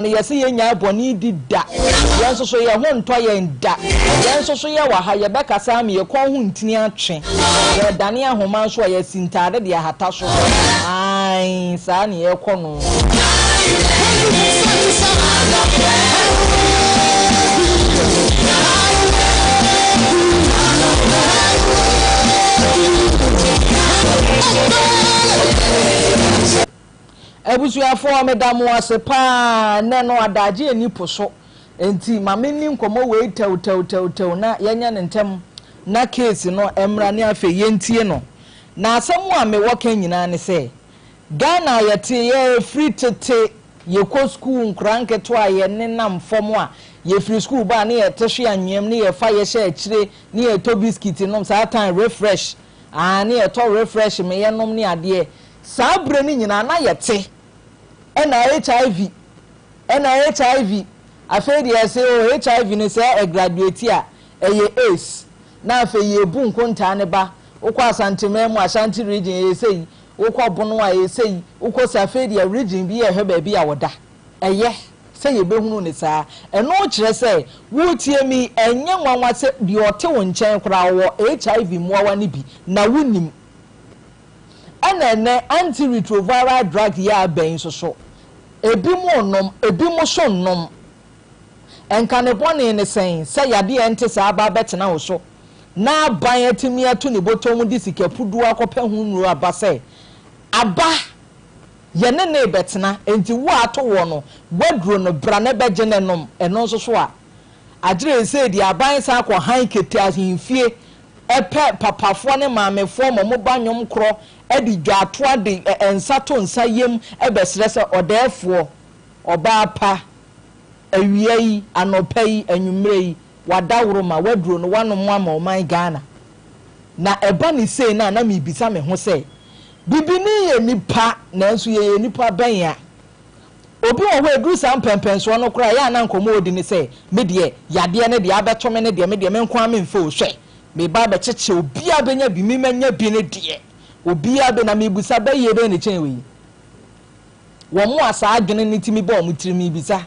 No yɛse yɛnnyae bɔne di da, yɛn nso so yɛn ho ntɔ yɛn da, yɛn nso so yɛwɔ ha yɛbɛkasa ama yɛn kɔn ho ntini atwe, yɛredane ahoma nso a yɛasi ntaade de ahata so, aane saa ne yɛrekɔ no. Abusuafoɔ meda mo ase paa nnɛ no adagye nni po so nti ma me nni nkɔmmɔ wei tɛwtɛwtɛwtɛw na yɛnyɛ no ntɛm na case no mmra ne afei yɛntie no. Na asɛm a mewɔ ka nyinaa ne sɛ Ghana a yɛte yɛ firi tete yɛkɔ sukuu nkoraa nketewa a yɛnenam fam a yɛfiri sukuu ba a ne yɛte hwe anweam ne yɛfa yɛhyɛ akyire ne yɛtɔ biscuit nom saa time refresh aa ne yɛtɔ refresh me yɛnom ne adeɛ. Saa berɛ no nyinaa na yɛte ɛna HIV ɛna HIV afei deɛ yɛse oh HIV no sɛ ɛgraduate a ɛyɛ AIDS na afei yɛrebu nkontaa no ba wokɔ Asanteman mu Ashanti region ɛyɛ sei wokɔ Bono a ɛyɛ sei wokɔ sei afei deɛ region bi yɛhwɛ baabi a wɔda ɛyɛ sɛ yɛbɛhunu no saa ɛno kyerɛ sɛ woretie me yi ɛnyɛ nwanwa sɛ deɛ ɔte wo nkyɛn koraa ɔwɔ HIV mmoawa no bi na wonnim. Ɛna ɛnnɛ anti-retroviral drug yi aba yi nso so, ebinom renom, ebinom nso nnom. Nka ne bɔne ne sɛn sɛ yadeɛ a ɛnte saa aba abɛtena wo so na aban atumi ato ne bɔtɔ mu de sika puduo akɔpɛ ho nnuro aba sɛ aba yɛne no rebɛtena enti wo a ato woɔ no woaduro no bra na bɛgye no nom ɛno nso so a agyerɛ sei deɛ aban san kɔ han kete ahemfie pɛ papafoɔ ne maamefoɔ ma wɔba nnwom korɔ de dwaatoa de nsa to nsa yam bɛsrɛ sɛ, Ɔdɛɛfoɔ, ɔbaa pa, awia yi, anɔpa yi, anwummerɛ yi, w'adaworoma, w'aduro no, woanom ama ɔman Ghana. Na ɛba no sei no a, na merebisa me ho sɛ, Bibini yɛ nipa, nanso yɛyɛ nipa bɛn a? Obi wɔ hɔ a, ɛduru saa mpɛnpɛnsoɔ no koraa a, ɛyɛ a na nkɔmmɔ a ɔdi ne sɛ, Me deɛ, yadeɛ no deɛ abɛto me no deɛ, me deɛ, me nko ara memfa o, hwɛ, mereba abɛkyekye, obiara bɛnya bi, me manya bi no deɛ, obiara bɛ, na merebisa, bɛyie bɛn na ɛkyɛn wei? Wɔn a saa adwene no tumi ba wɔn tirim, merebisa,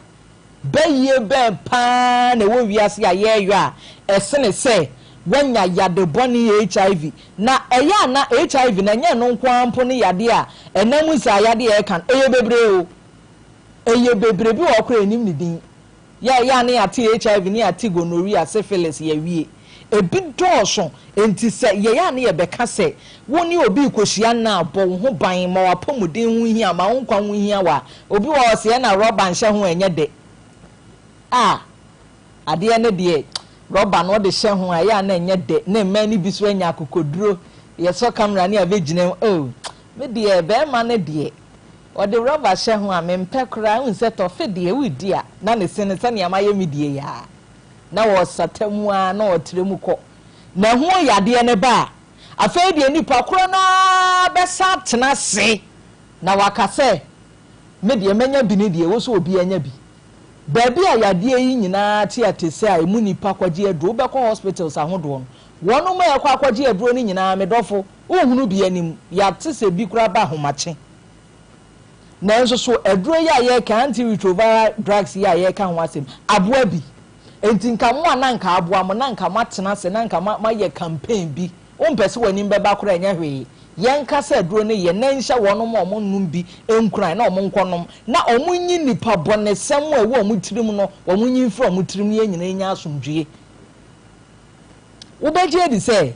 Bayie bɛn paa na ɛwɔ wiase a yɛreyɔ a ɛsene sɛ woanya yade bɔne HIV? Na ɛyɛ a na HIV no ɛnyɛ ɛno nko ara mpo ne yadeɛ a ɛnam nsaa yadeɛ a yɛka no, ɛyɛ bebree o. Ɛyɛ bebree, bi wɔ hɔ koraa a yɛnnim ne din. Yɛ a ɛyɛ a na yɛate HIV ne yɛate gonorrhea, syphilis, yɛawie. Ebi dɔɔso, enti sɛ yɛyɛ a na yɛbɛka sɛ wo ne obi rekɔhyia nna a, bɔ wo ho ban ma w'apɔmuden ho hia, ma wo nkwa ho hia wo a, obi wɔ hɔ ɔse ɛna rɔba nhyɛ ho ɛnyɛ dɛ. A, adeɛ no deɛ rɔba no ɔde hyɛ ho a ɛyɛ a na ɛnyɛ dɛ, na mmaa no bi nso anya akokoduro, yɛsɔ camera ne abɛgyina mu, oh, me deɛ barima no deɛ ɔde rɔba hyɛ ho a mempɛ koraa, wohu sɛ tɔfe deɛ woredi a na ne se no sɛnea mayɛ me deɛ yi ara. na ɔresata mu ara na ɔretrɛ mu kɔ, na ɛho yadeɛ no ba a, afei deɛ nipa korɔ no ara bɛsan atena ase na waka sɛ, Me deɛ manya bi ne deɛ ɛwɔ sɛ obiara nya bi. Baabi a yadeɛ yi nyinaa te atese a ɛmu nnipa kɔgye aduro, wobɛkɔ hospitals ahodoɔ no, wɔnom a ɛkɔ akɔgye aduro no nyinaa, me dɔfo, wonhunu bi anim, yɛate sɛ bi koraa ba ahomakye. Nanso so aduro yi a yɛreka, antiretroviral drugs yi a yɛreka ho asɛm, aboa bi? Enti nka mo a na nka aboa mo, na nka moatena ase, na nka moayɛ campaign bi, wompɛ sɛ w'anim bɛba koraa ɛnyɛ hwee. Yɛnka sɛ aduro no yɛ, na nhyɛ wɔnom a wɔnnom bi nkuran na wɔnkɔnom, na wɔnyi nnipa bɔnesɛm a ɛwɔ wɔn tirim no, wɔnyi mfiri wɔn tirim na yɛn nyinaa nnya asomdwoeɛ. Wobɛgye adi sɛ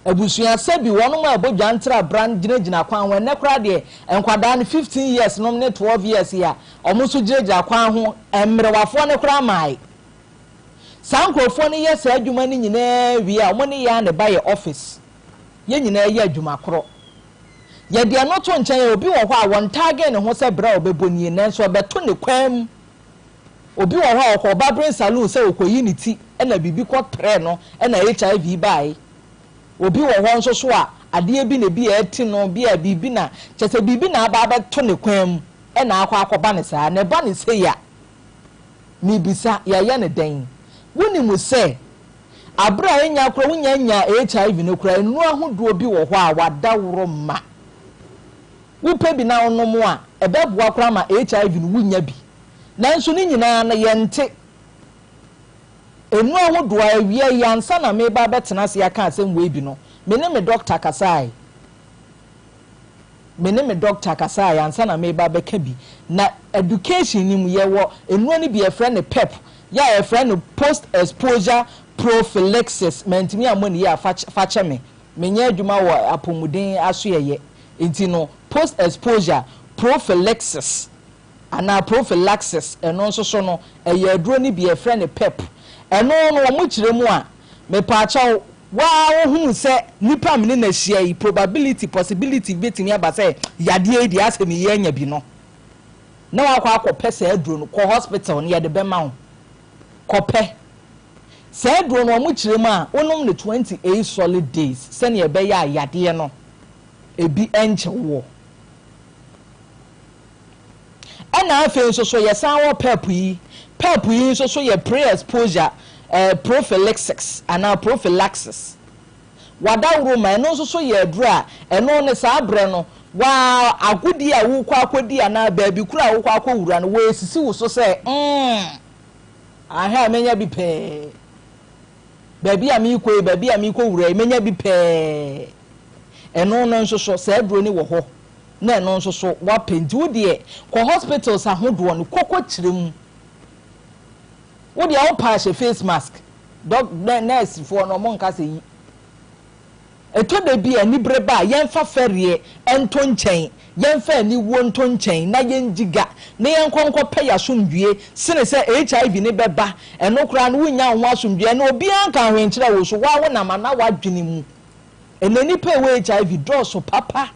Abusua sɛbi wɔnom a ɛbɔ dwa ntra bran gyinagyina kwan ho ɛnɛ koraa deɛ nkwadaa no 15 years nom ne 12 years yi a wɔn nso gyinagyina kwan ho mmerewafoɔ no koraa maae saa nkorɔfoɔ no yɛ saa adwuma no nyinaa wie a wɔn ne yɛn a na ɛba yɛ office yɛn nyinaa yɛ adwuma korɔ yɛde ɛno to nkyɛn a obi wɔ hɔ a wɔn taage ne ho sɛ bra a ɔbɛbɔ nie nanso ɛbɛto ne kwan mu Obi wɔ hɔ a ɔkɔɔ barbering saloon sɛ ɔkɔyi ne ti na biribi kɔ trɛɛ no na HIV baeɛ. Obi wɔ hɔ nso so a adeɛ bi na ebi a ɛte no bi a biribi na kyerɛ sɛ biribi na aba abɛto ne kwan mu na akɔ akɔba no saa. Na ɛba no sei a, mebisa, yɛyɛ no dɛn? Wonim sɛ aberɛ a ɛnya koraa wonya nyaa HIV no koraa nnuro ahodoɔ bi wɔ hɔ a wɔadaworo ma. Wopɛ bi na wonom a, ɛbɛboa koraa ma HIV no wonnya bi. Nanso ne nyinaa no yɛnte. Nnuro ahodoɔ a awia yi ansa na mereba abɛtena ase aka asɛm wei bi no, me ne me dɔkta kasae. Me ne me dɔkta kasae ansa na mereba abɛka bi. Na education no mu yɛwɔ nnuro no bi yɛfrɛ no PEP, yɛ a yɛfrɛ no post exposure prophylaxis. Mantumi ammɔ ne yie a fa kyɛ me. Menyɛ adwuma wɔ apɔmuden asoɛeɛ nti no, post exposure prophylaxis anaa prophylaxis, ɛno nso so no, ɛyɛ aduro no bi, yɛfrɛ no PEP. Ɛno no, wɔkyerɛ mu a, mepaakyɛw, wo ara wohunu sɛ nipa a me ne no ahyia yi, probability, possibility bɛtumi aba sɛ yadeɛ yi deɛ asɛ meyɛ anya bi no, na woakɔ akɔpɛ saa aduro no, kɔ hospital no, yɛde bɛma wo. Kɔpɛ. Saa aduro no, wɔkyerɛ mu a, wonom no 28 solid days sɛdeɛ ɛbɛyɛ a yadeɛ no, ebi nkyɛ woɔ. Ɛna afei nso so yɛsan wɔ PEP yi. PEP yi nso so yɛ pre-exposure eh, prophylaxis anaa prophylaxis. Wadaworo ma ɛno nso so yɛ aduro a ɛno ne saa berɛ no waa agodie a wokɔ akɔdi anaa baabi koro a wokɔ akɔwura no wɔasisi wo so sɛ mm, ahwɛ a menya bi pɛɛ. Baabi a merekɔ yi, baabi a merekɔwura yi, menya bi pɛɛ. Ɛno no nso so saa aduro no wɔ hɔ. Na ɛno nso so woapɛ nti wo deɛ kɔ hospitals ahodoɔ no kɔ kɔ kyerɛ mu. Wo deɛ wo paa hyɛ face mask. Dɔk nurse foɔ no ɔmo nka sɛ yi. Ɛtɔ da bi a anibere ba a yɛnfa fɛreɛ nto nkyɛn, yɛnfa aniwuo nto nkyɛn na yɛngyi ga na yɛnkɔ nkɔ pɛ yɛasomdwie sene sɛ HIV no bɛba. Ɛno koraa no wonnya wo ho asomdwie ɛno obiara nka hwee nkyerɛ wo so woa wonam anaa w'adwene mu. Ɛnɛ nnipa a ɛwɔ HIV dɔɔso papa.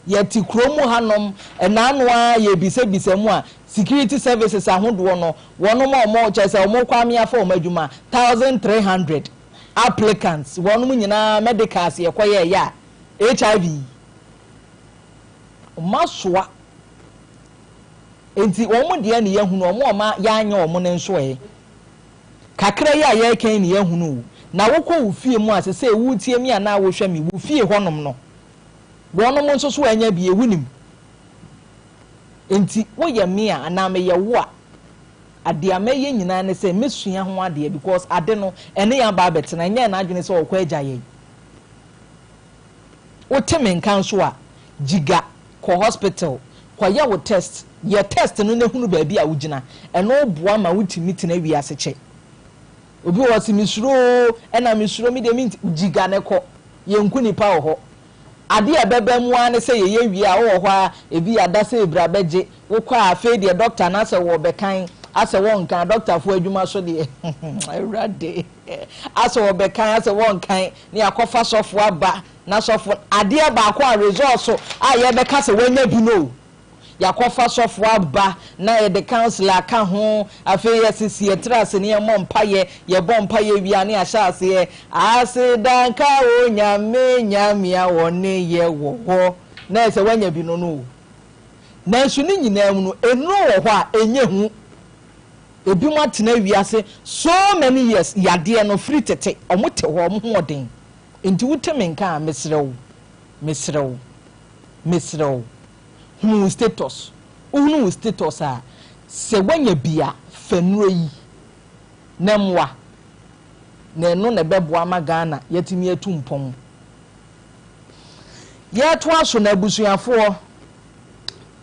Yɛte kuro mu hanom, ɛnaano ara yɛrebisabisa mu a, security services ahodoɔ no, wɔnom a wɔn, kyerɛ sɛ wɔn rekɔ ame afa wɔn adwuma, 1,300 applicants, wɔnom nyinaa medicals yɛkɔyɛɛyɛ a, HIV yi, wɔn asoa. Enti wɔn deɛ ne yɛahunu, wɔn a wɔn yɛanyɛ wɔn no nso ɛ. Kakra yi a yɛreka yi na yɛahunu o. Na wokɔ wo fie mu a, sesei woretie me anaa wohwɛ me, wo fie hɔnom no, wɔnom nso so anya bi, wonim. Enti woyɛ me a anaa meyɛ wo a, adeɛ a mɛyɛ nyinaa ne sɛ mɛsua ho adeɛ because ade no, ɛne yɛn aba abɛtena, ɛnyɛɛ n'adwene sɛ ɔrekɔ agya yɛn. Wote me nka nso a, gyiga kɔ hospital kɔyɛ wo test, yɛ test no na hunu baabi a wogyina, ɛno boa ma wotumi tena wiase kyɛ. Obi wɔ hɔ ɔse mesuro oo, ɛna mesuro me deɛ menti, gyiga no kɔ, yɛnku nipa wɔ hɔ. Adeɛ a ɛbɛba mu ara ne sɛ yɛyɛ wie a wowɔ hɔ ara ebi ada sɛ bra bɛgye, wokɔ a afei deɛ doctor no asɛ wɔbɛkan, asɛ wɔnkan, doctorfoɔ adwuma so deɛ Awurade, asɛ wɔbɛkan asɛ wɔnkan, na yɛakɔfa sɔfo aba, Na sɔfo, adeɛ baako a results a yɛbɛka sɛ wanya bi no o, yɛakɔfa sɔfo aba na yɛde council aka ho, afei yɛsisi yɛn tiri ase na yɛmmɔ mpaeɛ, yɛbɔ mpaeɛ wie a na yɛahyɛ aseɛ, Aseda nka Onyame, Nyame a ɔne yɛ wɔ hɔ, na ayɛ sɛ wanya bi no no o. Nanso ne nyinaa mu no, nnuro wɔ hɔ a ɛnyɛ hu. Ebinom atena wiase so many years, yadeɛ no firi tete, wɔte hɔ, wɔn ho ɔden. Enti wote me nka a, mesrɛ wo, mesrɛ wo, mesrɛ wo, hunu wo status. Wohunu wo status a, sɛ woanya bi a, fa nnuro yi na mmoa. Na ɛno na ɛbɛboa ama Ghana yɛatumi atu mpɔn. Yɛretoa so no, abusuafoɔ,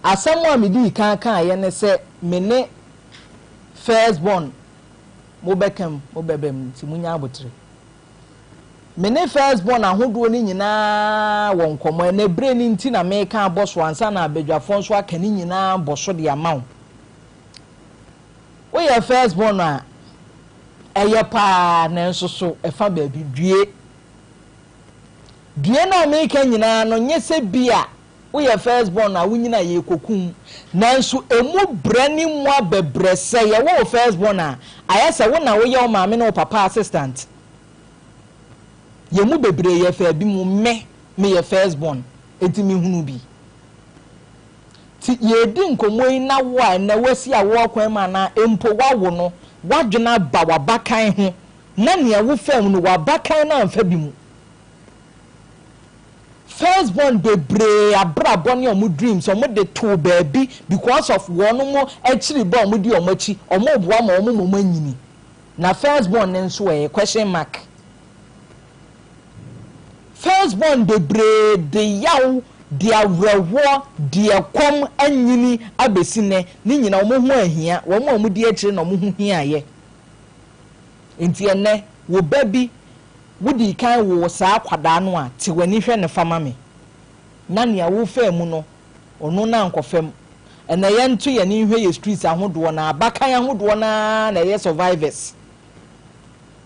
asɛm a medii kan kaeɛ ne sɛ me ne first born mobɛka mu, mobɛba mu, nti monya aboterɛ. Me ne first born ahodoɔ no nyinaa wɔ nkɔmmɔ. Ɛnnɛ berɛ no nti na mereka abɔ so ansa na abadwafoɔ nso aka ne nyinaa abɔ so de ama wo. Woyɛ first born a, ɛyɛ paa nanso so ɛfa baabi. Due. Due no a mereka nyinaa no nyɛ sɛ bi a woyɛ first born a wonyini a yɛrekɔku wo. Nanso ɛmu brɛ ne mu abɛbrɛsɛ. Yɛwo wo first born a, ayɛ sɛ wo na woyɛ wo maame ne wo papa assistant. Yɛn mu bebree yɛ faa bi mu, me, meyɛ first born, enti mehunu bi. Nti yɛredi nkɔmmɔ yi na wo a ɛnnɛ woasi awoɔ kwan mu anaa mpo woawo no, w'adwene aba w'abakan ho na nea wofaa mu no w'abakan no amfa bi mu. First born bebree abrabɔ ne ɔmo dreams ɔmo de too baabi because of wɔn akyiri ba ɔmo di ɔmo akyi, ɔmo boa ma ɔmo ma ɔmo anyini. Na first born ne nso ɛyɛ question mark. First born bebree de yaw, de awerɛhoɔ, de ɛkɔm anyini abɛsi nnɛ. Ne nyinaa wɔn ho ahia, wɔn a wɔdi akyire na wɔn ho hiaeɛ. Nti ɛnnɛ, wo ba bi, wodi kan wo saa akwadaa no a, te w'ani hwɛ ne fa ma me. Na nea wofaa mu no, ɔno na nkɔfam. Ɛnɛ yɛnto yɛn ani nhwɛ yɛ streets ahodoɔ na abakan ahodoɔ naa na ɛyɛ survivors.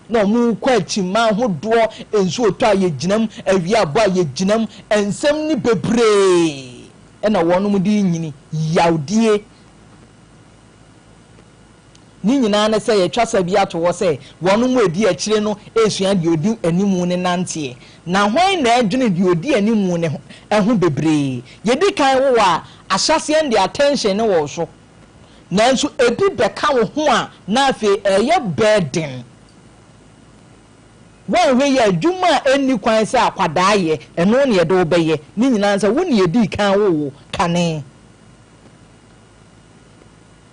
Na ɔmo kɔ akyima ahodoɔ, nsuo tɔ a yɛgyina mu, awia abɔ a yɛgyina mu, nsɛm ne bebree ɛna wɔnom de nyini yawdie. Ne nyinaa ne sɛ yɛtwa sa bi ato hɔ sɛ wɔnom a edi akyire no esua deɛ odi animu ne nanteɛ. Na hwan na ɛdwene deɛ odi animu ne ho bebree? Yɛdi kan wɔ a ahyɛseɛ de attention ne wɔ so. Nanso ebi bɛka wo ho a na afei ɛyɛ burden. Wɔnhwɛ yɛ adwuma a ɛnni kwan sɛ akwadaa yɛ, ɛno ne yɛde wo bɛyɛ. Ne nyinaa sɛ wo ne yɛdii kan wo wo kane.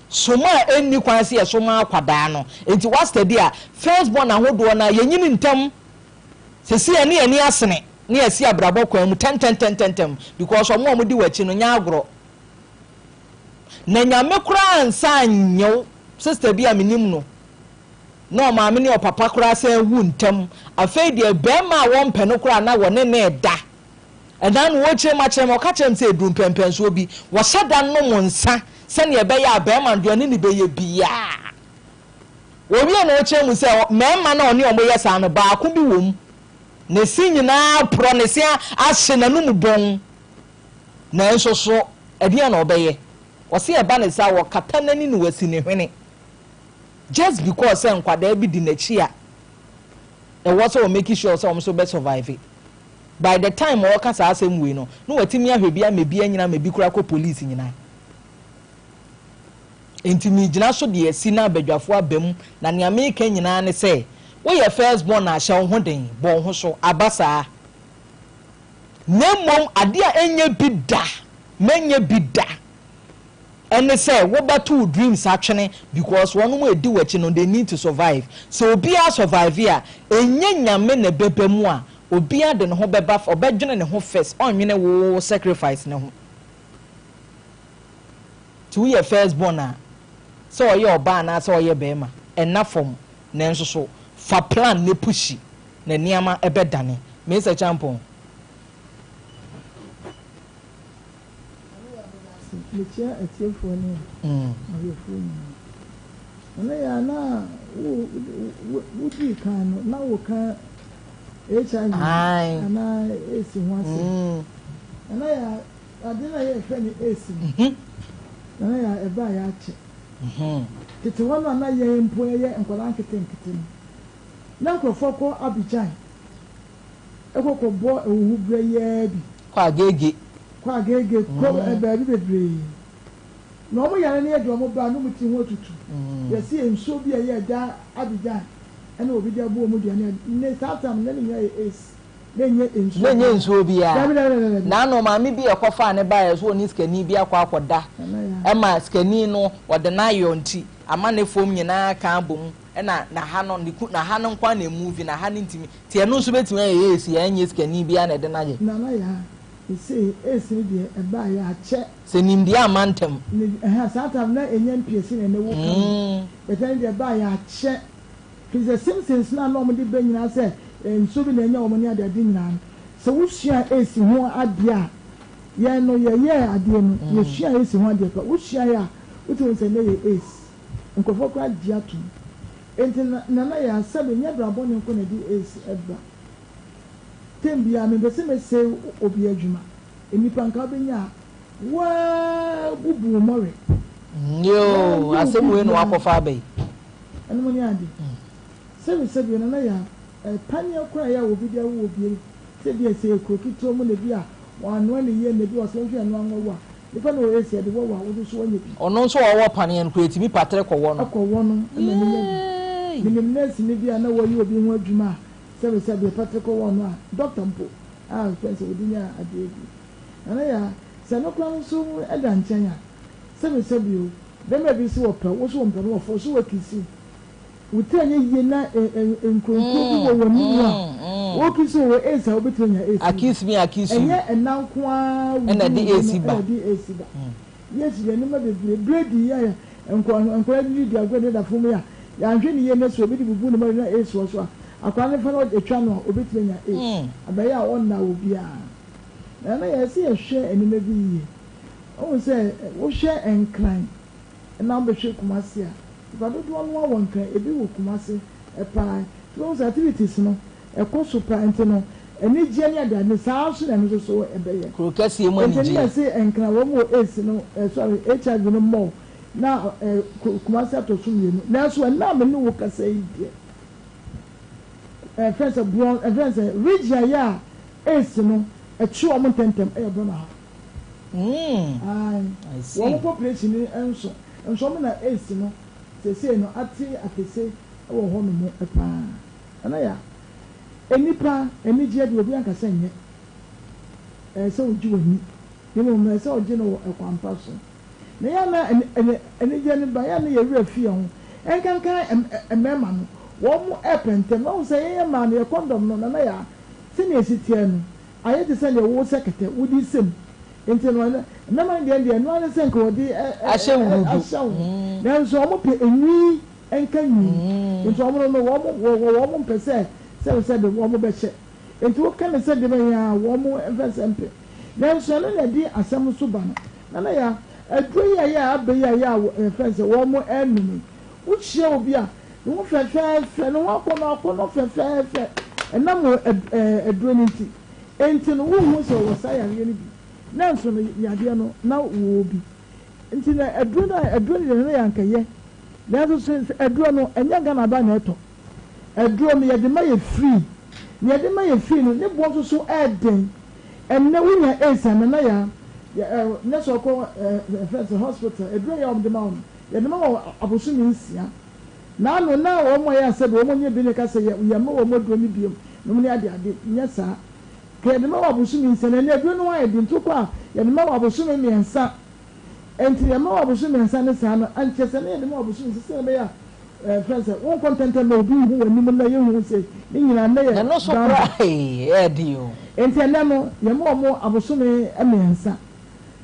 Soma a ɛnni kwan sɛ yɛsoma akwadaa no. Nti wa study a first born ahodoɔ no a yɛnyini ntam. Sɛsi yɛne yɛni asene ne yɛsi abrabɔ kwan mu tɛntɛntɛntɛntɛm because ɔmo a ɔmo di w'akyi no nyɛ agorɔ. Na Nyame koraa nsa anyew. Sister bi a menim no, na ɔmaame ne ɔpapa koraa san wu ntam. Afei deɛ bɛrima a wɔmpɛ no koraa na wɔne ne da. Ɛna no wɔkyerɛ mu akyerɛ mu, ɔka kyerɛ m sɛ ɛduru mpɛmpɛnsoɔ bi, wɔhyɛ da nom nsa sɛnea ɛbɛyɛ a bɛrima no deɛ ɔne ne bɛyɛ biaa. Wɔwie na ɔkyerɛ mu sɛ mmarima na ɔne ɔmo yɛ saa no, baako bi wɔ mu. Ne se nyinaa porɔ, ne se ahye n'anum bɔn. Nanso so ɛdeɛn na ɔbɛyɛ? Ɔse ɛba ne saa, wɔkata n'ani na wasi ne hwene. Just because sɛ nkwadaa bi di n'akyi a, ɛwɔ sɛ wɔ make sure sɛ wɔn nso bɛ survive. By the time ɔka saa asɛm wei no, na watumi ahwɛ bi ama bi anyina ama bi koraa kɔ police nyinaa. Nti megyina so de asi na abadwafoɔ aba mu, na nea meka nyinaa ne sɛ, woyɛ first born a, hyɛ wo ho den, bɔ wo ho so, aba saa. Na mmom adeɛ a ɛnyɛ bi da, mɛnyɛ bi da, ɛne sɛ wobɛto wo dreams atwene because wɔn mu edi w'akyi no, they need to survive. Sɛ obiara survive a, ɛnyɛ Nyame na ɛbɛba mu a, obiara de ne ho bɛba, ɔbɛdwene ne ho first, ɔnwene wo sacrifice ne ho. Nti woyɛ first born a, sɛ ɔyɛ ɔbaa anaasɛ ɔyɛ bɛrima, ɛna fam, nanso so fa plan ne push na nneɛma ɛbɛdane. Mesa Champon. Mekyia atiefoɔ ne ahwɛfoɔ nyinaa. Ɛno yɛ a na wodii kan no na woka HIV anaa AIDS ho asɛm. Ɛno yɛ ade na yɛfrɛ no AIDS no. Ɛno yɛ a ɛbaa yɛ akyɛ. Tete hɔ no a na yɛn mpo yɛyɛ nkwadaa nketenkete no, na nkurɔfoɔ kɔ Abidjan ɛkɔ kɔbɔ ahuhuberɛ yɛɛ bi. Kɔ Agege. Kɔ Agege, kɔ baabi bebree. Na wɔn yare no yɛ de wɔn ba na wɔn ti ho atutu. Yɛsi nsuo bi a ɛyɛ ɛda Abidjan ɛna obi de abu wɔn dua ne ne saa time no na ne nyinaa yɛ AIDS na ɛnyɛ nsuo. Na ɛnyɛ nsuo biara. Dabi dabi dabi dabi. N'ano maame bi a ɛkɔfaa ne baeɛ so ɔne sikani bi akɔ akɔda ɛma sikani no ɔde n'ayɔ nti ama ne fam nyinaa ka abom ɛna n'aha no ne ku n'aha no nko na emuvi n'aha no ntumi ti ɛno nso bɛtumi ayɛ AIDS yɛ ɛnyɛ sikani biara na ɛde n'ayɛ. Nana yaa ese AIDS no deɛ ɛbaa yɛ akyɛ. Sɛ nimdeɛ ama ntɛm. Ne ɛha saa time na ɛnyɛ mpiesi na ɛnɛ wo ka no bɛtɛ ne deɛ ɛbaa yɛ akyɛ firi sɛ Simpsons no a na wɔde bɛ nyinaa sɛ nsuo bi na ɛnya wɔn ne adeade nyinaa no, sɛ wosua AIDS ho adeɛ a, yɛn no yɛyɛɛ adeɛ no, yɛsua AIDS ho adeɛ koraa, wosua yɛ a wotumi hu sɛ ɛnɛ yɛ AIDS, nkurɔfoɔ koraa gye atom. Enti Nana yɛ asɛm, ɛnyɛ bra bɔne nko na ɛde AIDS ba. Tem biara mempɛ sɛ mɛsɛe obi adwuma, nnipa nka wobɛnya a, woaa bubu wo mmɔre. Yoo, asɛm wei na wakɔfa aba yi. Ɛnom ne ade. Sɛbi sɛbi Nana Yaa, paneɛ koraa ɛyɛ a obi de awo obi sɛ bi a sɛ ɛyɛ kuro ketewa mu na bi a wɔanoa no yie na bi wɔ sɛ wohwɛ ɛno anwa wo a, nipa no wɔ AC ɛde wɔ wo a wo nso woanya bi. Ɔno nso a ɔwɔ paneɛ no koraa ɛtumi patere kɔwɔ no. Kɔwɔ no ma no nya bi. Menim nɛɛseni bi a na wɔyɛ obi ho adwuma a sɛbi sɛbi ɛpatere kɔwɔ no a, dɔkta mpo. a ɔpɛ sɛ ɔde nya adeɛ bi. Nana Yaa, sɛ ɛno koraa nso da nkyɛn a, sɛbesɛbe o, bɛrima bi se ɔpɛ wo, wo nso wompɛ no, wɔfɔɔso wo akisi wo. Wo ti anyɛ yie na nkuronkuro bi wɔ w'anim a, wokisi wo wɔ AIDS a, wobɛtumi anya AIDS no bi. Akisi me, akisi you. Ɛnyɛ ɛna nko ara Ɛna wodi ɛde wo AIDS no ba. na ɛde AIDS ba. Yes, yɛ nneɛma bebree. Bredi yi a nkwadaa de di agorɔ deda fam yi a, yɛanhwɛ no yie na sɛ obi de bubu ne mmɔden na AIDS wɔ so a, akwadaa no fa na ɔtwa no a, obetumi anya AIDS. Abɛyɛ a ɔnna obiara. Na ɛno yɛ sɛ yɛhwɛ nneɛma bi yie. Wohu sɛ wohwɛ Nkran na wobɛhwɛ Kumasi a, nnipa dodoɔ no ara wɔ Nkran, ebi wɔ Kumasi paa. Nti wohu sɛ activities no, Ɛkɔ so paa nti no, anigyeɛ ne adeade no, saa ara nso na ɛno nso so ɛbɛyɛ. Kuro kɛseɛ mu Nti ne anigyeɛ. yɛse Nkran wɔn wɔ AIDS no, eh, sorry, HIV no more, na eh, Kumasi atɔ so mmienu. Nanso ɛnnɛ a me ne wo kasa yi deɛ, eh, ɛfrɛ sɛ Brɔn, ɛfrɛ sɛ region a ɛyɛ a AIDS no ɛkye wɔn ntɛntɛm ɛyɛ Brɔn ha. Mm, Ae, I see. wɔn population no nso, nso wɔn na AIDS no seesei no ate atese wɔ hɔ nom paa. Ɛno yɛ a, nnipa anigyeɛ deɛ obi anka sɛ nyɛ. Ɛyɛ sɛ wogye w'ani, na mmom ɛsɛ sɛ wogye no wɔ ɛkwan pa so. Na ɛyɛ a na anigyeɛ no ba, ɛyɛ a na yɛn werɛ fi yɛn ho. Ɛnkanka mmarima no, wɔn pɛ ntɛm. Wahu sɛ yɛn mmaa no, yɛn kɔndɔm no, Nana Yaa, sɛdeɛ ɛsi teɛ no, ayɛ te sɛ deɛ wo sɛ kɛtɛ, wode sɛ mu. Nti no, mmarima no deɛ deɛ, ɛno ara ne sɛ nka wɔde ahyɛ wo. Nanso wɔpɛ enwi. nka nwi. Nti wɔn no wɔn wɔ wɔ wɔn mpɛ sɛ sɛ sɛ de wɔn bɛhyɛ. Nti wo ka no sɛ de bɛn a wɔn mfɛ sɛ mpɛ. Nanso ɛno na ɛde asɛm nso ba no. Nana ya, aduro yi a ɛyɛ a aba yi a ɛyɛ a yɛfrɛ no sɛ wɔn ɛnom yi, wo hyia obi a, ne ho fɛfɛɛfɛ, ne ho akɔnɔ akɔnɔ fɛfɛɛfɛ, ɛnam aduro no nti. Nti no wo nhu sɛ ɔwɔ saa yareɛ no bi. Nanso no yadeɛ no na wɔwɔ bi. Nti na aduro no a aduro no deɛ na yɛ anka yɛ. Nanso so aduro no ɛnyɛ Ghana ba na ɛtɔ. Aduro no yɛde ma yɛ free. Nea yɛde ma yɛ free no ne boɔ nso so ɛɛden. Ɛnnɛ wonya AIDS a Nana Yaa yɛ ɛ nɛ sɛ ɔkɔ ɛ yɛfrɛ no sɛ hospital aduro a ɛyɛ a wɔde ma wo no yɛde ma wɔ abosome nsia. Naano na wɔn a ɛyɛ a sɛbi wɔn nyɛ bi no ka sɛ yɛ yɛmma wɔn aduro no biom nom ne ade ade. Nyɛ saa. Ka yɛde ma wɔ abosome nsia na ɛnnɛ aduro no ho ayɛ den nti wokɔ a yɛde ma wɔ abosome mmiɛnsa. Enti yɛma wo abosome mmiɛnsa ne saa no, ankyɛ sɛ na yɛde ma wo abosome nsia sɛdeɛ ɛbɛyɛ a ɛɛ frɛ no sɛ wonkɔ ntɛmntɛm na obi nhu w'anim na yɛnhu wo sei. Ne nyinaa nnɛ yɛ Ɛno nso bammɔ. koraa ee, ɛyɛ den o. Enti ɛnnɛ no yɛma wɔn abosome mmiɛnsa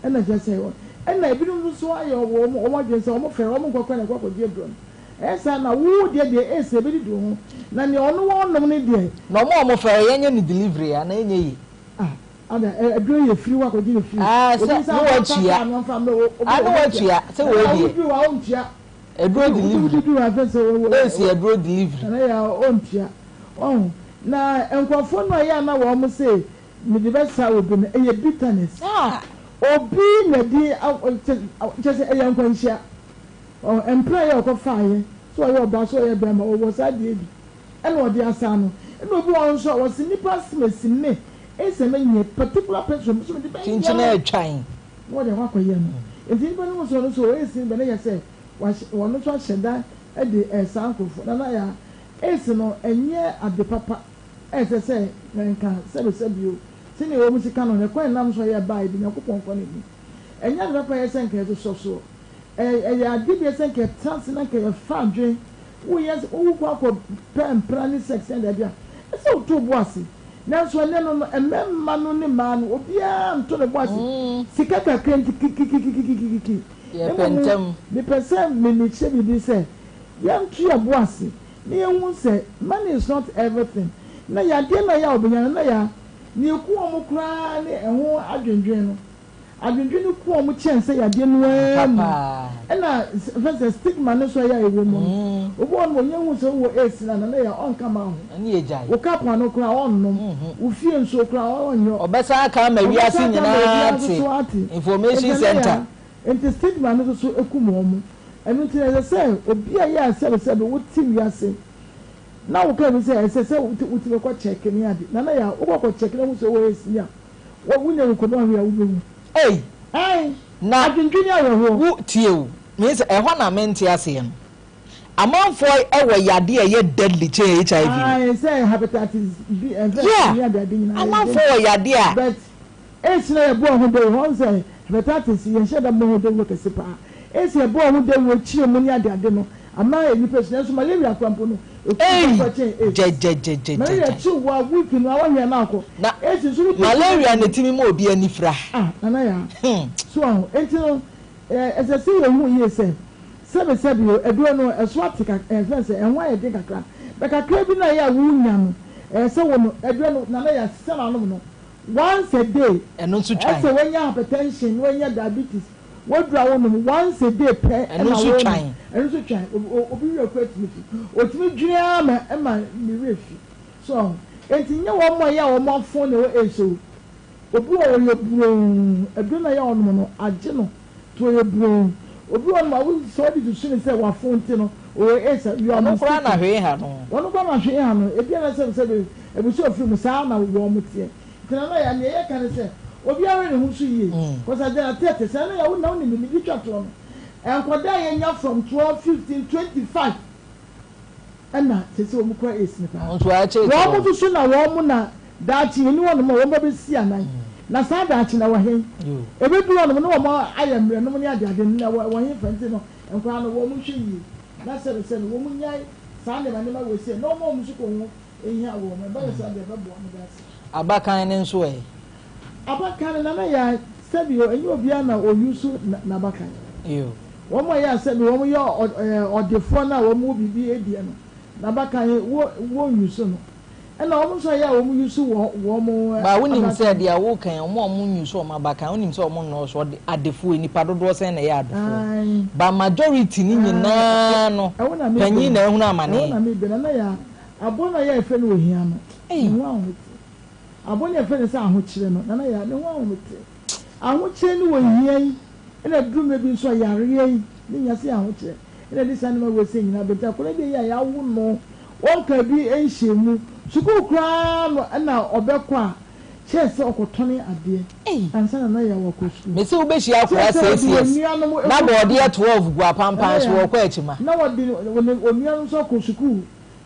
ɛna kyerɛ sɛ ɛna ebinom nso so ayɛ wɔn wɔn adwene sɛ wɔn fɛre wɔn nkɔ koraa na ɛkɔ akɔgye aduro no. Ɛyɛ saa na wo deɛ deɛ ɛsɛ ɛbɛdidi wo ho na nea ɔno ɔnom no deɛ. Na wɔn a wɔfɛre yɛnyɛ no delivery anaa ɛnyɛ yie? Ah Ada ɛ aduro yi yɛ firi hɔ akɔgye no firi Ah obi sɛ nsa ne mfa mfa watua kaa no mfa mmerɛ wo obi ah ne obi tua watua sɛ na wei na deɛ woduru hɔ a ɔntua aduro wodi wodi delivery duru hɔ afei sɛ wɔ wɔ esi aduro delivery. Nana yɛ a ɔntua ɔho na nkurɔfoɔ no a ɛyɛ a na wɔn se mede bɛsa obi no ɛyɛ bitterness Ah. obi na di kyɛ kyɛ sɛ ɛyɛ nkwanhyia ɔho mpena yɛ ɔkɔfaeɛ sɛ ɔyɛ ɔbaa sɛ ɔyɛ bɛrima ɔwɔ saa deɛ bi ɛna ɔde asa no ɛna obi wɔ hɔ nso a wɔse nipa asemasi me nsɛ me nyɛ particular person me so mede bɛyɛ Kyinkyin no atwan. Na wɔde akɔ akɔyɛ no nti nipa no hu sɛ ɔno nso ɔyɛ sin bɛ na yɛ sɛ wahyɛ ɔno nso ahyɛ da de ɛsaa nkorɔfoɔ na na ya AIDS no ɛnyɛ ade papa ɛsɛ sɛ nka sɛbi sɛbi o sɛnea wɔn si ka no ne kwan nam so a yɛ baeɛ de Nyankopɔn nkɔ n'anim ɛnyɛ ade papa yɛ sɛ nka yɛsosɔ soɔ Ɛyɛ ade bi a ɛsɛ nka yɛtena ase na nka yɛfa adwene. Woyɛ sɛ wokɔ akɔ pɛ mpena ne sex ne adeade a, ɛsɛ sɛ woto wo bo ase. Nanso ɛnnɛ no no, mmarima no ne mmaa no, obiara nto ne bo ase. Sika kakra nti kikikikikikiki. Yɛpɛ Mmom ntɛm. mepɛ sɛ me mekyerɛ biribi sɛ, yɛnto yɛn bo ase na yɛnhu sɛ money is not everything. Na yadeɛ no a ɛyɛ a wɔbɛnya no, na yɛ a, nea ɛku wɔn koraa ne ɛho adwendwene no. Adwendwen no ku wɔn kyɛn sɛ yadeɛ no ara mu. Ɛna fɛ sɛ stigma no nso ɛyɛ a ɛwɔ mu no. Obi wɔ hɔ nom ɔnya hu sɛ wowɔ AIDS no a, nana yɛ a ɔnka mma wo ho. Wo cup ano koraa ɔnnom. Wo fie nsuo koraa ɔnyɔ. Ɔbɛsan aka ama wiase Ɔbɛsan aka ama nyinaa obiara nso so ate. ate. Information Nti ɛnɛ yɛ center. a, nti stigma no nso so kum wɔn. Ɛno nti ɛsɛ sɛ obi a ɛyɛ a sɛbesɛbe wote wiase na woka bi sɛ ɛsɛ sɛ wotumi kɔ check ne ade. Nana yɛ a, wokɔ kɔ check na wohu sɛ wowɔ AIDS ni a, Wɔ wo nya wo kɔdu ahwe a wo bɛ wu. Ei! Ae! Na Adwendwen ne awerɛhoɔ. wo tie o, mean sɛ ɛhɔ na mente aseɛ no. Amanfoɔ wɔ yadeɛ a ɛyɛ deadly kyɛn HIV no. Ae sɛ hepatitis B ɛfɛ Yeah, ne adeade nyinaa yɛ amanfoɔ deadly. wɔ yadeɛ a. But AIDS no yɛbɔɔ ho dawuro ɔn sɛ hepatitis yɛnhyɛ da mmɔ ho dawuro kɛse paa. AIDS yɛbɔɔ ho dawuro kyerɛ mu ne adeade no ama nnipa su nanso malaria koraa mpo no ɛku Ei! nnipa koraa kyɛn AIDS. Gyɛgyɛgyɛgyɛgyɛ. Malaria kye wo a week no a woahwɛ na akɔ. Na AIDS nso no malaria na ɛtumi ma obi ani fira. Ah Nana Yaa. Hmm. So wahu? Enti no Ɛsɛ sɛ yehu yiye sɛ, sɛbesɛbe o, aduro no, ɛso ate kakra, ɛfrɛ no sɛ, ɛho ayɛ den kakra. But kakra bi no a ɛyɛ a wunya no, ɛyɛ sɛ wo no, aduro no, Nana yɛasesa no anom no once a day. Ɛno nso twan. Ɛsɛ woanya hypertension, na woanya diabetes, w'aduro a wonom, once a day pɛ Ɛno na nso wonom. twan. Ɛno nso twan. Obi werɛ koraa tumi fi. Otumi dwene ara ma ɛma ne werɛ fi. So ahu? Enti nyɛ wɔn a ɛyɛ a wɔafɔn na ɛwɔ AIDS o. Obi wɔ hɔ ɔyɛ broo, aduro no a ɛyɛ a ɔnom no agye no nti ɔyɛ broo. Obi wɔ hɔnom a wo sɛ wode susu no sɛ wafon nti no ɔyɛ AIDS a, you are Ɔno koraa na mistaken. hwee ha no. Wɔn koraa na hwee ha no, ebia na sɛ sɛ abusua a ofiri mu saa na wɔn teɛ. Nti Nana Yaa nea yɛka ne sɛ obiara nhwɛ ne ho so yie cause agya na tɛɛtɛ sɛ Nana Yaa wo na wonim me mede twa toɔ no nkwadaa a yɛnya from 12, 15, 25 ɛna sese wɔn kura AIDS no paa. Wɔn nso akyerɛkyerɛ Wɔn wɔn. nso so na wɔn na daakye yɛnni hɔnom a wɔn ba bɛsi anan. Na saa daakye no ɛwɔ he? Ɛbɛduru hɔnom na wɔn ayɛ mmerɛ nom ne adeade no, na ɛwɔ he fa? Nti no nkwadaa no wɔn nhwɛ yie na sɛbesɛbe wɔn nnyae saa nneɛma nneɛma wei sei na wɔn a wɔn sukuu ho hia wɔn. Ɛba no saa deɛ ɛbɛboa. Meda ase. Abakan no nso ɛ? Abakan no, Nana Yaa, sɛbi o, ɛnyɛ obiara na ɔuse n'abakan. Wɔn a ɛyɛ a sɛbi wɔn yɛ ɔdefoɔ no a wɔn wɔ biribi deɛ no, n'abakan wo wɔn use no. Ɛna wɔn nso a ɛyɛ a wɔn use wɔn Ba wonim sɛ abakan. deɛ woka yi, wɔn a wɔn use wɔn abakan, wonim sɛ wɔn nnɔɔso, ɔde adefoɔ yi, nipa dodoɔ sɛn na ɛyɛ adefoɔ? Ae. Ba majority no Ae, nyinaa no, ɛhɔ na panyin mebɛn, na ahunu ɛhɔ na amane. mebɛn, Nana Yaa, aboa no a ɛyɛ a yɛfrɛ no ohia no, Ei. ne ho ahomete. Aboa no a yɛfrɛ no sɛ ahokyerɛ no, Nana Yaa, ne ho ahomete. Ahokyerɛ ne ohia yi na ɛduru mmerɛ bi nso a yareɛ yi ne nya sɛ ahokyerɛ na ɛde saa nneɛma wei sei nyinaa ba nti akwadaa bi a yɛawo no ɔnka bi nhyɛ mu sukuu koraa no na ɔbɛkɔ a kyerɛ sɛ ɔkɔtɔne adeɛ ansa na na yɛwɔ akɔ sukuu Mese wobɛhyia kyerɛ akwadaa sɛ ɔde 6 years onuanom na kɔ bɔɔdeɛ sukuu 12 gu Nana apampan so Yaa wɔkɔ akyima. na wɔde onuanom nso akɔ sukuu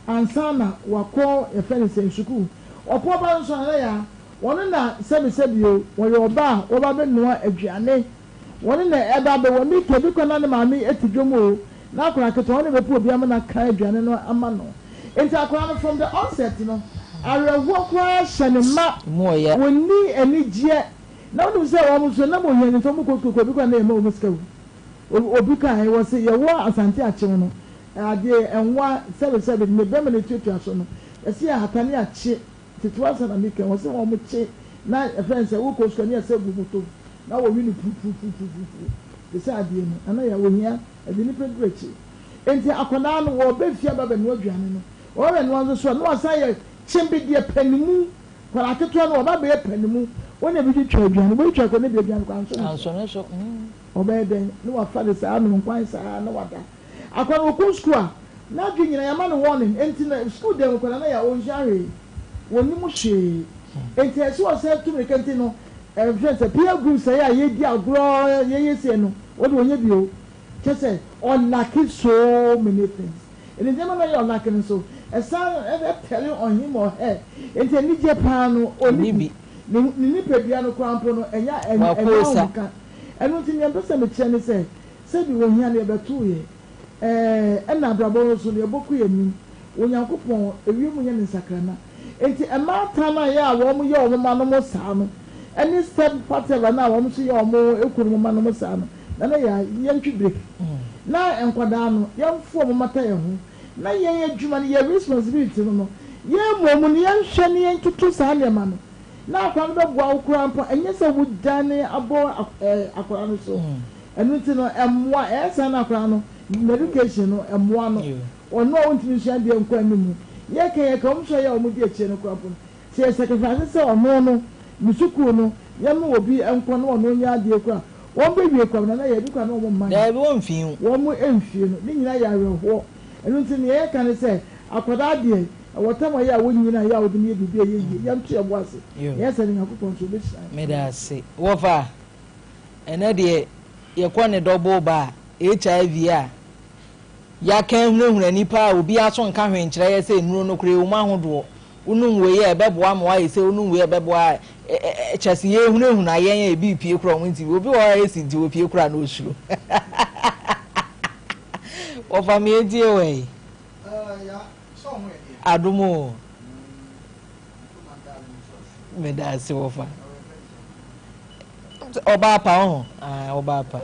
ansa na wakɔ yɛfrɛ no sɛn sukuu ɔkɔ ba nso a Nana Yaa Wɔn na sɛbesɛbe o, wɔyɛ ɔba a wɔba bɛnoa aduane, wɔn na ɛba bɛwɔ mika bi kɔ na ne maame te dwom o, na akwadaa ketewa wɔn na bɛpɛ obi ama no aka aduane no ama no. Nti akwadaa no from the onset no, awerɛhoɔ koraa hyɛ ne ma, Emu ɔya. wɔnni anigyeɛ. Na wonim sɛ wɔn nso nam ohia no nti wɔn kɔ sukuu kɔ, ebi koraa na yɛmma wɔn sika o. Obi kae, wɔse yɛwɔ Asante Akyem no, adeɛ nwa sɛbesɛbe ne bɛma no tuatua so no, yɛse yɛhata ne yɛakye. Tete ansa na meka wɔse wɔn kye na yɛfrɛ no sɛ wokɔ sukuu a ne yɛsɛ gu moto mu na wɔwe no purupurupurupurupu te sɛ adeɛ no na na yɛ ohia ɛde nipa duru akyiri enti akwadaa no wɔba fie aba bɛnoa aduane no wɔba bɛnoa nso so a na wasan yɛ kyembedeɛ panimu akwadaa ketewa no wɔba bɛyɛ panimu wɔn na ebi twitwa aduane wɔtwitwa akwadaa no bi aduane kɔ anso ne so Anso ne so. Ɔbɛyɛ dɛn na wafa de saa anom nkwan saa na wada Akora no ɔkɔ sukuu a n'adwene nyinaa yɛama no warning enti na sukuu dan mu koraa na yɛ ɔnsua hwee ɔnnim hwee enti ɛsɛ sɛ ɔsan tu mirika nti no ɛfrɛ no sɛ peer groups a yɛ a yɛdi agorɔ yɛyɛ sei no ɔde ɔnyɛ bio kyɛ sɛ ɔlacke so many things ɛne nneɛma no a yɛ ɔlacke no nso ɛsan tell on him or her enti anigyeɛ paa no ɔnni bi ne ne nipadua no koraa mpo no ɛnyɛ ɛnyɛ ahomka ɛno nti nea mpɛ sɛ mekyerɛ ne sɛ Sɛbi ohia no yɛbɛtoo yɛ ɛɛ ɛna abrabɔ no nso no yɛbɔkɔ yɛ anim. Onyankopɔn, ewiem nyɛ ne nsakrana. Enti mmaatan a yɛ a wɔn yɛ wɔn mma nom saa no, ɛne step whatever no a wɔn nso yɛ wɔn ekununom mma nom saa no, na na yɛ yɛntwe break. Na nkwadaa no, yɛnfo wɔn mmata yɛn ho. Na yɛn adwuma no, yɛ responsibility no no, yɛn mmom no yɛnhwɛ na yɛntoto saa nneɛma no. Na akwadaa no bɛboa wo koraa mpo a, ɛnyɛ sɛ wodane abɔ akwadaa no so. Ɛno nti no, ɛmmoa. Ɛyɛ saa na akwadaa no, n'education no, ɛmmoa no. Ɔno a ɔntumi nsua adeɛ nkɔ anim. Yɛka yɛka, wɔn nso a ɛyɛ a wɔdi akyire no koraa mpo no, sɛ yɛ sacrifice sɛ ɔno no, ne sukuu no, yɛmma obi nkɔ na ɔno nyɛ adeɛ koraa a, wɔbɛwie koraa no, na yɛ, ebi koraa na wɔn mma no. Daabi, wɔmfii ho. Wɔn mfie no. Ne nyinaa yɛ awerɛhoɔ. Ɛno nti nea yɛka ne sɛ, akwadaa deɛ, ɛwɔ tam a ɛyɛ a wɔnyini a ɛyɛ a wode no yɛ biribi a ɛyɛ yie. Yɛnto yɛn bo ase. Na yɛ sɛ no Nyankopɔn nso ɔbɛhyira yɛn. Meda ase. Wɔfa. Ɛnɛ deɛ yɛkɔ ne double ba a, HIV a, Yɛaka ahunahuna nnipa a obiara so nka hwee nkyerɛ yɛ sɛ nnuro no koraa ɛwɔ mu ahodoɔ. Wonom wei a ɛbɛboa ma woayɛ sei, wonom wei a ɛbɛboa a, kyerɛ sɛ yɛrehunahuna yɛn a ebi repue koraa wɔn nti. Obi wɔ hɔ a ɛsi nti wɔpue koraa na ɔsuro. Wɔfa me yɛntie wɔ yi. Adom o. Meda ase wɔfa. Ɔbaa pa ɔho. Ɔbaa pa.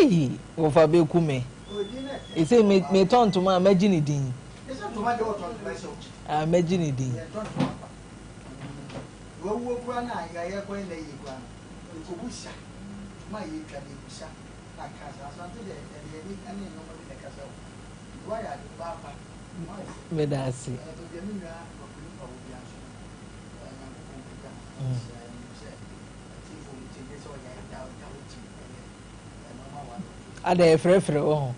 Ei, wɔfa bɛku me. Ɛsɛ metɔ ntoma a mɛgye ne din. Ah, mɛgye ne din. Meda ase. Mm. Ada yɛfrɛfrɛ wo ho.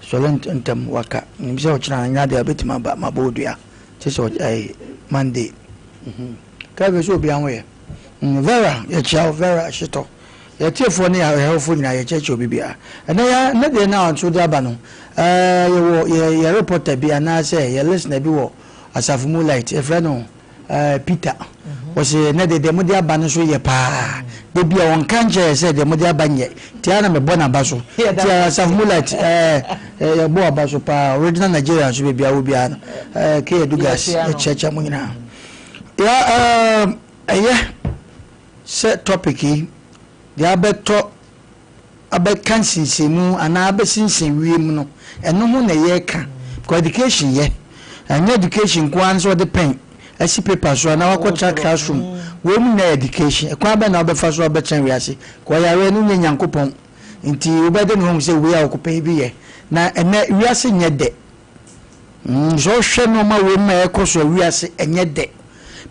Sɔre ntɛm waka nim sɛ ɔkyena anya deɛ wobɛtumi aba mabɔ wo dua kyɛ sɛ ɛyɛ Monday kɛfɛ sɛ obi ho yɛ Vera yɛkyia wo Vera hyetɔ Yɛn atiefoɔ ne yɛn ahwɛfoɔ nyinaa yɛkyerɛkyerɛ obi biara. Ɛnɛ yɛ ɛnɛ deɛ na nso de aba no ɛɛ yɛwɔ yɛ yɛ reporter bi anaasɛ yɛ listener bi wɔ asafo mu light yɛfrɛ no ɛɛ Peter. Wɔsi ɛnɛ deɛ deɛ mode aba no so yɛ paa. Da bi a wɔnka nkyerɛ yɛ sɛ deɛ mode aba nyɛ. Nti ara na mebɔ n'aba so. Nti asafo mu light ɛɛ yɛbɔ aba so paa. Original Nigeria nso baabi a wɔ biara no ɛɛ K Edugas yɛkyerɛkyerɛ mo nyinaa. Yɛ ɛɛ ɛyɛ. Sɛ topic yi deɛ abɛtɔ abɛka nsinsenmu anaa abɛsinsen wiem no, ɛno ho na yɛreka. Because education yɛ, ɛnyɛ education nko ara ne sɛ wɔde pen asi paper so anaa wakɔtra classroom. Wei mu nyinaa yɛ education. Ɛkwan bɛn na wobɛfa so abɛtena wiase? Because yareɛ no nyɛ Nyankopɔn. Nti wobɛde ne ho sɛ wei a ɔkɔpɛ yi bi yɛ. Na ɛnɛ wiase nyɛ dɛ. Sɛ wohwɛ nneɛma wei mu a ɛkɔ so a wiase ɛnyɛ dɛ.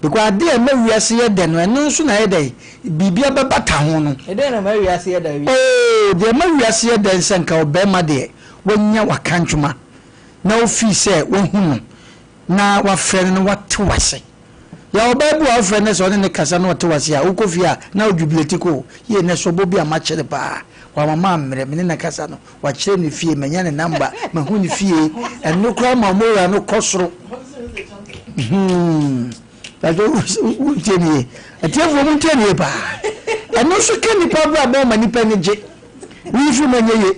Because ade a ɛma wiase yɛ dɛ no, ɛno nso na ɛyɛ dɛ biribi abɛbata ho no. Ɛdɛn na ɛma wiase yɛ dɛ? Oo, deɛ ɛma wiase yɛ dɛ nsɛ nka ɔbarima deɛ wanya wakantwoma na ofii sɛ wahu no na wafrɛ no na wate wase. Yɛ ɔbaa bi wɔ a wofrɛ no sɛ ɔne ne kasa na ɔte wase a, wokɔ fie a na wo jubilate kɔ o. Yie nɛ sɔbɔ bi a makyere paa, wama mammrɛ, me ne no kasa no, wakyerɛ ne fie, manya ne number, mahu ne fie. Ɛno koraa ma moral no kɔ soro. Hmm. Wontie ne yie. Atiefoɔ montie ne yie paa. Ɛno nso ka nipa abrabɔ ma nipa ani gye. Woyi firi mu ɛnyɛ yie.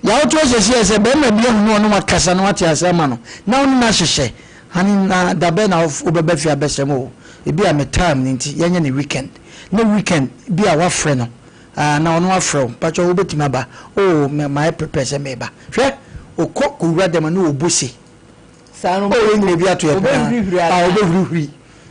Yɛawoto ahyɛsi yɛ sɛ bɛrima bi ahu no ɔne wakasa na wate ase ama no na ɔne no ahyehyɛ. Hane na da bɛn na wobɛba fie abɛsrɛ me o. Ebi a me time no nti yɛnyɛ no weekend. Na weekend bi a wafrɛ no ah na ɔno afrɛ wo mpakyɛw wobɛtumi aba oh mayɛ prepare sɛ meba. Hwɛ okɔ kɔwura dɛm a na ɔbɔ se. Saa no Oh yɛn nyina bi ato yɛ paa ɔbɛhurihuri ah anaa? ɔbɛhurihuri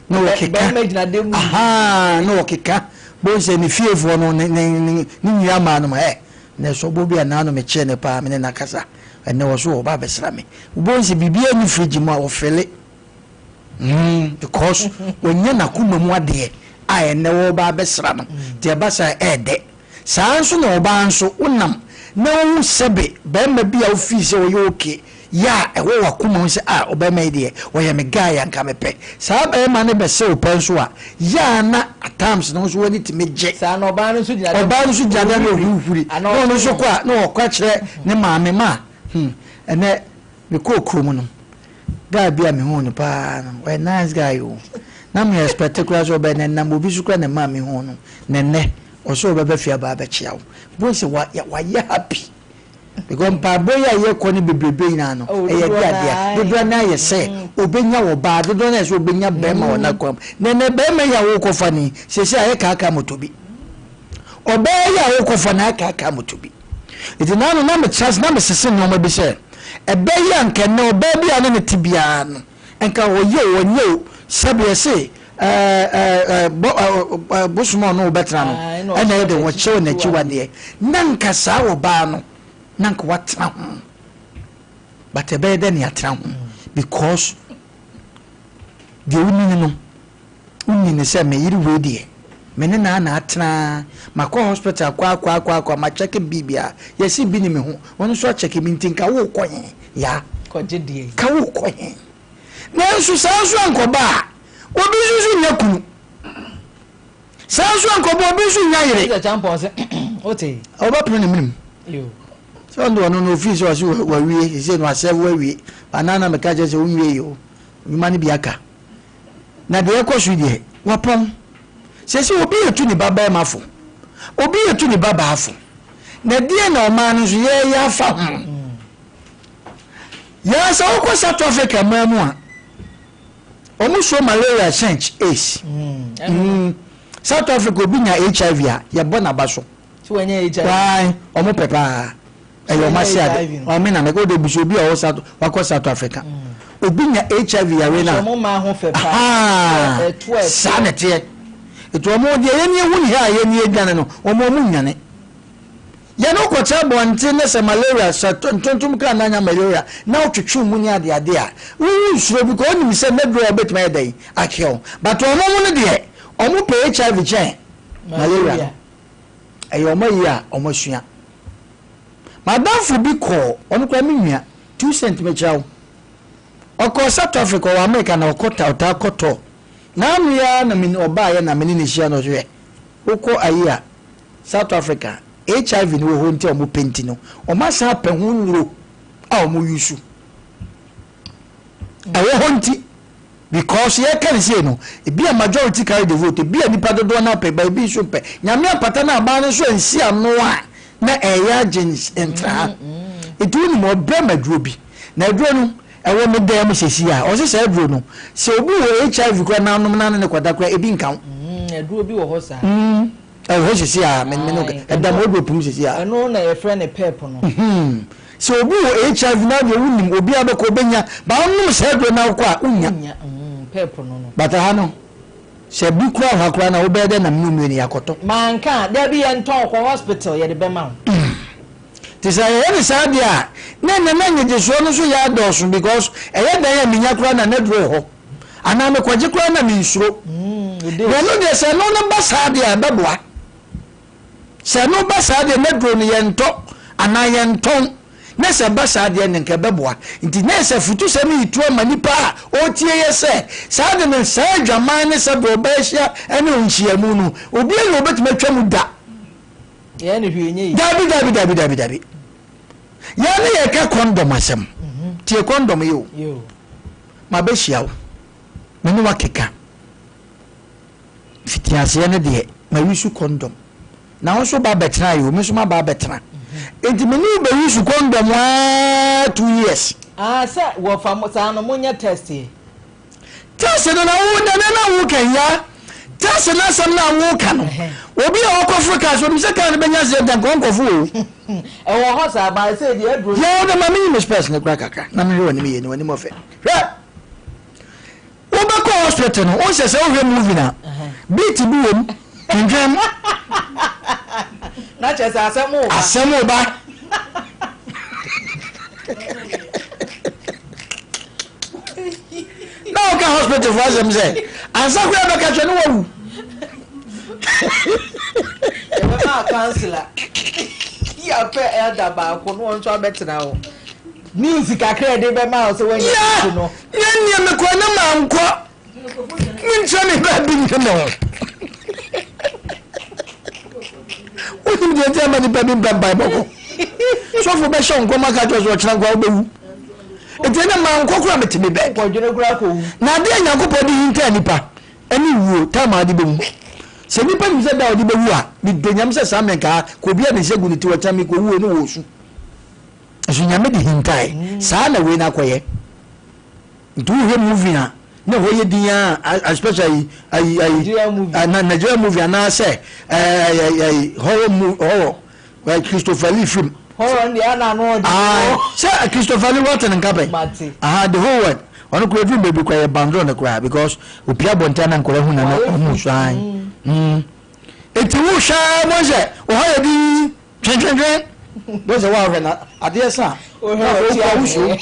na Ɔbɛ ɔkeka bɛrima gyina dɛm mu hurihuri. ahaa na ɔkeka bohu sɛ ne fiefoɔ no ne ne ne ne nua maa nom ɛ na ɛsɔbɔ bi a naano mekyee no paa me ne no akasa ɛnɛ ɔso ɔba abɛsra me wobɛhu sɛ biribiara nni fridge mu a ɔfele mm because wanya n'akoma mu adeɛ a ɛnɛ wɔreba abɛsra no nti ɛba saa ɛɛdɛ. Saa ara nso na ɔbaa nso, wonam na wohu sɛbe barima bi a wofii sɛ ɔyɛ okay yɛ a ɛwɔ w'akoma mu sɛ ah ɔbarima yi deɛ ɔyɛ me guy a nka mepɛ. Saa barima no bɛsɛ wo pɛ nso a, yɛ a na at times no wo nso w'ani tumi gye. Saa na ɔbaa no nso gyina dɛm Ɔbaa no nso gyina dɛm na ɔhurihuri ɔhurihuri na anaa ɔno ɔto nso nnwom. kɔ a na ɔkɔ akyerɛ ne maame ma hmm ɛnɛ mekɔɔ kurom no Guy bi a mehuu no paa no, ɔyɛ nice guy o. Na me expect koraa sɛ ɔbɛyɛ na ɛnam obi so koraa na ɛmaa mehuu no. Na ɛnnɛ, ɔsɛ ɔbɛba fie aba abɛkyea wo. Wobɛhu sɛ wa wayɛ happy. Because mpaebɔ yi a yɛkɔ no bebrebe nyinaa no, Oh, ɛyɛ dodoɔ de no adeɛ. ara Dodoɔ no ara yɛ sɛ ɔbɛnya ɔbaa, dodoɔ no ara yɛ sɛ ɔbɛnya barima wɔ n'akwam. Na ɛnnɛ barima yi a worekɔfa no yi, seesei ayɛ kaakaa moto bi. Ɔbaa yi a wokɔfa no akaakaa moto bi. Nti naano na metra ase na mesese nneɛma bi sɛ, ɛbɛyɛ a nka nnɛ ɔbaa bi a ne ne te biara no, nka ɔyɛ o ɔnyɛ o, sɛbe ɛse ɛɛ bɔ ɛɛ bosom a ɔne wo bɛtena no ɛna ɛyɛ dɛ wɔkyerɛ wo n'akyiwadeɛ. Na nka saa ɔbaa no, na nka watena ho. But ɛbɛyɛ dɛ ne atena ho because deɛ wonini no, Wonni no sɛ me yere wei deɛ me ne no ara na atena ara, makɔ hospital akɔ akɔ akɔ akɔ makyɛke biribiara, yɛse bi ne me ho, ɔno nso akyɛke me nti nka worekɔ he? Yaa. Kɔgye deɛ. Ka worekɔ he? Nanso saa nso ankɔba a, Obi nso so nnya kunu. Saa nso ankɔbɔ obi nso nnya yere. Sɛ kyampɔn sɛ wote. Ɔbɛpono ne menem. Sɛ ɔno ɔno no ofii sɛ ɔse wawie sese no asɛvo awie. Anaa na meka kyerɛ sɛ wonwie yi o. Nnwuma no bi aka. Na deɛ ɛkɔ so deɛ wapɔn. Sese obi etu ne ba bɛrima fo. Obi etu ne ba baa fo. Na deɛ na ɔman no nso yɛyɛ afa ho. Yɛn sɛ wokɔ South Africa man mu a Wɔn suro malaria kyɛn AIDS. Mm. South Africa obi nya HIV a yɛbɔ n'aba so. So wɔnyɛ HIV. Why? Wɔn pɛ paa. Ɛyɛ wɔn ase ade. Wɔn na mɛka ɔde busu obi a ɔwɔ South wakɔ South Africa. Mm. Obi nya HIV yare na. Wɔn mmaa ho fɛ paa. Saa na ɛteɛ. Etu wɔn deɛ yɛn ni ehu ni ha a yɛn ni edwane no wɔn wɔn nwane. Yɛne wo kɔkyɛ abɔnten na sɛ malaria sɛ ntontom kra na anya malaria na wotwetwe mu ne adeade a, wo wonsuro because wonim sɛ n'aduro a wobɛtumi ayɛ dɛn akeɛ wo. But wɔn mo no deɛ, wɔn pɛ HIV kyɛn malaria no. Ɛyɛ wɔn ayi a wɔn asua. M'adamfo bi kɔɔ, ɔno koraa me nua, 2 cent mekyerɛ wo. Ɔkɔɔ South Africa, ɔwɔ America na ɔkɔ ɔtaa kɔtɔ. N'ano yi ara na me ɔbaeɛ na me ne no hyia na ɔse hwɛ, wokɔ ayi a, South Africa, HIV no wɔ hɔ nti a wɔn pɛ nti no, wɔn asan apɛ ho nnuro a wɔn use. Ɛwɔ hɔ nti, because yɛka ne sei no, ebi a majority carry the vote, ebi a nipa dodoɔ no apɛ, ba ebi nso mpɛ. Nyame apata no aban no nso ansi ano a, na ɛyɛ agye ntra ha. Nti wonim ɔbrɛ ma aduro bi. Na aduro no, ɛwɔ me dan mu sɛsi a, ɔse saa aduro no, sɛ obi wɔ HIV koraa na anom na ne ne kɔda koraa, ebi nka ho. Aduro bi wɔ hɔ saa. Ɛwɔ hɔ sisi a me me no ɛda mu wardrobe mu sisi a. Ɛno na yɛfrɛ no pep no. Sɛ obi wɔ HIV na deɛ wonim obi a bɛkɔ obɛnya ba wonom saa aduro na wokɔ a wonya. Wonya pep no no. But ha no sɛ bi kura hɔ koraa na wobɛyɛ dɛ na mene mmienu yɛakɔtɔ. Manka a dabi yɛntɔn kɔ hospital yɛde bɛma wo. Nti sɛ yɛyɛ no saa deɛ a na ɛnɛ na nnyegyesoɔ no nso yɛ adɔɔso because ɛyɛ dan a menya koraa na n'aduro wɔ hɔ. Anaa mekɔgye koraa na mensuro. Na ɛno deɛ sɛ ɛno no ba saa deɛ a ɛbɛboa. Sɛ ɛno ba saa deɛ na duro no yɛntɔ anaa yɛntɔn na sɛ ɛba saa deɛ ne nka ɛbɛboa. Nti na sɛ afutusɛm yi tu ama nipa a ɔretie yɛ sɛ saa de no saa adwaman ne sɛ deɛ ɔbaa ahyia ne nhyiamu no obiara na ɔbɛtumi atwa mu da. Dabi dabi dabi dabi dabi. Yɛn ne yɛka kɔndɔm asɛm. Tie kɔndɔm yi o. Mabɛhyia wo, me ne wo akeka. Mfitiaseɛ no deɛ, mayi so kɔndɔm. Na wo nso ba abɛtena yi o, me nso maba abɛtena. Nti me ne wo bɛyi so kɔndɔm aa 2 years. Ah, sɛ wɔfa mo saa no monyɛ test yɛ. Test no na wo nana na wo kan ya. Test no asɛm na wo ka no. Obi a ɔkɔforo kaa so, onim sɛ kaa no bɛnya accident nka ɔnkɔfo o. Ɛwɔ hɔ saa, ba sɛ deɛ aduro. Yɛ wo de ma menyi me specs no kora kakra na mehwɛ w'anim yie na w'anim ɔfɛ. Hwɛ! Wobɛkɔ hospital no, wonsɛ sɛ wohwɛ movie na beat bi wɔ mu, twentwɛn. Na kyerɛ sɛ asɛm wo ba. Asɛm wo ba. Na woka hospital fo asɛm sɛ ansa koraa bɛka kyerɛ ne wawu. Yɛbɛma councilor yɛapɛ elder baako na wɔn nso abɛtena hɔ. News kakra yɛde bɛma wo sɛ woanya ti no. Yɛnneɛ mekɔ na mankɔ menkyerɛ me baabi nyɛ me ho. Wonim deɛ nti ama nipa bi mpɛ mpaebɔ kɔ. Sɔfo bɛhyɛ wo nkɔm aka kyerɛ sɛ ɔkyena nkoa wobɛwu. Nti ɛnɛ mankɔ koraa mete me bed. Na adeɛ a Nyankopɔn de hintaa nipa ɛne wuo time a ɔde bɛwu. Sɛ nipa nim sɛ da a ɔde bɛwu a, medɔ Nyame sɛ saa mmerɛ nka kɔ obi a ne nsa gu ne ti ɔkyena mekɔwu o ne wɔɔsu. Nso Nyame de hintae. Saa na wei no akɔyɛ. Nti wohwɛ movie a na ɛhɔ yɛ din a especially ayi ayi Nigeria movie anaasɛ ɛɛ ayi horror movie horror Christopher Lee film. Horror ndi ana ano ɔdi. Sɛ Christopher Lee wɔte ne nka pɛ. Aha the whole world ɔno kura duru baabi kura yɛ bandoro ne kura because opia abɔnten na nkɔla hu na na ɔmo so an. Eti wohwɛ mo sɛ ɔhɔ yɛ din twentwentwen bó sɛ wɔahwɛ na adeɛ sa na afei wokura wusuo.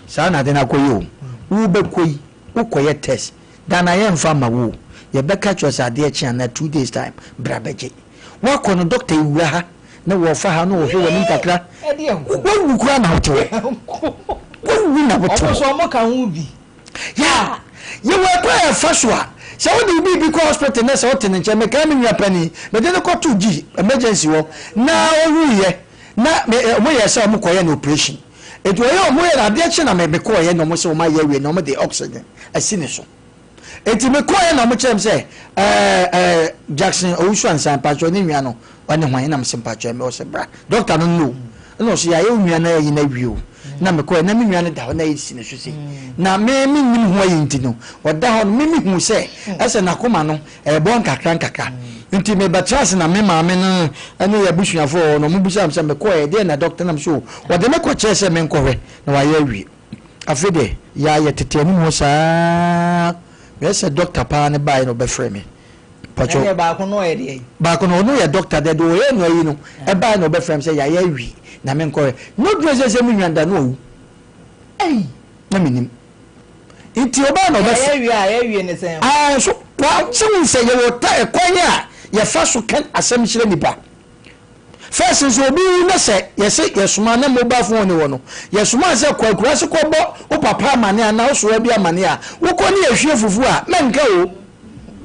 Saa na ade no akɔyɛ o. Wobɛkɔ yi, wokɔyɛ test. Da no a yɛmfa mma wo o. Yɛbɛka kyerɛ wo sɛ adeɛ kye anaa 2 days time, bra bɛgye. Woakɔ no, doctor yi wura ha, na wɔfa ha na wɔhwɛ w'anim kakra. Woawu koraa na wote hɔ. Woawu na wote hɔ. Wɔn nso wɔka ho bi. Yeah. Yɛwɔ ɛkwan a yɛfa so a, sɛ wode wo biribi kɔ hospital na sɛ wote ne nkyɛn, mekae me nua panin, mede no kɔtoo G, emergency hɔ, na ɔwuiɛ, na me, wɔyɛɛ sɛ wɔkɔyɛ no operation. Nti wɔyɛ, wɔyɛ no, adeɛ kye na me, mekɔeɛ na wɔn sɛ wɔayɛ awie na wɔde oxygen asi ne so. Nti mekɔeɛ na wɔkyerɛ me sɛ, ɛɛ, ɛɛ, Jackson Owusu Ansah, mpakyɛw ne nua no, ɔne hwan? Ɛna mese mpakyɛw, ɛmɛ ɔse bra. Doctor no no. Ɛna ɔse yɛayɛ wo nua no ayi no awie o. Na mekɔeɛ na me nua no da hɔ na yɛsi ne so sei. Na me mennim ho ayi nti no, ɔda hɔ no, me mehu sɛ ɛsɛ n'akoma no ɛrebɔ nkakra nkakra. Nti mebɛtra ase na me maame no ne yɛn abusuafoɔ wɔ hɔ no, wɔbisaa me sɛ mekɔeɛ deɛn na doctor nam so o. Wɔde me kɔkyerɛɛ sɛ menkɔhwɛ na wayɛ awie. Afei deɛ yɛ a yɛtete anim hɔ saa ara, meyɛ sɛ doctor paa no baeɛ na ɔbɛfrɛɛ me. Mpakyɛw. Ɛnneɛ baako no ɔyɛ deɛn? Baako no ɔno yɛ doctor deɛ deɛ ɔyɛ no ayi no ɛbaeɛ na ɔbɛfrɛ me sɛ yɛayɛ awie na menkɔhwɛ. Na ɔduru sɛ sɛ me nua da na wawu. Ei! Na mennim. Nti ɔbaeɛ na ɔbɛfrɛ. Yɛayɛ awie a yɛawie ne sɛn? Ae so wa sɛ wohu sɛ yɛwɔ ta ɛkwan a yɛfa so ka asɛm kyerɛ nipa. First nso obi wu na sɛ yɛse yɛsoma na mobile phone ne hɔ no yɛsoma sɛ kɔ akuraase kɔ bɔ wo papa amane anaa wo soa bi amane a wokɔ ne yɛhwie fufu a mɛnka o.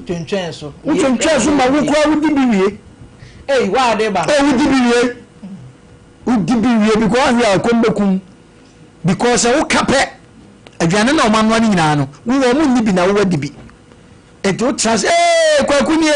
Twentwɛn so. Wo twentwɛn so ma wo koraa wodi bi wie. Ei wo a wode ba no. Oh wodi bi wie. Wodi bi wie because wahwɛ a ɛkɔm bɛkum because sɛ woka pɛ aduane na wɔn anoa no nyinaa no wo wɔn nni bi na wo wadi bi. Enti wotra ase, Ee, Kwaku nie,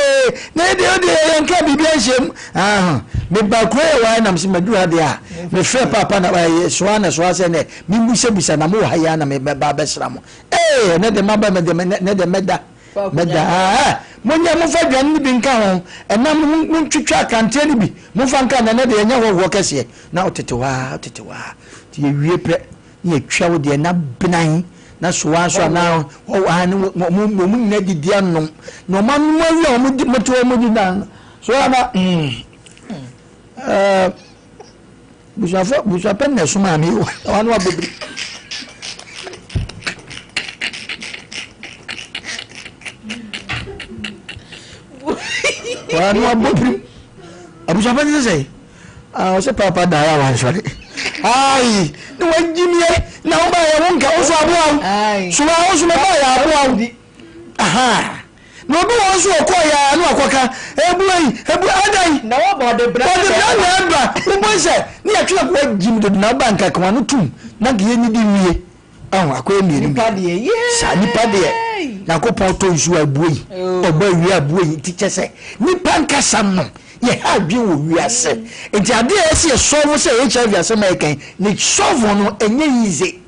na yɛ deɛ, wodeɛ yɛnka biribi anhyɛ mu. Aha, meba kuro yɛ wae nam sɛ maduru ha deɛ a, mefrɛ paapa na ɛyɛ soa na soa sɛ nɛ membusabusa na mowɔ ha yi ara na meba abɛsra mo. Ee, ɛnɛ deɛ maba mɛ deɛ nɛ deɛ mɛda, mɛda. Ah, monyɛ momfa aduane no bi nka ho, ɛnam no montwitwa akranteɛ no bi, momfa nka na ɛnɛ deɛ yɛnyɛ hɔhoɔ kɛseɛ. Na wotete hɔ ara, wotete hɔ ara, nti yɛwie pɛ ne yɛtwa wo deɛ na benan na soa nso anaa wɔn wɔn wɔn nyinaa didi anom na wɔn anom awie a wɔn di moto wɔn di na soa na mm ɛɛ busuafo busuapɛ na ɛso maame yi wɔn ano abɔ biri. Wɔn ano abɔ biri abusuapɛ ne sɛ. Ah, ɔsɛ paapa daeɛ a wansɔre. Ai, ne wagyimie na wobaeɛ wo nka wo so aboa wo. So wa wo so mɛbaeɛ aboa wo. Aha. Na obi wɔ nso ɔkɔɔ yɛ a na wakɔka ebu yi ebu adan. Na wɔbɔ ɔde bra na ɛba. Ɔde bra na ɛba. Wobɔ sɛ ne yɛtwe na wagyim dodo na woba nka ka wano tum na nka yɛnidi nwie. Ahu, akɔyɛ mmienu Nipa deɛ, yee! Saa nipa deɛ, Nyankopɔn tɔ nsuo a abue yi, ɔbɔ awia abue yi, nti kyɛ sɛ nipa nkasa no, yɛha adwene wɔ wiase. Nti adeɛ a ɛsɛ yɛ solve sɛ HIV asɛm a yɛka yi, ne solve no ɛnyɛ easy.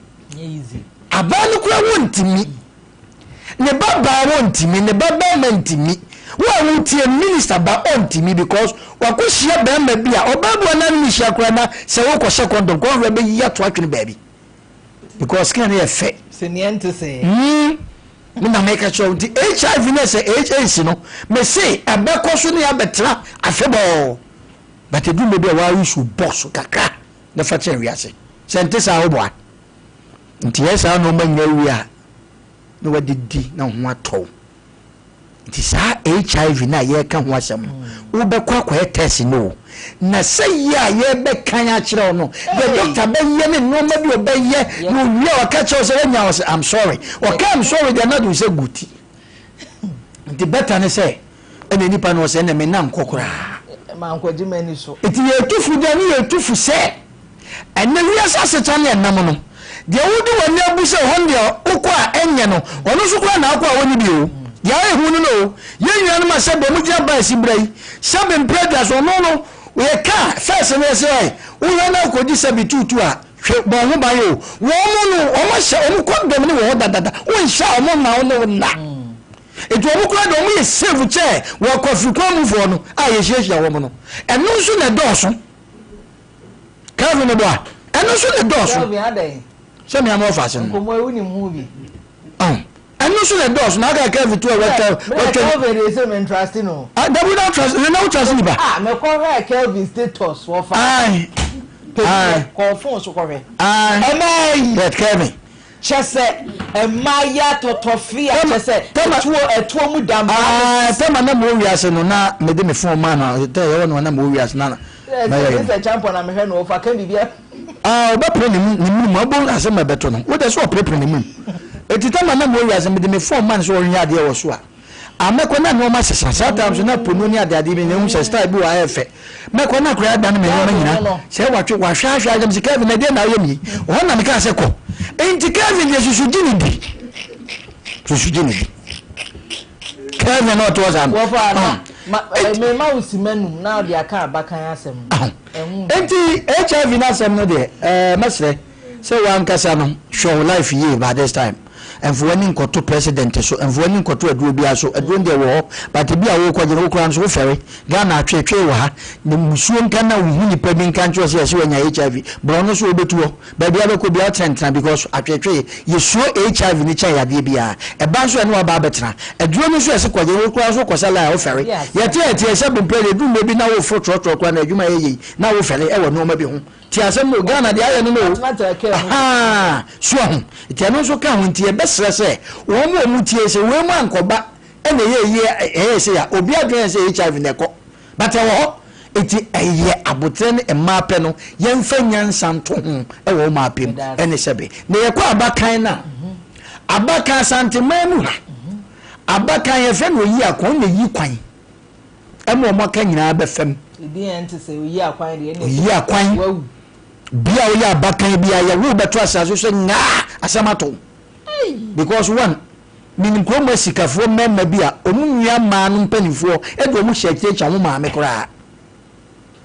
Aban no koraa wɔntumi. Ne ba baa wɔntumi, ne ba bɛrima ntumi. Wo a wotie no, minister ba ɔntumi because wakɔhyia bɛrima bi a, ɔbaa bi wɔ na ne ne hyia koraa na sɛ wokɔhyɛ condom koraa ɔhwɛ bɛyi ato atwene baabi. Because skin no yɛ fɛ. Sɛ nea ɛnte sɛɛ. Mm, me na meka kyerɛ wo nti HIV ne sɛ AIDS no, me se ɛbɛkɔ so ne abɛtra afebɔɔ. But ɛduru mmerɛ bi a waa use bɔ so kakra na fa kyerɛ wiase. Sɛ nte saa woboa. Nti yɛ saa nneɛma nyinaa wie a na wadidi na ho atɔ wo. Nti saa HIV no a yɛreka ho asɛm no, wobɛkɔ akɔyɛ test no o. Na sɛ yɛ a yɛbɛkan akyerɛ wo no, deɛ doctor bɛyɛ ne nneɛma bi ɔbɛyɛ na owie a ɔka kyerɛ wo sɛ woanya wɔ sɛ I'm sorry. Ɔka I'm sorry deɛ na de wo sɛ gu ti. Nti better ne sɛ ɛna nipa no ɔsɛ ɛna me na nkɔ koraa. Mankɔgye m'ani so. Nti yɛtu fo deɛ ne yɛtu fo sɛ Ɛnnɛ wiase asetra ne ɛnam no, deɛ wode w'ani abu sɛ ɛhɔ no deɛ wokɔ a ɛnyɛ no, ɔno nso koraa na akɔ a ɔnni bi o. Deɛ ayɛ hu no no o, yɛn nuanom a sɛbe wɔn gyina baa si berɛ yi, sɛbe mprɛ aduasa, ɔno no yɛka a, first no yɛsɛ ɔe, wohwɛ na wokɔgye sɛbe tuutu a, hwɛ bɔ wo ho ban o. Wɔn no, wɔn ahyɛ, wɔn kɔndɔm no wɔ hɔ dadada, wonhyɛ a wɔn mma wo ne wo nna. Nti wɔn koraa deɛ wɔn yɛ safe kyɛɛ wɔ kwafirikwan mufoɔ no a yɛhyiahyia wɔn no. Ɛno nso na ɛdɔɔso. Kelvin ne boa. Ɛno nso na ɛdɔɔso. Kelvin adɛn? Sɛ mmea ma ɔfa ase no. Nkɔmɔ ewu nim ho bi. Ɔn. Ɛno nso na ɛdɔɔso na aka Kelvin to a wɔtwa wɔtwa. Kelvin de sɛ me ntrust no. Ah dabi na trust na wo trust nipa. Ah mɛkɔ hwɛ Kelvin status wɔfa. Ayi. Ayi. Kɔ phone so kɔhwɛ. Ayi. Ɛmɛ yi. Yɛ Kelvin. Kyɛ sɛ mmaa yi atɔtɔfe a kyɛ sɛ ɛtuo ɛtuo mu da mmaa no sisi. Tɛma na mewɔ wiase no na mede me phone maa no tɛ yɛwɔ no na mewɔ wiase na mɛyɛ no. Sɛ kyampɔn na mehwɛ no ɔfa ka biribi a. Ah ɔbɛpere ne mu ne mu mu abɔ asɛm ɛbɛto no wodɛ sɛ ɔperepere ne mu. Eti tam a na mewɔ wiase mede me phone ma no sɛ ɔnyɛ adeɛ wɔ so a, a mɛkɔ na nnoɔma sesa. Saa time so na pono ne adeade bi na ehu sɛ style bi wɔ ha ɛyɛ fɛ. Mɛkɔ na akwadaa adane me nnoɔma nyina. Sɛ watwe wahwɛ ahwɛ ahwɛ mese Kelvin ɛdeɛn na woyɛ me yi? Hɔ na mekaa sɛ kɔ. Enti Kelvin deɛ susu gye ne di. Susu gye ne di. Kelvin na ɔte hɔ saa no. Wɔfa na ma mema wo sima num na ɔde aka abakan asɛm no. Enti HIV no asɛm no deɛ ɛɛ mɛsrɛ. Sɛ wankasa no hwɛ wo life yie by this time mfa w'ani nkɔto president so mfa w'ani nkɔto aduro biara so aduro no deɛ wɔ hɔ but ebi a worekɔgye no wo koraa nso wofɛre Ghana atweetwee wɔ ha na musuo nka na wohu nipa bi nka nkyerɛ sɛ yɛse wanya HIV borɔ no so wobɛtu hɔ baabi a wobɛkɔ biara wotenatena because atweetwee yɛsuro HIV no kyɛn yadeɛ biara ɛba nso ɛne waba abɛtena aduro no nso yɛse kɔgye wo koraa nso wokɔsa line a wofɛre yɛte yɛte yɛsɛ bempɛ deɛ ɛduru mmerɛ bi na woforo trɔtrɔ koraa na adwuma yɛ yei na wofɛre ɛwɔ nnoɔma bi ho Te asɛm no o, Ghana deɛ ayɛ no no o. Ahaa, so ahu. Nti ɛno nso ka ho, nti yɛbɛsrɛ sɛ wɔn a wɔn tie sɛ wei mu ankɔba ɛna ɛyɛ yie ɛyɛ sei a, obi adwene yɛ sɛ HIV na ɛkɔ, but ɛwɔ hɔ. Nti ɛyɛ aboterɛ ne mmaa pɛ no, yɛmfa nyansa nto ho ɛwɔ mmaa pɛ mu ɛne sɛbe. Na yɛkɔ abakan no a, abakan Asanteman mu ha, abakan yɛfrɛ no oyi akɔn na ɛyi kwan. Ɛma wɔn aka nyinaa bɛfam. Oyi akwan. Bia woyɛ abakan bi a yɛwo bɛto asase so sɛ nyaa asɛm ato. Because one, menim kurom asikafoɔ mmarima bi a wɔn nua mmaa no mpanimfoɔ de wɔn hyɛ akyire kyɛ wɔn maame koraa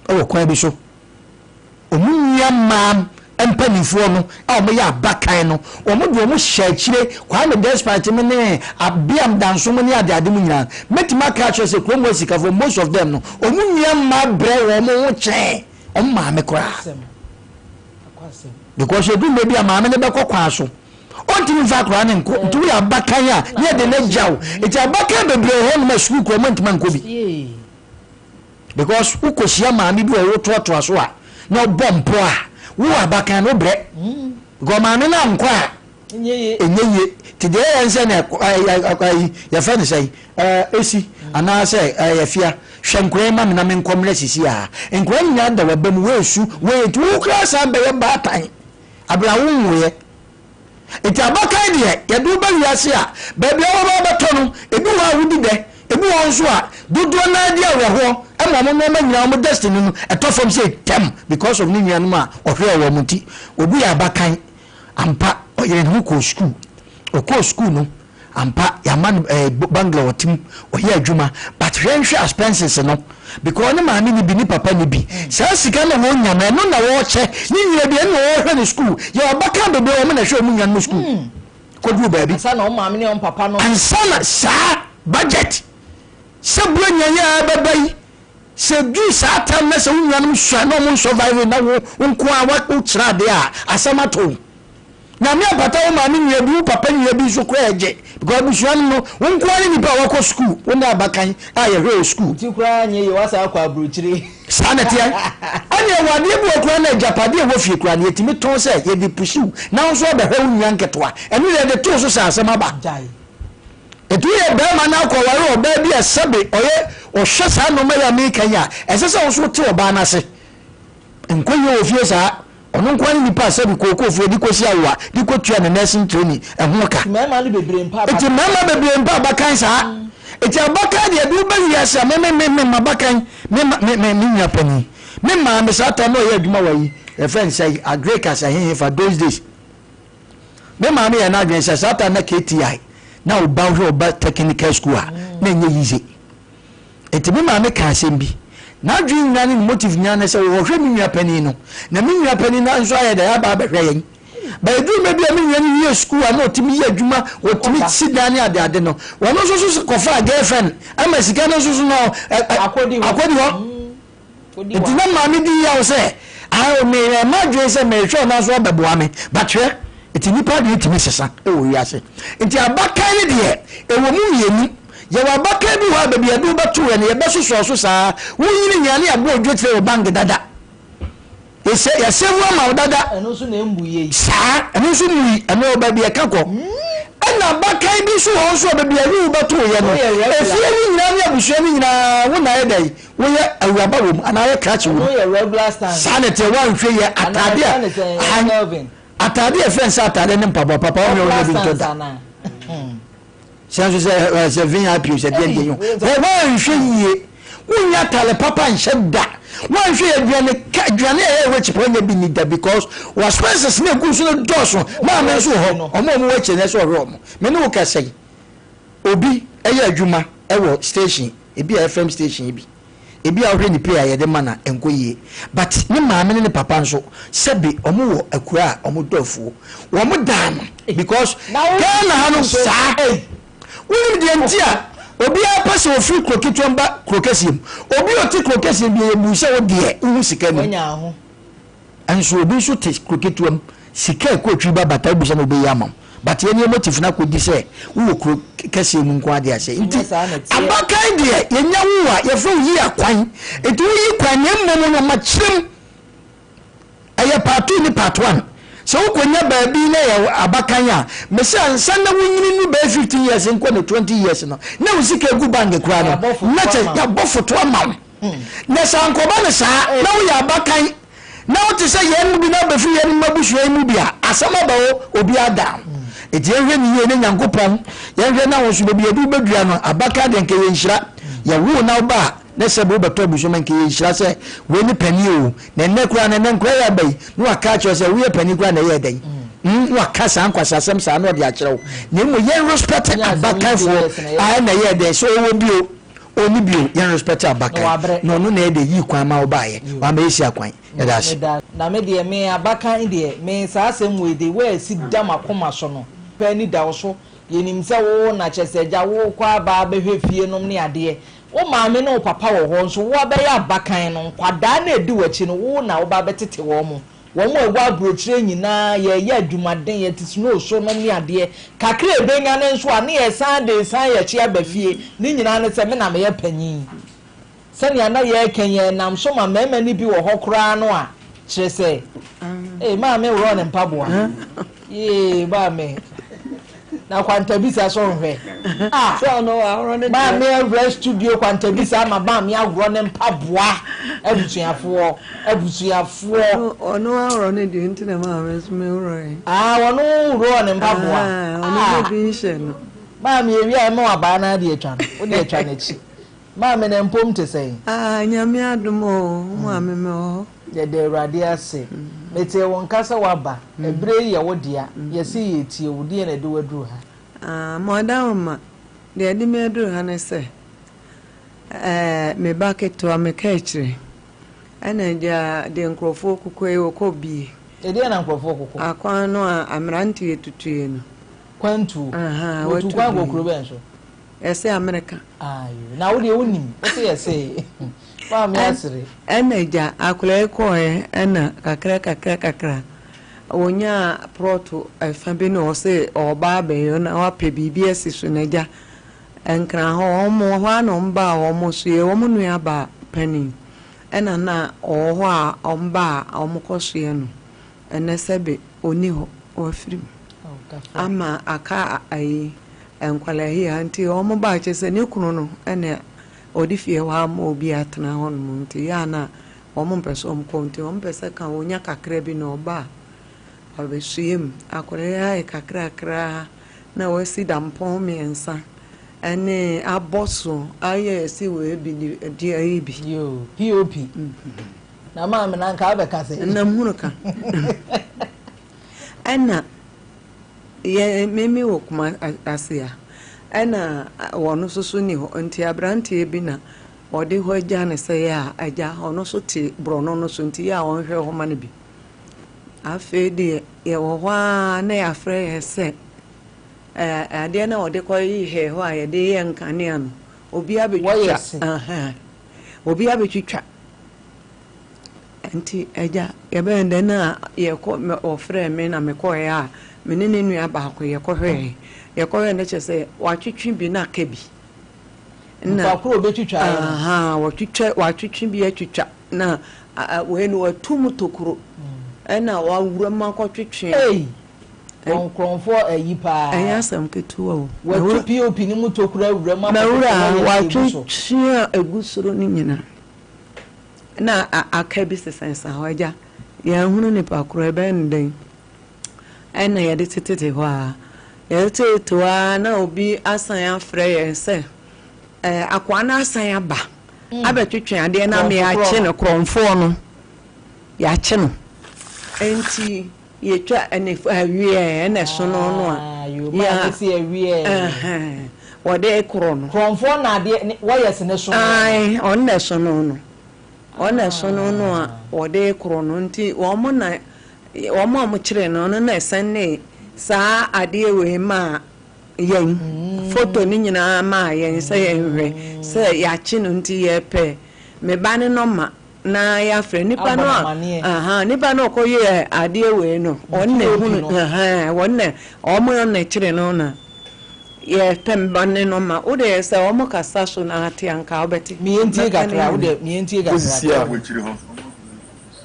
ɛwɔ kwan bi so. Wɔn nua mmaa mpaninfoɔ no a wɔyɛ abakan no, wɔn de wɔn hyɛ akyire, Kwame Despite mo ne Abiam Danso mo ne adeade mo nyinaa, mɛtumi aka akyerɛ sɛ kurom hɔ asikafoɔ most of them no, wɔn nua mmaa brɛ wɔn ho kyɛn wɔn maame koraa. Because ɛdu mmerɛ bi a maame no bɛkɔ kwan so, ɔntumi mfa akwadaa no nkɔ, nti woyɛ abakan a ne yɛde no agya wo. Nti abakan bebree wɔ hɔnom a sukuu koraa wɔntumi ankɔ bi. Because wo kɔ hyia maame bi wɔ wo toatoa so a na ɔbɔ mpo a wo abakan no brɛ because maame no ankɔ a ɛnyɛ yie ti deɛ ɛyɛ nsɛ na ɛyi yɛfɛ no sɛ ɛsi anaasɛ ɛyɛ hwɛ nkora yi ma me na menkɔ mmerɛ sisi a nkora nyinaa da waba mu wɔasu wɔyɛ nti wo koraa san bɛyɛ baatan abira wo nwoeɛ Enti abakan deɛ, yɛde wo ba wiase a, baabi a wobɛba abɛtɔ no, ebi wɔ hɔ a wodi dɛ, ebi wɔ hɔ nso a, dodoɔ no ara di awerɛhoɔ ma wɔn nnoɔma nyinaa, wɔn destiny no, ɛtɔ fam sɛ tɛm because of ne nuanom a ɔhwɛɛ wɔn nti. Obi yɛ abakan, ampa, ɔyere ne ho kɔɔ sukuu. Ɔkɔɔ sukuu no, Ampa yɛama no eh, bungalow ɔte mu, ɔyɛ adwuma but hwɛ nhwɛ expenses no because ne maame ni bi ne papa ni bi saa sika no wɔnya no ɛno na wɔkyɛ ne nua bi ɛno na wɔhwɛ no school yɛ ɔbɛka bebree wɔn na ɛhwɛ wɔn nua no school hmm. kɔduru baabi ansa na wɔn maame ne wɔn papa no ansa na saa budget sɛ buro nya yɛ ɛbɛba yi sɛ duru saa tam na sɛ wo nuanom sua na wɔn survive na wo nko a wokyerɛ adeɛ a asɛm ato Nyame apata wo maame nua bi wo papa nua bi nso koraa ɛgye because abusua no no wo nko ara ne nipa a wakɔ school wo ne abakan a yɛhwɛ wɔ school. Ti koraa nyɛ yie wasan akɔ aburokyire. Saa na ɛteɛ ɛne ɛwɔ adeɛ bi wɔ koraa na agyapadeɛ ɛwɔ fie koraa no yɛtumi tɔn sɛ yɛde pusiw na wo nso abɛhwɛ wo nua nketewa ɛno deɛ yɛde too so sɛ asɛm aba. Gyae. Nti woyɛ barima na akɔ ware ɔbaa bi a sɛbe ɔyɛ ɔhwɛ saa nnoɔma yi a meka yi a ɛsɛ sɛ wo nso wote ɔbaa no ase. Nkɔ yie wɔ fie saa. Ɔno nko ara ne nipa a sɛbi kookoofoɔ de kɔsi awowa de kɔtua ne nursing training ɛho ka. Nti mmarima no bebree mpɛ abakan. Nti mmarima bebree mpɛ abakan saa. Nti abakan deɛ de woba wiase a me me me me m'abakan me me me me nua panin me maame saa time na ɔyɛ adwuma wɔ ayi yɛfrɛ no sɛ agric as ɛhehefa those days me maame yɛ n'adwene sɛ saa time na KTI na ɔba wohwɛ ɔba technical school a na ɛnyɛ yize. Enti me maame kaa asɛm bi. N'adwene nyinaa ne ne motive nyinaa ne sɛ wɔhwɛ me nua panin no, na me nua panin no nso ayɛ dɛn aba abɛhwɛ yɛn. But ɛduru mmerɛ bi a me nua no wie sukuu a na ɔtumi yɛ adwuma, ɔtumi si dan ne adeade no, ɔno nso so kɔfaa girlfriend ama sika no nso so no Akɔdi hɔ. akɔdi hɔ. Nti na maame di yaw sɛ, ah, me m'adwene sɛ mehwɛ ɔno nso ɔbɛboa me, but hwɛ, nti nnipa adwene tumi sesa wɔ wiase. Nti abakan no deɛ, ɛwɔ mu mmienu. Yɛwɔ abakan bi wɔ hɔ a baabi a yɛde wo bɛto yɛ no, yɛbɛsosɔ so saa. Wonyini nyinaa ne yɛabɔ odwetire wɔ bank dada. Yɛsɛ yɛsɛvu ama wo dada. Ɛno nso na ɛmmu yei. Saa, ɛno nso mmui, ɛno wɔ baabi ɛka kɔ. Ɛna abakan bi nso wɔ hɔ nso a baabi a yɛde wo bɛto yɛ no, Woyɛ efie regular. no nyinaa ne abusua no nyinaa, wo na ayɛ dɛn? Woyɛ awuraba wɔ mu anaa woyɛ krakye wɔ Ɛno mu. yɛ regular stand. Saa na ɛteɛ, woanhwɛ yie Anaa ataade yɛfrɛ no a sɛn, han Kelvin. Ataade a yɛfrɛ no sɛ ataade ne mpaboa papa wo hwɛ wo nya bi ntɔ da. Sɛ nso sɛ sɛ VIP o sɛ deɛ deɛ yɛ wɔ wɔanhwɛ yie wonya ataade papa nhyɛ da wɔanhwɛ yɛ aduane ka aduane a ɛyɛ rich paa nya bi ni da because wɔ expenses na egu so no dɔɔso. Maame nso wɔ hɔ ɔmo a ɔmo wɔ akyire no ɛsɛ ɔhwɛ ɔmo. Me ne wo kasa yi obi ɛyɛ adwuma ɛwɔ station ebi a FM station yi bi. Ebia wohwɛ ne pay a yɛde ma no a ɛnkɔ yie but ne maame ne ne papa nso sɛbe wɔn wɔ akura a wɔn dɔ afuo wɔn daa no because Ghana ha no saa wonim deɛ nti a obiara pɛ sɛ ofiri kuro ketewa mu ba kuro kɛseɛ mu obi a ɔte kuro kɛseɛ mu deɛ yɛbu sɛ wo deɛ wohu sika nim Nso obi nso te kuro ketewa mu, sika a ɛkɔ otwi ba bata wobisa no obeyi ama wo. But yɛn yɛn motive no akɔdi sɛ wowɔ kuro kɛseɛ mu nko ara deɛ asɛ. Nti abakan deɛ yɛnya wo a yɛfrɛ wo yi akwan. Nti woyi kwan na mmom no makyerɛ mu ɛyɛ part 2 ne part 1. Sɛ wokɔnya baabi na yɛ abakan a, mese ansa na wonyini nu bɛyɛ 15 years nkɔ ne 20 years no, na wo sika egu bank koraa no, na kyɛ yɛabɔ foto ama wo. Na sɛ ankɔba no saa, na woyɛ abakan, na wote sɛ yɛn mu bi na wobɛfiri yɛn abusua yi mu bi a, asɛm aba o, obiara da ho. Enti yɛnhwɛ no yie ne Nyankopɔn, yɛnhwɛ na wo nso baabi yɛde wo bɛdua no, abakan deɛ nka ɛyɛ nhyira. Yɛwoo na woba a, na sɛ wobɛtɔ abusua mu a, nka ɛyɛ nhyira sɛ wei ne panin o. Na ɛnnɛ koraa no, ɛnnɛ nkwadaa yi aba yi, na waka akyerɛ wo sɛ woyɛ panin koraa na ɛyɛɛ dɛn? Hmm, na waka saa nkwaseasɛm saa na ɔde akyerɛ wo. Na mmom yɛn respect abakanfoɔ a ɛna ɛyɛɛ dɛn sɛ ɔwɔ bi o. Ɔnni bio, yɛn respect abakan na ɔno na ɛde yii kwan ma wo baeɛ, wama yɛsi akwan, yɛda ase. Na me deɛ me abakan deɛ me saa asɛm wei de wei a ɛsi da makoma so no pɛ ani da wo so, yɛnim sɛ wo na kyerɛ sɛ agya wo kɔ aba abɛhwɛ fie nom ne adeɛ, wo maame ne wo papa wɔ hɔ nso wo abɛyɛ abakan no nkwadaa no a ɛdi w'akyi no wo na woba abɛtete wɔn Wɔn a ɛwɔ aburokyire nyinaa yɛreyɛ adwumaden, yɛte snow so nom ne adeɛ. Kakra a ɛbɛnya no nso a, ne yɛsan de resan yɛn akyi aba fie. Ne nyinaa ne sɛ, me na meyɛ panin. Sɛnea na yɛreka yi, ɛnam so ma mmarima no bi wɔ hɔ koraa no a, kyerɛ sɛ, ee, maame worɔ ne mpaboa. Yee, maame. Na kwantabisa so nhwɛ. Ah, maame awura studio kwantabisa ama maame aworɔ ne mpaboa. Abusuafoɔ, abusuafoɔ. Ɔno aworɔ ne deɛ nti na maame nso me worɔɛ. Ah, ɔno worɔ ne mpaboa. Ah, ɔno ne bi nhyɛ no. Maame ewia ɛma wabaa na ade atwa no, wode atwa n'akyi. Maame na mpom te sɛn? Ah, Nyame adom o, maame me wɔ hɔ. Yɛda Awurade ase. Metee wo nka sɛ woaba. Ɛberɛ yi yɛ wo dea. Yɛse yɛretie wo. Deɛn na ɛde wo aduru ha? Ah, Mɔdawoma, deɛ ɛde me aduru ha ne sɛ, eh, me ba ketewa, meka akyire. Ɛna gya deɛ nkurɔfoɔ kokɔ yi, wɔkɔ bie. Ɛdeɛn na nkurɔfoɔ kokɔ? Akwan no a mmeranteɛ tutuie no. Kwantuo? Aha, Wɔtu wɔatu kwan kɔ bie. kuro bɛn so? Yɛse Amerika. Ayo, na wo deɛ wonim, wose yɛse. Maame asere. Ɛna agya, akwadaa yi kɔɔɛ ɛna kakra kakra kakra ɔnyaa prɔto ɛfa bi na ɔse ɔɔba abɛyɔ na wapɛ biribi asi so na agya Nkran hɔ wɔn hɔ ara na wɔn baa wɔn so yɛ wɔn nua baa panin ɛna na ɔwɔ hɔ a wɔn baa wɔn kɔ soɛ no ɛnɛ sɛbe ɔni hɔ wafiri mu ama aka ayi nkwadaa yi a nti wɔn baa kyɛ sɛ ne kunu no ɛna ɔde fie hɔ ama obi atena hɔ nom nti yɛ a na wɔn mpɛ sɛ wɔn kɔ nti wɔn pɛ sɛ ka wɔnya kakra bi na ɔba a ɔbɛsua mu. Akwadaa yi ayɛ kakrakra na wasi dampɔn mmiɛnsa ɛne abɔ so ayɛ ɛsi wɔ ebi de ɛde ayi bi. Yoo, POP. Na maame na nka abɛka sɛ. Nam hunu ka. Ɛna Yɛ me me wɔ Kumasi a, ɛna ɔno nso so nni hɔ. Nti aberanteɛ bi na ɔde hɔ agya no sɛ yɛ a agya ɔno nso te borɔno no so nti yɛ a ɔnhwɛ hɔ ma no bi. Afei deɛ yɛwɔ hɔ ara na yɛafrɛ yɛ sɛ ɛɛ adeɛ no a ɔde kɔyɛ hɔ a yɛde yɛ nkanea no obi abɛtwitwa. Obi abɛtwitwa. Nti agya, yɛbɛyɛ dɛn na yɛkɔ, wɔfrɛɛ me na mekɔeɛ a, me ne ne nua baako yɛkɔhwɛeɛ. Yɛkɔhwɛeɛ no kyerɛ sɛ watwetwe bi na aka bi. Na, Nipa koro a ɔbɛtwitwaeɛ no? Ahaa, watwitwa, watwetwe bi atwitwa na wei no watu mu tokuro ɛna wawura mu akɔtwetwe. Ei! Wɔn nkorɔmfoɔ ayi paa. Ɛnyɛ asɛm ketewa o. Watu POP no mu tokuro awura mu akɔtwetwe Mawura, wires agu so. watwetwe a ɛgu soro no nyinaa. Na aka bi sesɛnsa hɔ. Agya, yɛanhunu nipa korɔ, ɛbɛyɛ no dɛn? Ɛna yɛde tetete hɔ ara. Yɛde tetete hɔ ara na obi asan afrɛ yɛn sɛ ɛɛ akoa no asan aba abɛtwetwe adeɛ no ama yɛakye no, korɔmfoɔ no, yɛakye no. Enti yɛtwa ɛne awiɛ ɛna ɛsono no a. Ah, yoo, maa ne se awiɛ. Ɛhɛn, wɔde korɔ no. Korɔmfoɔ na adeɛ ne wɔyɛs ne sono no. Ae, ɔno na ɛsono no. Ɔno na ɛsono no a wɔde korɔ no nti wɔn na Wɔn a wɔkyeree no no na ɛsɛnee saa adeɛ wei maa yɛn, foto no nyinaa maa yɛn sɛ yɛnhwɛ sɛ yɛakye no nti yɛpɛ me ba no nɔma na yɛafrɛ nipa no a, aha, nipa no a ɔkɔyɛɛ adeɛ wei no, wɔn na ehunu, ɛhɛn, wɔn na wɔn na ɛkyeree no na yɛpɛ me ba no nɔma. Wo deɛ sɛ wɔn kasa so na ate anka wobɛte. Mientie kakra, wo deɛ mientie kakra. Kosisi a.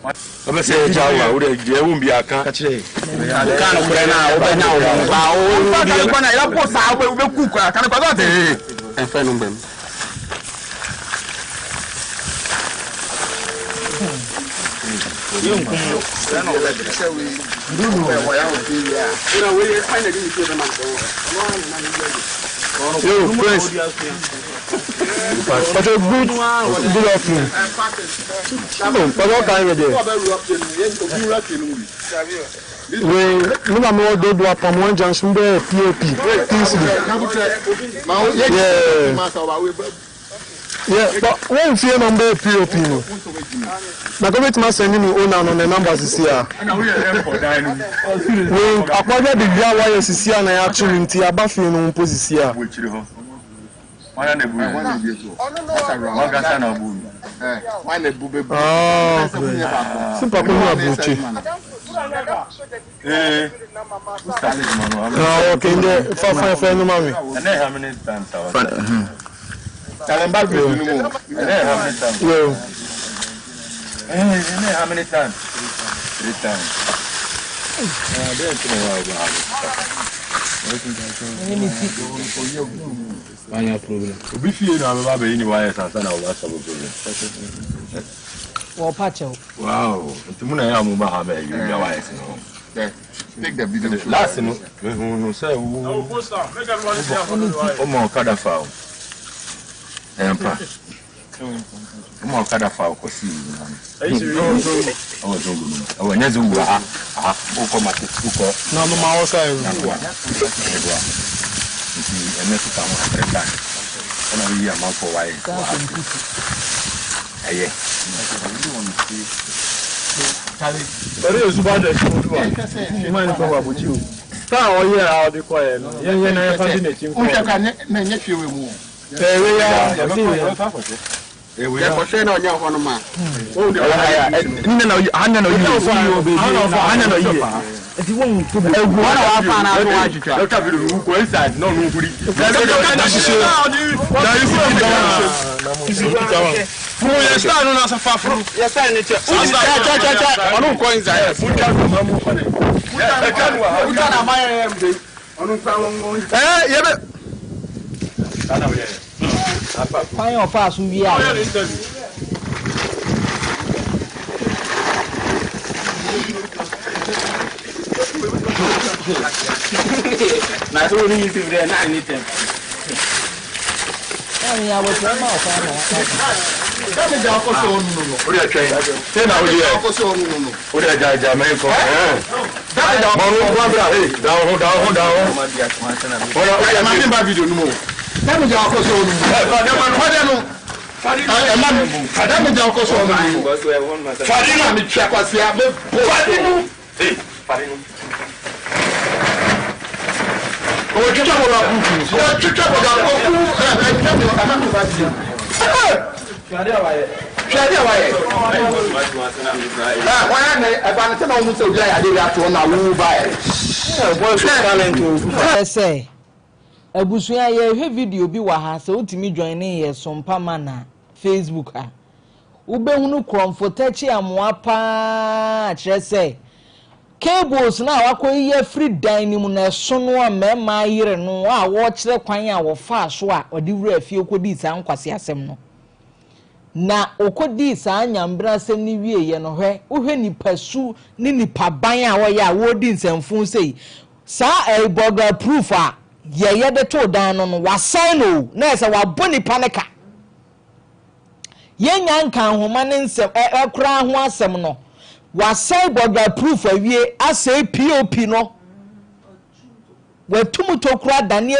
Wobɛ sɛ yɛgya wo a, wode deɛ ɛwom biara ka. Ka kyerɛ yɛ. Woka nokorɛ no a, wobɛnya wo ho. Ba wo deɛ. Ka nokorɛ no a, yɛbɛpo saa, wobɛku koraa. Ka nokorɛ sɛ ɔte. Ɛmfa no mbam. Yɛnkum wo. Yo, Prince. Pacho good good afternoon. Oh, pacho kan yɛ deɛ. We me na mewɔ dodo apam one junction bɛyɛ POP Kingsley. Yeah. Yeah, but wɔn fie na mbɛyɛ POP no. Na kò bɛtumi asɛnde mi owner no ne number sisi a. We akwadwa de wia wayɛ sisi a na yɛakye no nti aba fie no mpo sisi a. Ah, simpa ko ni abuche. Ah, okay, nde fa fa fa no mami. Yo. How many times? Three times. Wanya problem. Obi fie na abɛba abɛyi ne wires ansa na wɔba solve problem. Wɔpa kyɛw. Wow, nti mu na ɛyɛ a mo ba ha bɛyi wia wires no. Take the video. Last no, mehu no sɛ wo woma ɔkada fa o. Ɛmpa. Woma ɔkada fa o kɔsi na no. Ɛwɔ zongo no mu. Ɛwɔ nyɛ zongo ha. Ha, wokɔ market, wokɔ. Na no ma wɔ side no. Ɛboa. Nti ɛnɛ so ka ho three times. Ɛna woyi amanfoɔ wires wɔ ha. Ɛyɛ. Ɔde yɛ suba dɛ si odu a. Mma nipa wɔ abɔkyi o. Star a ɔyɛ a ɔde kɔɛ no, yɛn yɛn na yɛfa di n'akyi nkɔ. Wohwɛ ka ne na ɛnyɛ fie wɔ mu o. Ɛwɛ ya. Yɛkɔhwɛ na ɔnyɛ hɔ no ma. Nne na hanya na oyiye. Hanya na oyiye. Egu hɔ na wafa na ato atwitwa. Dr. Video no wukɔ inside na ɔno nhuri. Furu yɛ star no na sɛ fa furu. Yɛ star ne kyɛ. Kyɛ kyɛ kyɛ ɔno nkɔ inside. Wotwa na ama yɛ yɛ mde. Ɔno nkura wɔn wɔn. Ɛɛ yɛ bɛ. Kwan a ɔfaa so wie a. Na so woni YouTube dɛ na ani tɛm. Ɛmi abotire ma ɔkwan na waka. Sẹ́mi jẹ́ ọkọ sọ ọ́nù nù. O de twɛn. Sɛ na o yɛ. Ọkọ sọ ọ́nù nù. O de gya gya mɛ nkɔ. Mɔnu kura bra. Ee da ho da ho da ho. Ɔna o Ẹ yɛ ma mi ba video nu mu o. Sẹ́mi jẹ́ ọkọ sọ ọ́nù nù. Fadé nu. Ẹ ma mi. Sẹ́mi jẹ́ ọkọ sọ ọ́nù nù. Fadé nu àmì twa kwasia. Fadé nu. Owó twitwa bọ̀ la kú. Ẹ twitwa bọ̀ la kú. Ẹ ẹ twitwa bọ̀ ẹ ma mi ba video. Hwɛ adeɛ a wayɛ. Ɛ wɔn ayɛ ɛba ne sɛ na wɔn sɛ obi ayɛ adeɛ bi ato hɔ na awo ba yɛ. Kyerɛ sɛ, abusua yɛrehwɛ video bi wɔ ha, sɛ wotumi joine yɛ Sompa Manor Facebook ha, wobɛhunu Korɔmfo Takyi Amoa paa, kyerɛ sɛ cables no a wakɔyi afiri dan no mu no ɛso no a mmarima ayere no a wɔrekyerɛ kwan a wɔfaa so a ɔde wura fie kɔdii saa nkwaseasɛm no. Na ɔkɔdii saa nyambrasɛm no wieeɛ no, hwɛ, wohwɛ nipasu ne nipaban a ɔyɛ a wɔredi nsɛmfoo sei, saa ɛyi burglar proof a yɛyɛ de too dan no no, wasan no o, na ɛsɛ wabɔ nipa no ka. Yɛnnya nka nhoma ne nsɛm ɛ ɛ koraa ho asɛm no, wasan burglar proof awie, asɛe POP no. Watu mu tokuro adane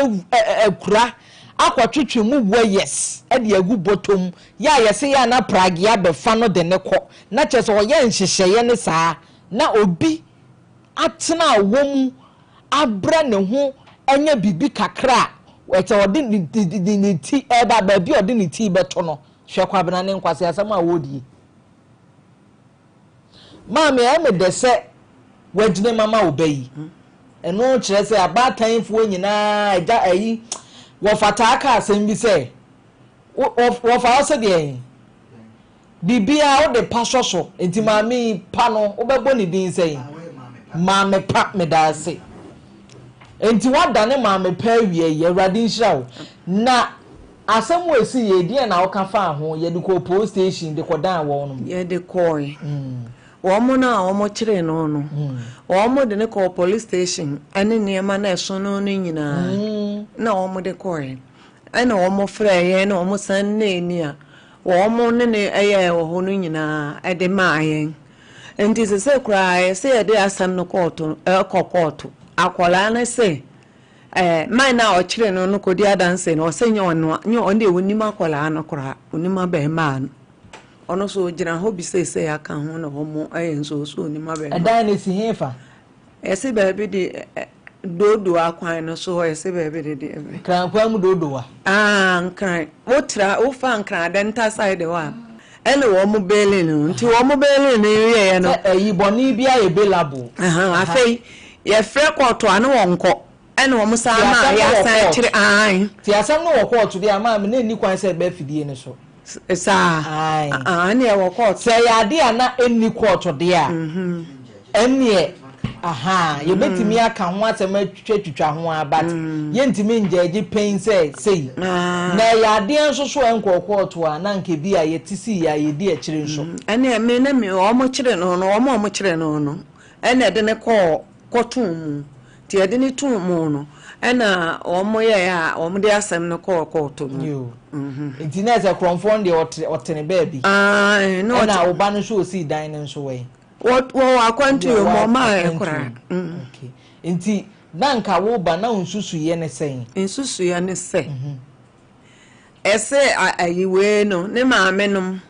akura akɔtwetwe mu wires de agu bɔtɔ mu, yɛ a yɛse yɛ a na pragea bɛfa no de no kɔ, na kyerɛ sɛ ɔyɛ nhyehyɛeɛ ne saa, na obi atena awɔ mu abrɛ ne ho anya biribi kakra a ɛsɛ ɔde ne ti ɛba baabi a ɔde ne ti bɛto no, hwɛ Kwabena ne nkwaseasɛm a wɔredie. Maame, ɛyɛ me dɛ sɛ woagyina mu ama wo ba yi. Ɛno kyerɛ sɛ abaatanfoɔ nyinaa agya ayi wɔfataa ka asɛm bi sɛ wɔfa wo sɛ deɛn? Biribiara wode pa sɔ so. Nti maame yi pa no wobɛbɔ ne din sɛn? Maame pa, meda ase. Nti woadane maame pa awia yi, Awurade nhyira wo. Na Asɛm a esii yɛ, deɛn na woka faa ho? Yɛde kɔɔ post station de kɔdan wɔnom. Yɛde kɔɔe. Wɔn no a wɔkyeree no no, wɔde no kɔɔ police station ne nneɛma no a ɛso no no nyinaa na wɔde kɔɔe. Ɛna wɔfrɛɛ yɛn na wɔsan nee nea wɔn ne no yɛɛ wɔ hɔ no nyinaa de maa yɛn. Nti sesei koraa ɛyɛ sɛ yɛde asɛm no kɔɔto, kɔ kɔɔto. Akwadaa no se Eh, man no a ɔkyeree no no kɔdi adanse no, ɔsɛ nyɛ ɔno a, nyɛ ɔno deɛ ɔnim akwadaa no koraa, ɔnim abarimaa no. Ɔno nso ɔgyina hɔ bi seesei aka ho na wɔn ayɛ nso ɔsɛ ɔnim abarimaa. Ɛdan no si hefa? Yɛse baabi de Dodowa kwan no so hɔ, yɛse baabi de deɛ bɛ. Nkran kwan mu Dodowa? Ah, Nkran. Wotra, wofa Nkran Adenta side hɔ a, ɛna wɔn bailing no, nti wɔn bailing no wieɛ no. Sɛ ɛyi bɔne biara yɛ bailable. Afei yɛfrɛ kɔɔto a ne wɔn nkɔ, ɛna wɔn san Ti ma asɛm no wɔ yɛasan kɔɔto. kyerɛ ae. Ti asɛm no wɔ kɔɔto deɛ a maame na ɛnni kwan sɛ ɛba afidie no so. Saa. Ae. Ɛne ɛwɔ kɔɔto. Sɛ ɛyɛ adeɛ a na ɛnni kɔɔto deɛ a, ɛnneɛ ahaa yɛbɛtumi aka ho asɛm atwitwatwitwa ho ara but yɛntumi ngyɛɛgye pɛn sɛ sei. Na ɛyɛ adeɛ nso so a ɛnkɔɔ kɔɔto a na anka ebi a yɛte sii yɛ a yɛdi akyire nso. Ɛnneɛ me ne me wɔn kyere no no wɔn a wɔkyere no no ɛna ɛde no kɔɔ kɔtoo mu nti yɛde no too mu no ɛna wɔn yɛɛ a wɔn de asɛm no kɔɔ kɔɔto no. Yoo nti na ɛsɛ korɔmfoɔ no deɛ ɔte ɔte ne baabi. Ae na ɔte. Ɛna wo ba no nso ɔsii dan no nso wɛn. Wɔ wɔwɔ akwantuo mu ɔmaa yɛ koraa. Okay nti na nka wo ba na wo nsusuiɛ ne sɛn? Nsusuiɛ ne sɛ ɛsɛ ayi wei no ne maame nom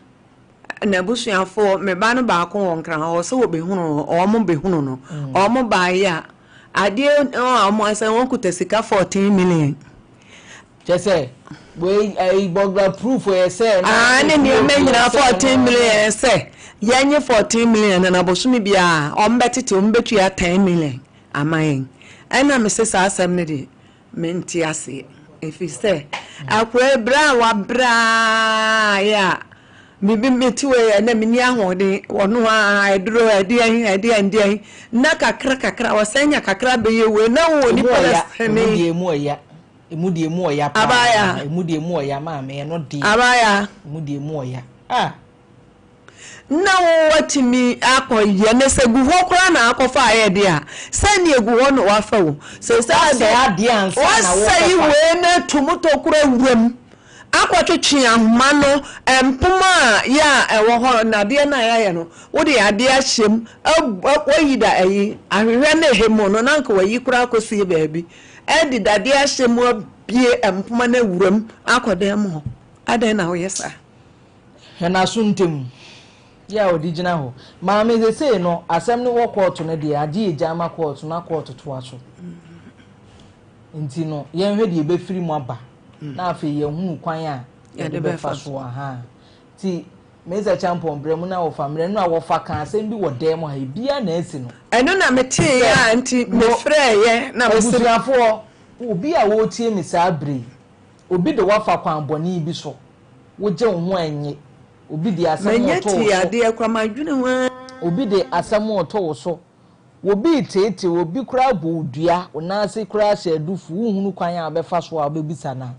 N'abusuafoɔ, me ba no baako wɔ Nkran hɔ, sɛ wɔbɛhunu no, wɔn bɛhunu no. Wɔn baeɛ a, adeɛ a wɔn asɛ wɔn kuta sika 14 million. Kyɛ sɛ, wei ɛyi burglar proof yɛ sɛ. Aa ne nneɛma nyinaa 14 million sɛ yɛnye 14 million na bosome biara wɔn bɛtete wɔn bɛtua 10 million ama yɛn. Ɛna mese saa asɛm no deɛ Mente aseɛ, ɛfiri sɛ akoa yi berɛ a wabrɛ ara yɛ a biribi mete wei ɛnɛ menni ahoɔden ɔno ara aduro ɛdeɛn ɛdeɛn ɛdeɛn na kakra kakra ɔsɛn nya kakra bɛyɛ wei na wowɔ nipa na sɛne. Emu deɛ emu ɔya emu deɛ emu ɔya paa Abaya emu deɛ emu ɔya maame ɛno deɛ Abaya emu deɛ emu ɔya ah. Na woatumi akɔyɛ no sɛ gu hɔ koraa na akɔfa ayɛ deɛ a, sɛdeɛ gu hɔ na wafa o. Sɛ sɛ Wasɛe adeɛ ansa na wasɛe wokɔfa. wei no ato mu tokuro awura mu akɔtwetwe ahoma no, mpoma a yɛ a ɛwɔ hɔ nnadeɛ no a yɛayɛ no, wode adeɛ ahyɛ mu, wayi da ayi, ahwehwɛ no ɛhɛ mu no na anka wayi koraa akɔsie baabi, ɛde dadeɛ ahyɛ mu abue mpoma no awura mu akɔ dan mu hɔ. Adɛn na woyɛ saa? Hwɛ n'aso ntam yɛ a ɔde gyina hɔ. Maame sesei no asɛm no wɔ kɔɔto no deɛ agye yɛ gya ama kɔɔto na kɔɔto toa so. Nti no yɛnhwɛ deɛ ɛbɛfiri mu aba na afei yɛhunu kwan a yɛde bɛfa so ahaa. Nti Mensah Kyampɔn brɛ mu na wɔfa mmerɛ no a wɔfa ka asɛm bi wɔ dan mu ha ebiara na asi no. Ɛno na meteeɛ a nti mefrɛeɛ na mese. Abusuafoɔ obi a ɔretie me saa berɛ yi obi de wo afa kwan bɔne bi so wogye wo ho nnye. Obi de asɛm Manya reto wo ti so. adeɛ koraa madwene ho ara. Obi de asɛm reto wo so. Obi reteetee wo, obi koraa bɔ wo dua, wo nan ase koraa hyɛ adufu, wonhunu kwan a wobɛfa so a wobɛbisa no a,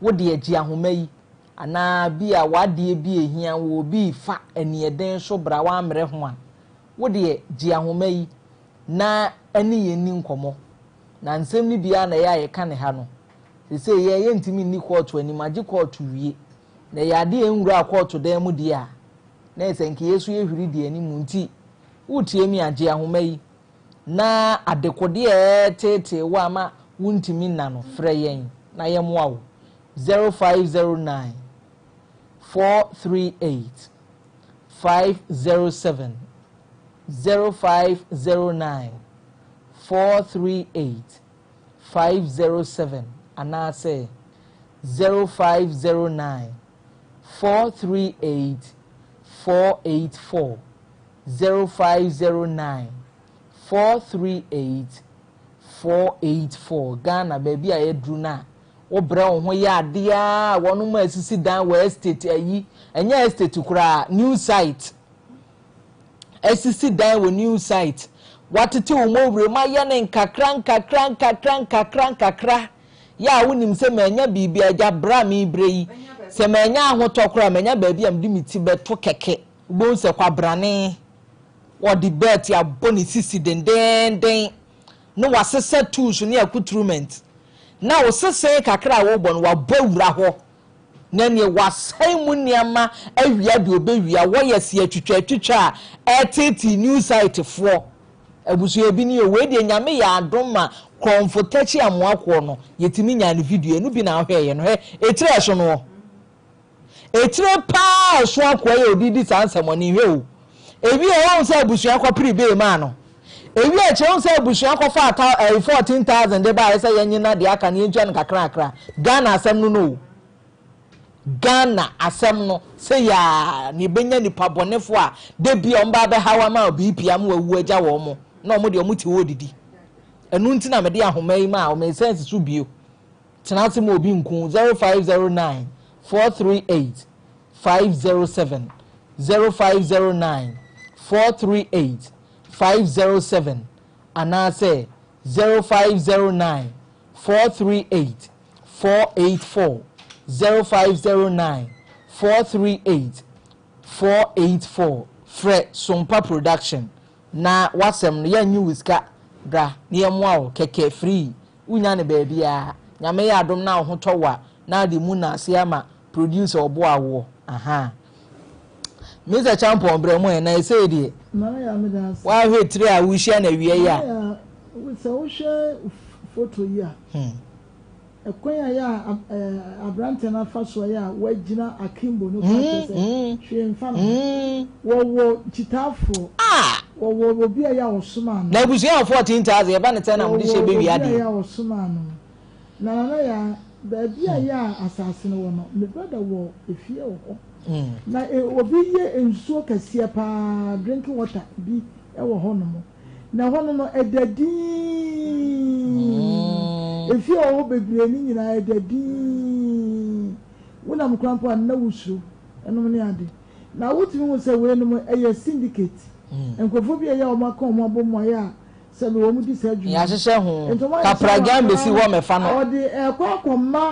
wo deɛ gye ahoma yi. anaa bi a w'adeɛ bi a ɛhia wo obi refa aniɛden so bra w'ammrɛ ho a, wo deɛ gye ahoma yi na ɛne yɛn nni nkɔmmɔ. Na nsɛm no bi ara na ɛyɛ a yɛka no ha no. Seesei yɛn yɛntumi nni kɔɔto anim agye kɔɔto wie. Na ɛyɛ adeɛ a ɛnwuraa kɔɔto dan mu deɛ a, na ɛsɛ nka yɛn nso yɛhwiri di anim nti, woretie me a, gye ahoma yi na adekodeɛ a ɛreteetee wo a ama wontumi nna no, frɛ yɛn na yɛmmoa wo. 0509 438 507 0509 438 507 anaasɛ 0509 438 484 0509 438 484 Ghana baabi a yɛaduru no a wobrɛ wo ho yɛ adeɛ a wɔnom asisi dan wɔ estate ayi ɛnyɛ estate koraa new site asisi dan wɔ new site watete wo mɔwura mu ayɛ ne nkakra nkakra nkakra nkakra nkakra yɛ a wonim sɛ manya biribi agya brɛ a mebrɛ yi sɛ manya ahotɔ koraa manya baabi a mede me ti bɛto kɛkɛ wobɛhu sɛ kwabrane wɔde bɛɛte abɔ ne sisi dendeenden na wasesa tools ne accoutrement na wo sesee kakra a wobɔ no wabɔ awura hɔ na neɛ wasɛe mu nneɛma awia deɛ ɔbɛwia wɔyɛ se atwitwa atwitwa a ɛtetee new site foɔ abusua bi ni o wei deɛ nyame yɛ adom ma krɔmfo takyi amoakoɔ no yɛtumi nyaa ne video ɛno bi na ahwɛɛyɛ no hɛ ɛtiri ɛso noɔ Etire paa a ɛso akoa yi a ɔde redi saa nsɛmmɔne yi, hwɛ o. Ewie a, woahu sɛ abusua kɔpere bee maa no. Ewie akyire, woahu sɛ abusua kɔfaa ta ɛyi 14,000 de baeɛ sɛ yɛnye na deɛ aka no yɛntua no kakrakra. Ghana asɛm no no o. Ghana asɛm no, sɛ yaa na yɛbɛnya nipa bɔnefoɔ a da bi a wɔn ba abɛhaw ama BP ama wawu agya wɔn na wɔn deɛ wɔn te hɔ redidi. Ɛno nti na mede ahoma yi maa wɔn, mesan si so bio. Tena ase ma obi nku wo 0509 438 507 0509 438 507 anaasɛ 0509 438 484 0509 438 484 Frɛ Sompa Production na w'asɛm no yɛnnye wo sika bra na yɛmmoa wo kɛkɛ free Wonnya no baabiara. Nyame yɛ adom na wo ho tɔ wo a, na ade mu nnaase ama producer ɔboa woɔ. Ahaa. Mister Champon brɛ mu ɛ, na ɛsei deɛ. Nana Yaa meda ase. Woahwɛ tiri a wohyia no awia yi a. Nana Yaa, sɛ wohwɛ photo yi a. Ɛkwan a ɛyɛ a aberanteɛ no afa so a ɛyɛ a wagyina akimbo no koraa kyerɛ sɛ hwee mfa ne ho. Wɔwɔ kyitaafoɔ, wɔwɔ obi a ɛyɛ a ɔsomaa no. Na abusua wɔ 14,000 yɛba ne sɛn na mode hyɛ Wɔwɔ bɛwia obi a adeɛ. ɛyɛ a ɔsomaa no. Na Nana Yaa, baabi a ɛyɛ a asase no wɔ no, me brɔda wɔ efie wɔ hɔ. Na obi yɛ nsuo kɛseɛ pa ara, drinking water bi wɔ hɔnom. Na ɛhɔ no no, ɛda dinn. Efie a ɛwɔ hɔ bebree no nyinaa, ɛda dinn. Wonam koraa mpo a, na wusuro nom ne ade. Na wotumi hu sɛ weinom, ɛyɛ syndicate. Nkurɔfoɔ bi a ɛyɛ a wɔaka wɔn abom ayɛ a sɛbe wɔdi saa dwuma yi. Yɛahyehyɛ ho. Nti wɔayɛ sɛ Kapragyan wɔakra besi no, hɔ mmɛfa no. wɔde ɛrekɔ akɔma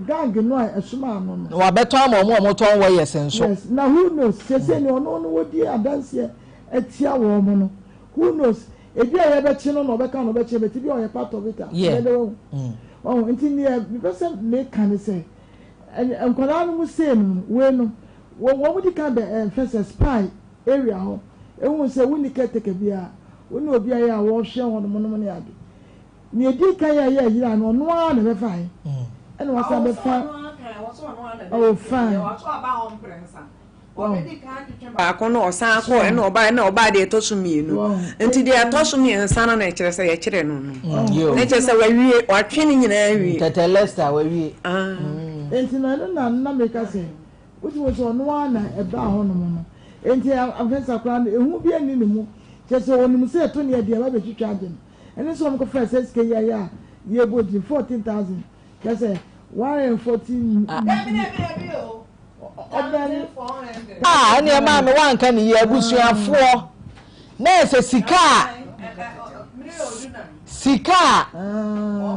gang no a ɛsomaa no no. Na wɔabɛtɔn ama wɔn a wɔtɔn wires nso. Yes, na who knows, seesei nea ɔno no wɔdi adanseɛ atia wɔn no, who knows, ebi a yɛbɛkye no na ɔbɛka na ɔbɛkye but ebi a ɔyɛ part of it a, Yeah. ɛbɛyɛ dɛ wahu. Wahu, nti nea mepɛ sɛ meka ne sɛ, nkwadaa no mu sei no, wei no, wɔ wɔn di kan bɛ ɛmfɛ sɛ spy area hɔ, ehu sɛ wonni caretaker biara, wonni obi a yɛ a wɔhwɛ wɔn nom ne ade. Nea edi kan a ɛyɛ yera no, ɔno ara na ɛbɛfae. Ɛna wasan bɛfa. Oh, fine. Baako no ɔsan kɔɔ ɛna ɔbaa ɛna ɔbaa deɛ ɛtɔ so mmienu nti deɛ ɛtɔ so mmiɛnsa no na ɛkyerɛ sɛ yɛkyerɛ no no na ɛkyerɛ sɛ wawie watwe ne nyinaa awie. Tɛtɛ Lester wawie. Nti no ɛno na na meka sɛ wotumi sɛ ɔno ara na ɛbaa hɔnom no nti afɛnsa koraa no ehu bi anni ne mu kyerɛ sɛ onim sɛ ɛto ne ɛdeɛ ɛba bɛtwitwa agye no. Ɛne sɛ wɔn kɔfaa saa sika yi ayɛ a yɛbɔ din 14,000 kyerɛ sɛ 140 ɔbɛn. Ah ɛneɛ maame wanka ne yie abusuafoɔ na ɛsɛ sika a. Sika a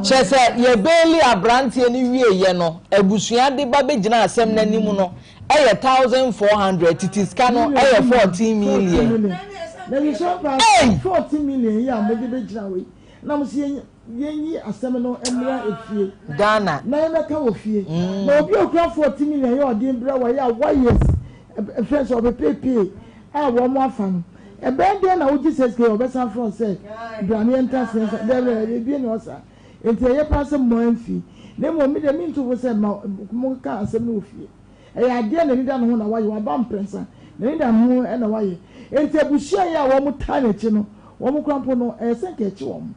kyerɛ sɛ yɛbeeli aberanteɛ no wieeɛ no, abusua de ba bɛgyina asɛm no anim no yɛ 1,400, tete sika no yɛ 14 million. Na yɛsua paa Ei! 14 million yi a mode bɛgyina hɔ yi, na mo sɛ yɛnyi asɛm no mmra efie. Ghana. Na yɛmmɛka wɔ fie. Na obi a okura 14 million yɛ ɔden brɛ wɔ yɛ a wires ɛfrɛ sɛ ɔpepeepee a wɔn afa no. Ɛbɛyɛ dɛn na wogye saa sika yi a wɔbɛsan afrɛ wo sɛ bra na yɛntra ase yɛnsa? Daabi, daabi, ebie na ɔsa. Enti ɛyɛ paa sɛ mo amfi. Na mmom me deɛ mentu fo sɛ ma monka asɛm no wɔ fie. Ɛyɛ adeɛ a n'ani da ne ho na wayɛ, waba mprɛnsa, n'ani da ne ho na wayɛ. Enti abusua yi a wɔtaa n'akyi no, wɔn koraa mpo no, ɛyɛ sɛ nka ɛkye wɔn.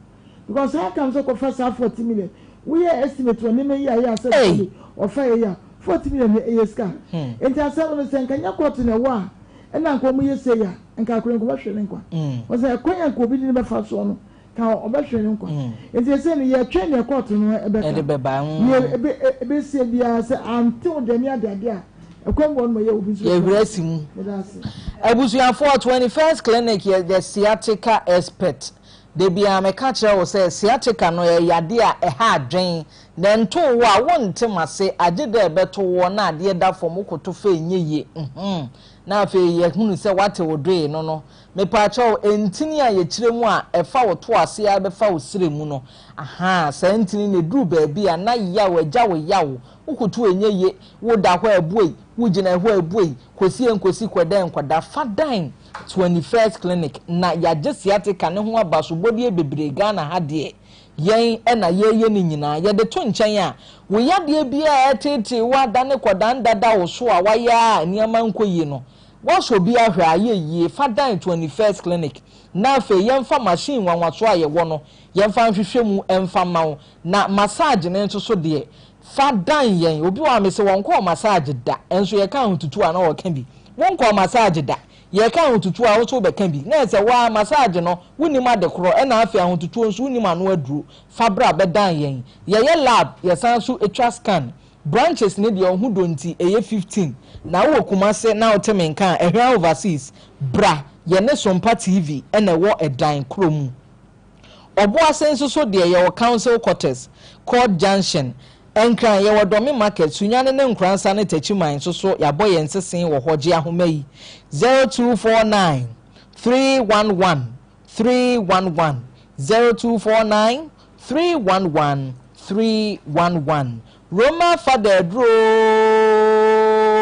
Because how come sɛ kɔfa saa 40 million, woyɛ estimate wɔ nneɛma yi a ɛyɛ a sɛ Ei! ɔfa yɛ yi a, 40 million no ɛyɛ sika. Enti asɛm no sɛ nka nyɛ kɔɔto na ɛwɔ a, ɛna nka wɔn yɛ sei a, nka akora nka ɔbɛhwere ne nkwa. Wɔn sɛ ɛkwan a nka obi de no bɛfa soɔ no, ka ɔbɛhwere ne nkwa. Nti ɛsɛ no yɛtwɛn deɛ kɔɔto no ɛbɛka. Ɛde bɛba. Deɛ ebe ebesie biara sɛ antew deɛ ne adeade a, ɛkwan bi wɔ no ma yɛ obi nso. Yɛhwere asi mu. Meda ase. Abusuafoɔ, 21st Clinic yɛ the sciatica expert. Da biara meka kyerɛ wo sɛ sciatica no ɛyɛ yadeɛ a ɛha adwen na ɛntoo wo a wonte m'ase agye dɛ ɛbɛto woɔ na adeɛ da fam wokoto fɛ ɛnyɛ yie uhmm na afei yɛhunu sɛ woate wo doe no no mepaakyɛw ntini a yɛkyerɛ mu a ɛfa wo to ase ara bɛfa wo serɛ mu no ahaa saa ntini no ɛduru baabi a na yaw agya wo yaw wokoto ɛnyɛ yie woda hɔ a ɛbuei wogyina hɔ a ɛbuei kɔsi ɛnkɔsi kɔda ɛnkɔda fa dan 21st clinic na yagye sciatica ne ho abasobɔdeɛ bebree Ghana ha deɛ yɛn na yɛyɛ ne nyinaa yɛde to nkyɛn a wo yadeɛ biara a ɛtetee wo adane kɔdan dada wo so a wayɛ a nneɛma nkɔ yie no wasɔ bi ahwɛ a ayɛ yie fa dan 21st clinic na afei yɛmfa machine nwanwaso a yɛwɔ no yɛmfa nhwehwɛ mu mfa ma wo na massage ne nso so deɛ fa dan yɛn. Obi wɔ a mese wɔnkɔɔ massage da nso yɛka ahotutuo a na wɔka bi. Wonkɔɔ massage da, yɛka ahotutuo a wo nso wobɛka bi. Na ɛsɛ wo ara massage no wonnim ade korɔ ɛna afei ahotutuo nso wonnim ano aduro. Fa bra bɛdan yɛn. Yɛyɛ lab, yɛsan nso twa scan. Branches no deɛ ɔho dɔ nti ɛyɛ 15. Na wowɔ Kumase na wote me nka a, Ɛhwea Overseas, bra yɛne Sompa TV na ɛwɔ ɛdan korɔ mu. Ɔboase nso so deɛ yɛwɔ Council Quarters, Court Junction, Nkran, yɛwɔ Dɔme Market, Sunyani ne Nkoransa ne Takyiman nso so yɛabɔ yɛn nsese wɔ hɔ. Gye ahoma yi, 0249 311 311, 0249 311 311. Roman fada aduro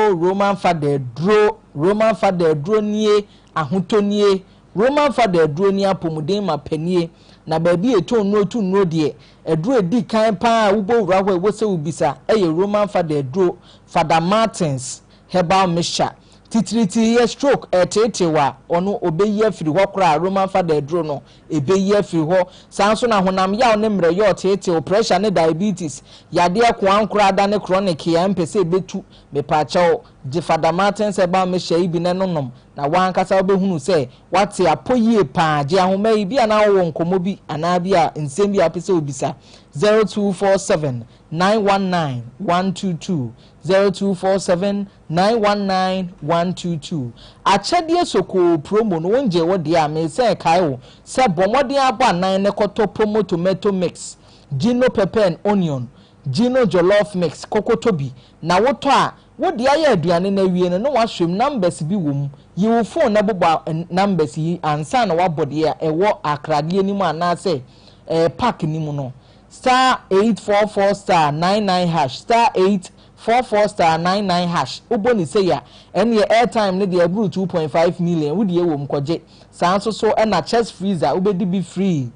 oo, Roman fada aduro, Roman fada aduro nie, ahotɔ nie, Roman fada aduro ne apɔmuden ma panie, na baabi a ɛtɔn nnuro to nnuro deɛ, aduro a ɛdi kan pa ara a wobɔ wura hɔ a ɛwɔ sɛ wobisa yɛ Roman fada aduro, Fada Martins Herbal Mixture. Titiritii yɛ stroke ɛreteetee wo a, ɔno ɔbɛyi afiri hɔ koraa, Roman fada aduro no, ɛbɛyi afiri hɔ. Saa nso na honam yaw ne mmerɛyɛ ɔteetee wo, pressure ne diabetes, yadeɛ koankorɔ adane chronic a ɛmpɛ sɛ ɛbɛtu, mepaakyɛw, gye Fada Martins Herbal Mixture yi bi na ɛnonom Na wo ankasa wobɛhunu sɛ woate apɔ yie pa ara. Gye ahoma yi, bi a na wowɔ nkɔmmɔ bi anaa bi a nsɛm bi a wopɛ sɛ wobisa. 0247 919 122, 0247 919 122. Akyɛdeɛ sokoo promo no, wongyee wo deɛ a, meresan kae wo sɛ bɔ mmɔden ara bɔ anan na kɔtɔ Pomo Tomato Mix, Gino Pepper and Onion, Gino Jollof Mix, kɔkɔtɔ bi. Na wotɔ a, Wo de ayɛ aduane no awie no na woahwɛ mu, numbers bi wɔ mu. Yi wo phone na bobɔ numbers yi ansa na woabɔ deɛ ɛwɔ akradeɛ no mu anaasɛ ɛɛ pack no mu no. Star 844 star 99 hash, star 844 star 99 hash. Wobɔ no sei a, ɛnneɛ airtime no deɛ ɛboro 2.5 million, wo deɛ wɔ mu kɔgye. Saa nso so na chest freezer, wobɛdi bi free.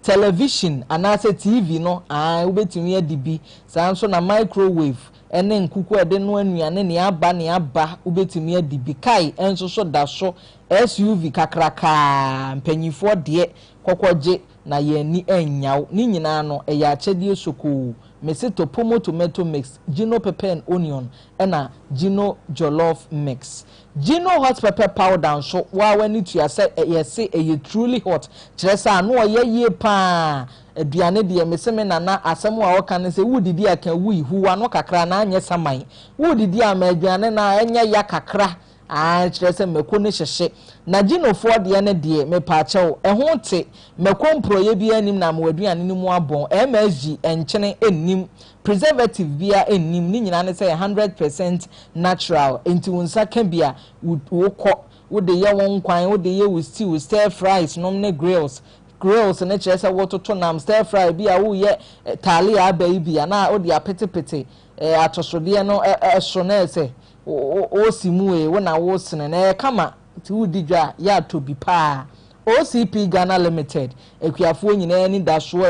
Television anaasɛ TV no, aane, wobɛtumi adi bi. Saa nso na microwave ne nkuku a yɛde noa nnuane, nea aba nea aba, wobɛtumi adi bi. Kae nso so da so, SUV kakrakaa, mpanimfoɔ deɛ, kɔkɔgye na yɛn ani annya wo. Ne nyinaa no, ɛyɛ akyɛdeɛ sokoo. Mese Topomo tomato mix, Gino pepper and onion, ɛna Gino jollof mix. Gino hot pepper powder nso, wo ara w'ani tua sɛ yɛse ɛyɛ truly hot, kyerɛ sɛ ano ɔyɛ yie pa ara. Aduane deɛ, mese me nana asɛm a ɔka ne sɛ woredidi a ka wui, hu w'ano kakra na anyɛ saman. Woredidi a ma aduane no a ɛnyɛ ya kakra. Aane, kyerɛ sɛ mako no hyehye. Na Ginofoɔ deɛ no deɛ, mepaakyɛw, ɛho te. Mako mporɔeɛ biara nnim na ama w'aduane no mu abɔn. MSG, nkyene, nnim. Preservative biara nnim. Ne nyinaa ne sɛ ɛyɛ 100% natural. Enti wo nsa ka bi a, wo wokɔ. Wode yɛ wo nkwan, wode yɛ wo stew, stir fries nom ne grills. Grills no kyerɛ sɛ wototo nam, stir fry bi a woreyɛ talia aba yi bi a na wode apetepete atosodeɛ no so na ɛsɛ wosi mu ee, wo na wosene na ɛyɛ kama nti woredi dwa a yɛ atɔ bi paa. OCP Ghana Limited, akuafoɔ nyinaa anidasoɔ,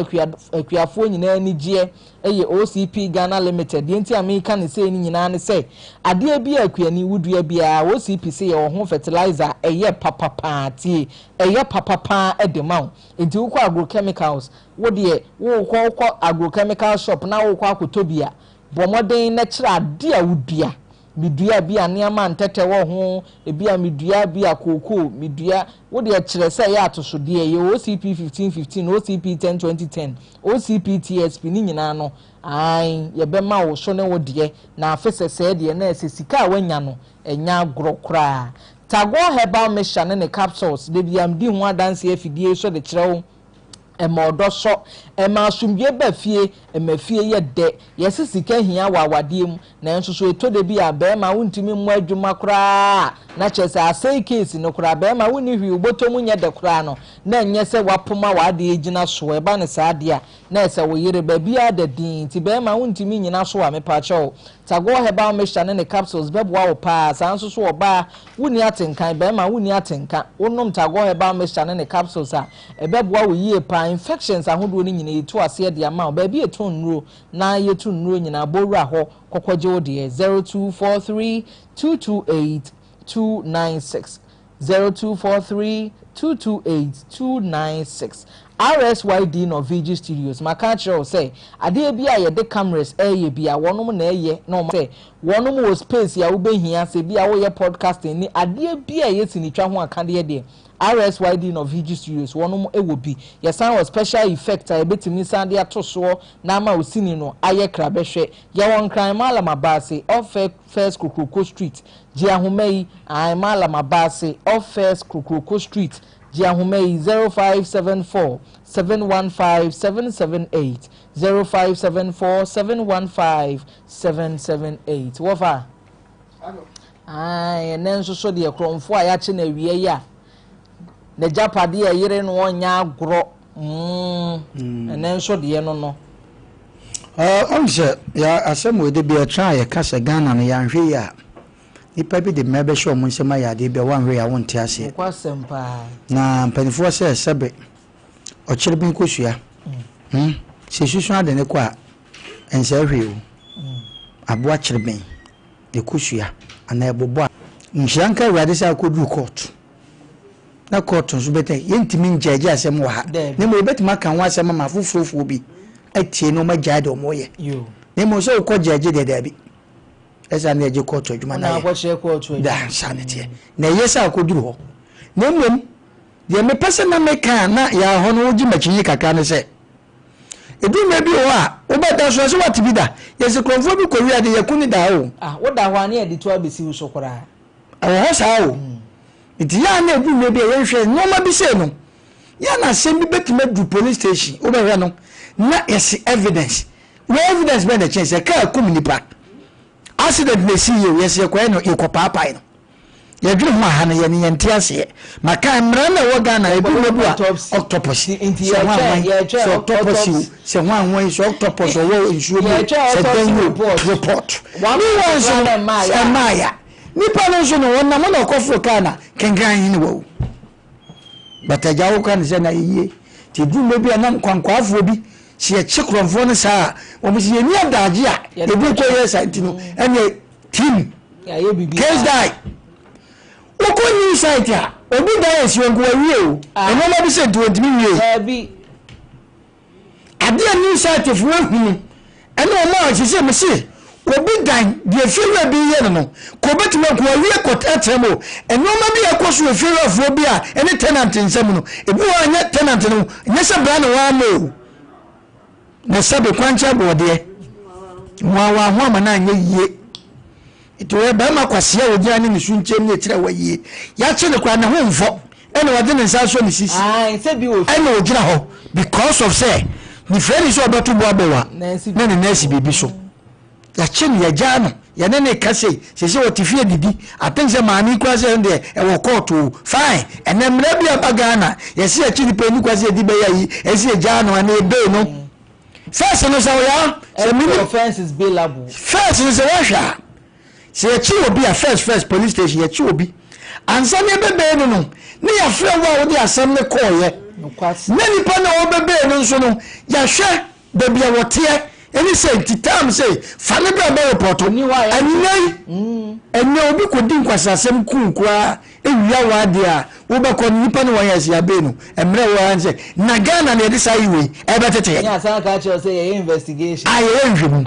akuafoɔ nyinaa anigyeɛ yɛ OCP Ghana Limited. Deɛ nti a meka no sei no nyinaa ne sɛ, adeɛ bi a akuani wodua biara, OCP se yɛwɔ ho fertilizer a ɛyɛ papa paa, tie, ɛyɛ papa paa de ma wo. Nti wokɔ agrochemicals, wo deɛ wokɔ wokɔ agrochemical shop na wokɔ akɔtɔ bi a, bɔ mmɔden na kyerɛ adeɛ a wodua. Medua bi a nneɛma a ntɛtɛ wɔ ho, ebi a medua bi a kookoo, medua, wo deɛ kyerɛ sɛ ɛyɛ atosodeɛ, yɛwɔ OCP 1515, OCP 10 2010, OCP TSP ne nyinaa no, aane, yɛbɛma wo so ne wo deɛ, na afe sɛsɛɛ deɛ na ɛsɛ sika a woanya no, ɛnyɛ agorɔ koraa. Tagore Herbal Mixture ne ne capsules, da biara medi ho adanseɛ afidie yi so de kyerɛ wo, Ɛma ɔdɔ sɔ. Ɛma asomdwoeɛ ba fie. Ɛma fie yɛ dɛ. Yɛse sika hia wɔ awadeɛ mu, nanso so ɛtɔ da bi a barima wontumi mmɔ adwuma koraa a, na kyerɛ sɛ asɛe case no koraa. Barima wonni hwee, wo bɔtɔ mu nyɛ dɛ koraa no, na ɛnyɛ sɛ woapoma w'adeɛ gyina soɔ. Ɛba no saa deɛ a, na ɛsɛ wo yere baabiara da dinn. Nti barima wontumi nnyina so a, mepakyɛw, Tagore Herbal Mixture ne ne capsules bɛboa wo paa. Saa nso so ɔbaa, wonni atenkan, barima wonni atenka, wonom Tagore Herbal Mixture ne ne capsules a, Ɛbɛboa wo yie paa. Infections ahodoɔ no nyinaa yɛtu aseɛ de ama wo. Baabi a yɛtɔn nnuro na yɛtu nnuro nyinaa, bɔ wura hɔ kɔkɔgye wo deɛ. 0243 228 296 0243 228 296 RSYD Norvigi Studios Maka akyerɛ wo sɛ adeɛ bi a yɛde cameras ɛreyɛ bi a wɔnom na ɛyɛ na wɔn sɛ wɔnom wɔ space a wobɛhia sɛ bi a woyɛ podcasting ne adeɛ bi a ɛyɛ sinitwa ho akadeɛ deɛ RSYD Norvigi Studios wɔnom wɔ bi. Yɛsan wɔ special effect a yɛbɛtumi san de ato soɔ na ama wo sini no ayɛ krabɛhwɛ. Yɛwɔ Nkran Mallam Abaase off First Kokroko Street. Gye ahoma yi, ae Mallam Abaase off First Kokroko Street. Gye ahoma yi, 0574 715 778, 0574 715 778. Wɔfa? Aane, ɛnnɛ nso so deɛ korɔmfoɔ a yɛakye no awia yi a n'agyapadeɛ a ɛyere no ɔnyɛ agorɔ mm, ɛnnɛ nso deɛ no no. Ɔn sɛ yɛ asɛm wei de bi ɛtra a yɛka sɛ Ghana no yɛanhwɛ yie a nipa bi de mmara bɛhyɛ wɔn nsam ayɛ adeɛ bi a wɔanhwɛ yie a wonte aseɛ. Nokwasɛm paa. Na mpanimfoɔ sɛ sɛbe ɔkyere bi nkosua hmm, sɛ susu ade ne kɔ a ɛnsɛe hwee o. Aboa kyere bɛn. Ɛkosua anaa ɛbobɔ a. Nhyira nka Awurade sɛ akɔduru kɔɔto. Na kɔɔto nso bɛtɛ yɛntumi ngyɛɛgye asɛm wɔ ha. Na mmom yɛbɛtumi aka ho asɛm ama afoforɔfoɔ bi atie na wɔagyae deɛ wɔyɛ. Na mmom sɛ wokɔ gyɛɛgye deɛ daabi. Ɛsɛ na yɛgye kɔɔto adwuma no ayɛ. Da saa ne teɛ. Na ɛyɛ sɛ akɔduru hɔ. Na mmom deɛ mepɛ sɛ na meka a na yɛa hɔ no wogye m'akyinnye kakra ne sɛ Edu mmerɛ bi wɔ hɔ a, wobɛda so a, sɛ woate bi da? Yɛse korɔmfoɔ bi kɔ wia de, yɛko ne daa o. Ah, woda hɔ a ne yɛde tuo abɛsi wo so koraa. Ɛwɔ hɔ saa o. Nti yɛ a na edu mmerɛ bi a yɛnhwɛ nnoɔma bi sei no, yɛ a na asɛm bi bɛtumi aduru police station, wobɛhwɛ no na yɛse evidence. Wei evidence bɛn na ɛkyɛn sɛ kaa kum nipa? Accident na ɛsii yɛ o, yɛse yɛkɔyɛ no, yɛkɔpaapae no. Yɛdwene ho aha no yɛne yɛnte aseɛ. Maka mmara no a ɛwɔ Ghana ebi mmɛ bu a octopus sɛ hwan hwan sɛ octopus o sɛ hwan hwan sɛ octopus ɔwɔ nsuo mu sɛ dɛn o report. Meanwhile nso no ɛmmaa ya nipa no nso no ɔnam na ɔkɔforo kaa na kenkran hene wawu. But agya wo ka no sɛ na yɛyie nti ɛduru mmerɛ bi a na nkwankwaafoɔ bi sɛ yɛkye korɔmfoɔ no saa a wɔn sɛ yɛni adagye a yɛde kɔ yɛ saa nti no ɛneɛ team case die wokɔ new site a obi dan esi wɔn nko wawie o ah. nneɛma bi sɛ nti wɔntumi wie adeɛ new site fo ehunu ɛne wɔn a sisi mi se obi dan deɛ efiewura bi yɛ no no kò obetumi nko wawie kɔ tɛtɛm o nneɛma bi a ɛkɔ so efiewurafoɔ bi a ɛne tenant nsɛm no ebi wɔ anyɛ tenant no nyɛ sɛ bra na wɔn ama o. Na sɛbe kwankyɛn aboɔdeɛ, wɔn a wɔn ho ama no anyɛ yie. Nti ɔyɛ barima kwasea a ɔgyina ne ne so nkyɛm ne akyiri a wayie. Yɛakye no koraa ne ho mfɔ ɛna ɔde ne nsa asɔ ne sisi ɛna ɔgyina hɔ because of sɛ ne frɛ sɛ ɔbɛto bo abɔ wa na ne nan asi biribi so. Yɛakye no, yɛagyaa no, yɛne no reka sei, seesei ɔte fie didi. I think sɛ maame yi koraa sɛ ɛno deɛ ɛwɔ court o. Fine, ɛnɛ mmara bi aba Ghana, yɛse yɛkye nipa yi, ɛni kwan sɛ yɛdi bɛyɛ ayi, ɛsɛ sɛ yɛgyaa no anaa yɛbei no. First no sɛ ɔyɛ a, sɛ mini. Offence is bailable. First no sɛ wɔhwɛ a, sɛ yɛkye obi a first first police station yɛkye obi ansa na yɛbɛbɛɛ no no ne yɛafrɛ wo a wode asɛm no kɔɔyɛ na nipa no a wɔbɛbɛɛ no nso no yɛahwɛ baabi a wɔteɛ ɛne sɛ nti tam sɛ fa ne bra bɛ report ɛnɛ yi ɛnɛ obi kɔdi nkwasasɛm kuu koraa Ewia w'adeɛ a wobɛkɔ no nipa ne wɔn yɛ ɛsɛ yɛabee no mmerɛ wɔ ara ne sɛ na Ghana na yɛde saa yi wei ɛbɛtete yɛn. Ne asan aka akyerɛ wo sɛ yɛyɛ investigation. A yɛyɛ nhwɛmu.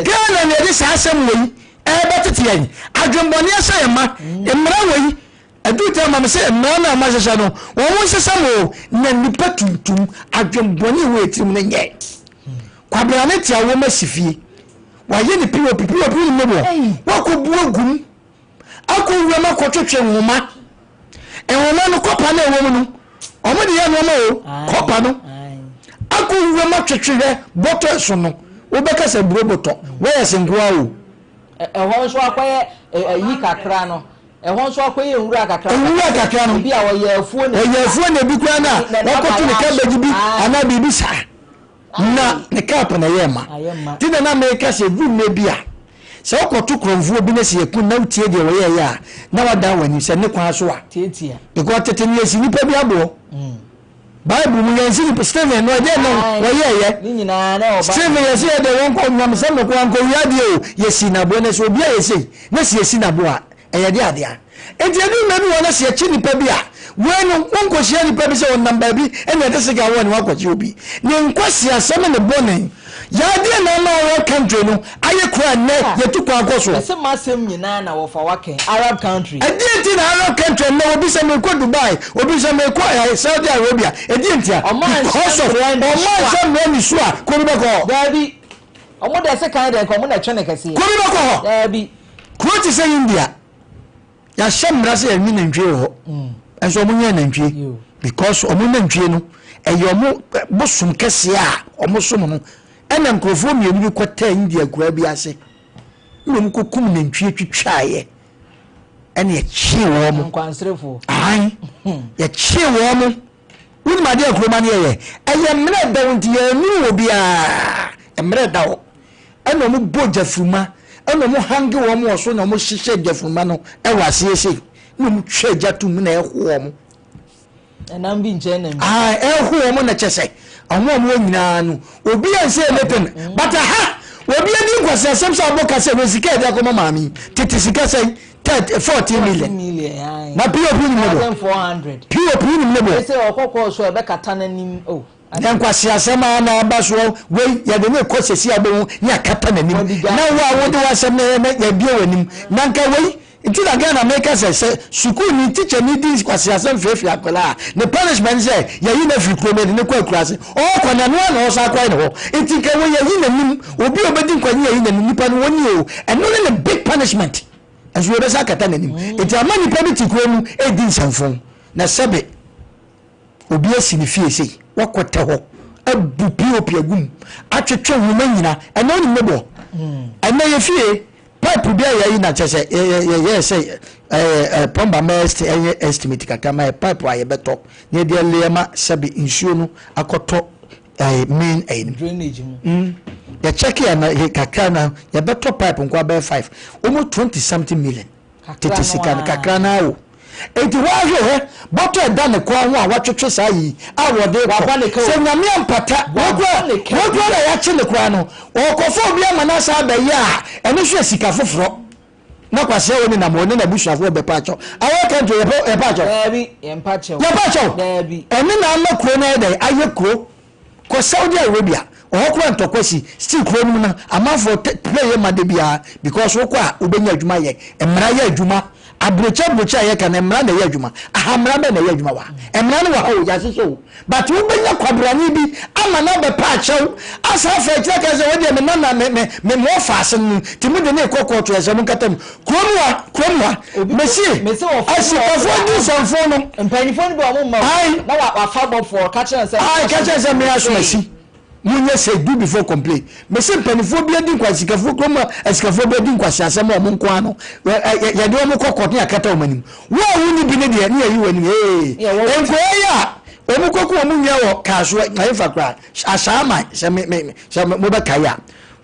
Ghana na yɛde saa asɛm wei ɛbɛtete yɛn. Adwenbɔne ahyɛ yɛn ma. Mmara wei ɛduru tɛ ma me sɛ mmara no a moahyehyɛ no wɔn nsesa mo o na nipa tuntum adwenbɔne ɛwɔ yɛ tirim no nyɛ. Kwabena ne te awom asi fie wayɛ ne POP POP wonim ne boɔ wakɔ bu agum. akɔ wuram akɔtwetwe nwoma. Nwoma no kɔpa no ɛwɔ mu no, wɔn de yɛ nneɛma o, kɔpa no. Akɔ wuram atwetwe hwɛ bɔtɔ ɛso no, wobɛka sɛ buro bɔtɔ, wɔyɛ se nkoa o. Ɛhɔ nso akɔyɛ ɛyi kakra no, ɛhɔ nso akɔyɛ nwura kakra. Nwura kakra no. Ebi a ɔyɛ afuo na. Ɔyɛ afuo na ebi koraa na wakɔto ne cabbage bi anaa biribi saa. Na ne cup na ɛyɛ ma. Ti na na meka sɛ ɛduru mmerɛ bi a, sɛ wokɔto korɔmfoɔ bi na sɛ yɛku na wotie deɛ wɔyɛɛyɛ a, na wadan w'ani sɛ ne kwan so a. Because tete no yɛsi nipa bi aboɔ. Bible mu yɛnsi nipa, Stephen no ɛdeɛ na wɔyɛɛyɛ. Stephen yɛsi yɛ deɛ wɔnkɔ nyamesɛm no ko ankɔwia adeɛ o, yɛsi n'aboɔ na sɛ obi a yɛsei na sɛ yɛsi n'aboɔ a, Ɛyɛ de adea. Enti ɛduru mmerɛ bi wɔ hɔ na sɛ yɛkye nipa bi a, wei no, wonkɔhyia nipa bi sɛ ɔnam baabi na yɛde sika wɔ ne ho akɔkye obi. Ne nkwaseasɛm ne ne bɔne. Yadeɛ na ama Arab country no ayɛ kuro a nnɛ yɛtu kwan kɔ soɔ. Mese m'asɛm nyinaa na wɔfa waka Arab country. Ɛdeɛn nti na Arab country nnɛ obi sɛ merekɔ Dubai, obi sɛ merekɔ eh, Saudi Arabia, ɛdeɛn ntia? Because of ɔma nhyɛ mmara ni so a, kuro bi bɛkɔ hɔ. Daabi. Ɔmo deɛ sekan deɛ nka ɔmo na ɛtwe ne kɛseɛ. Kuro bi bɛkɔ hɔ. Daabi. Kuro te sɛ India, yɛahyɛ mmara sɛ yɛnwe nantwie wɔ hɔ. Nso wɔn nyɛ nantwie because wɔn nantwie no ɛyɛ wɔn bosom kɛseɛ a wɔn som no. Ɛna nkurɔfoɔ mmienu bi kɔtɛɛ India kura bi ase ɛna wɔn kɔkum nantwie twitwaeɛ ɛna yɛkyee wɔn. Nkwanserefoɔ. Ahan yɛkyee wɔn. Wonim adeɛ a kuroma no yɛyɛ? Ɛyɛ mmerɛ ɛda hɔ nti yɛnnuru obiara. Mmerɛ ɛda hɔ. Ɛna wɔn bɔ gyafruma, ɛna wɔn hange wɔn wɔ so na wɔn hyehyɛ gyafruma no ɛwɔ aseɛ sei. Na wɔn twa gya to mu na ɛho wɔn. Ɛnam bi nkyɛn nam bi. Ah, ɛho wɔn na kyɛ sɛ wɔn a wɔn nyinaa no obi ansɛ anything. But aha, obi adi nkwasiasɛm sɛ ɔbɔ ka sɛ wɔ sika ɛde akɔma maame yi. Tete sika sɛn? 13 14 million. Na POP nim ne bo. POP nim ne bo. Ɛsɛ ɔkɔkɔɔ so ɛbɛkata n'anim o. Na nkwaseasɛm a na aba soɔ wei yɛde ne kɔ sɛsi a wobɛhu ne akata n'anim na wo a wode w'asɛm no yɛ na yɛabie w'anim na nka wei nti na Ghana meka sɛ sɛ sukuuni tikyani di nkwaseasɛm feefee akwadaa a ne punishment sɛ yɛyi no afiri kurom yɛde no kɔ akuraase ɔɔkɔ na ɛno ara na ɔsan akɔyɛ ne hɔ nti nka wei yɛyi n'anim obi a ɔbɛdi nkwa ne yɛyi n'anim nipa no wɔni o ɛno ne ne big punishment nso yɛbɛsa akata n'anim nti ama nipa bi te kuro mu ɛredi nsɛmfo na sɛbe obi asi ne fie sei wakɔtɛ hɔ abu pop agu mu atwetwe nwoma nyina ɛnɛ wonim ne boɔ ɛnɛ yɛ fie pipe bi a yɛyi na kyɛ sɛ yɛyɛ sɛ ɛɛ plumber ma ɛyɛ estimate kakra ma yɛ pipe a yɛbɛtɔ na yɛde ɛleɛ ma sɛbe nsuo no akɔtɔ ɛɛ main ɛyi no drainage mu yɛ check yɛ na yɛ kakra na yɛbɛtɔ pipe nko abɛyɛ five almost 20 something million tete sika no kakra na awo eti hɔ ahwɛ hɛ bɔtɔ ɛda ne kɔn ho a watwetwe saa yi a wɔde kɔ sɛ nyame ampata wɔkura wɔkura na yɛakye ne kora no ɔkɔfo obi ama no asa abɛyɛ a ɛno nso yɛ sika foforɔ na kwasia wɔ ne nam wɔ ne n'abusuafoɔ bɛpa akyɛw awɔ country yɛpɛ yɛpa akyɛw daabi yɛmpa kyɛw yɛpa akyɛw daabi ɛne na ama kuro no ayɛ dɛn ayɛ kuro kɔ Saudi Arabia ɔhɔ kora ntɔkwa si still kuro no mu no amanfoɔ play yɛ ma de biara because wokɔ a wobɛnya adwuma yɛ mmara yɛ adwuma. Aburokyi aburokyi a yɛka no mmara na ɛyɛ adwuma. Aha mmara bɛn na ɛyɛ adwuma wɔ ha? Mmara no wɔ ha o, yɛahyehyɛ o. But wobɛnya kwabrane bi ama no abɛpa akyɛw asan afa akyiri aka sɛ wo deɛ me nana me me me me ɔfa no nti mode no rekɔ kɔɔto ɛsɛ monkata mu. Kurom ha kurom ha mese asikafoɔ di nsɛmfo no. Mpanyinfoɔ no bi wɔn mma o. Na wafa bɔfoɔ ka kyerɛ sɛ. Ayi ka kyerɛ sɛ me asomasi. Monyɛ sei, do before complain. Mese mpaninfoɔ bi adi nkwa asikafoɔ kurom a asikafoɔ bi adi nkwaseasɛm a wɔn nko ara no yɛde wɔn kɔ court ne yɛakata wɔn anim. Wo a wonni bi no deɛ ne yɛyi w'anim hee. Nkoa yi a wɔn kɔku wɔn nua wɔ Kasoa ɛhefa koraa Ashaiman sɛ me me sɛ mobɛkae a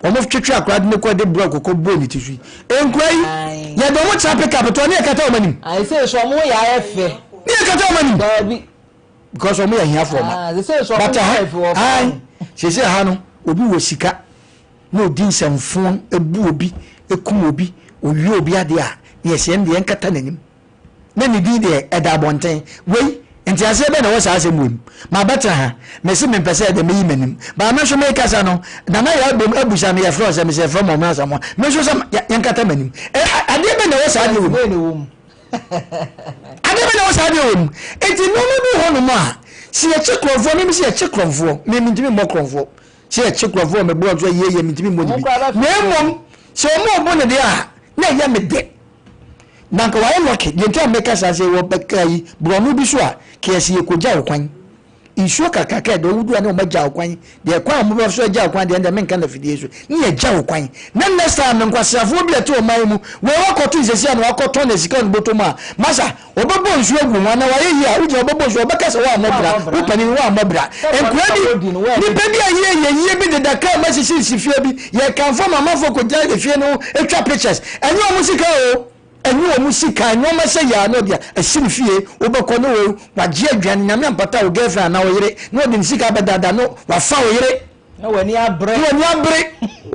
wɔn twetwe akora de ne kɔ de brɔk kɔ bɔɔ ne ti so yi. Nkoa yi yɛde wɔn tra pick up toɔ ne yɛkata wɔn anim. Ayi sɛ so wɔn yɛ ayɛ fɛ. Ne yɛkata wɔn anim. Daabi. Because wɔn yɛ ahiafoɔ ma. Ah, sese so But ɔmo ha, yɛ wɔ ae, fam. sese ha no, obi wɔ sika na odi nsɛmfo, ebu obi, ekum obi, owie obi adeɛ a, ne yɛsɛ yɛn deɛ yɛnkata n'anim. Na ne din deɛ ɛda abɔnten. Wei, nteaseɛ bɛn na ɛwɔ saa asɛm wei mu? Mabɛtena ha, mese mempɛ sɛ ɛdeɛ meyi m'anim. But me nso mekasa no, Nana Yaa Bom abusa me yɛfrɛ wo sɛ, mese yɛfrɛ me Ɔmena Asamoah. Me nso sɛ yɛnkata m'anim. Ɛ, adeɛ bɛn na ɛwɔ saa adeɛ wei mu? Bɛn na ɛwɔ mu? Adeɛ bɛ na wɔ saa adeɛ wɔ mu. Eti nneɛma bi wɔ hɔnom a, sɛ yɛkye korɔmfoɔ, mimi sɛ yɛkye korɔmfoɔ, me mentumi mmɔ korɔmfoɔ. Sɛ yɛkye korɔmfoɔ wɔ me borɔ so yie yie mentumi mmɔ ne bi. Na mmom sɛ wɔn a wɔbɔ ne deɛ a, na ɛyɛ me dɛ. Na nka wɔayɛ lucky, deɛ nti a meka saa sɛ wɔ bɛka yi borɔno bi so a, kɛyɛ sɛ yɛkɔgya wo kwan. Nsuo kakraka a ɛda hɔ wodu a ne wɔn agya wo kwan, deɛ kwan a wɔbɛfa so agya wo kwan deɛ ɛndeɛ menka no afidie so, ne yɛagya wo kwan. Na next time no nkwaseafoɔ bi a ɛte ɔman yi mu, wei wakɔto nsɛsi a na wakɔtɔn ne sika wɔ ne bɔtɔ mu a, masa, wɔbɛbɔ nsuo agu ho anaa wayɛ yie a, wogyina wɔbɛbɔ nsuo, wɔbɛka sɛ woammɔ bra, wo panin woammɔ bra. Nkoa bi, nnipa bi a yie yɛ yie bi deda kaa mu asisi fie bi, yɛkamfo ma amanfoɔ kɔgyina efie no ho twa pictures, ɛnyɛ wɔn sika o. Ɛnyɛ wɔn sika, nneɛma sɛ yɛ a na ɔde asi ne fie, wobɛkɔ ne wei, wagye aduane, nyame ampata wo girlfriend anaa wo yere, na ɔde ne sika abɛdaadaa no, wafa wo yere. Na w'ani abere. Na w'ani abere.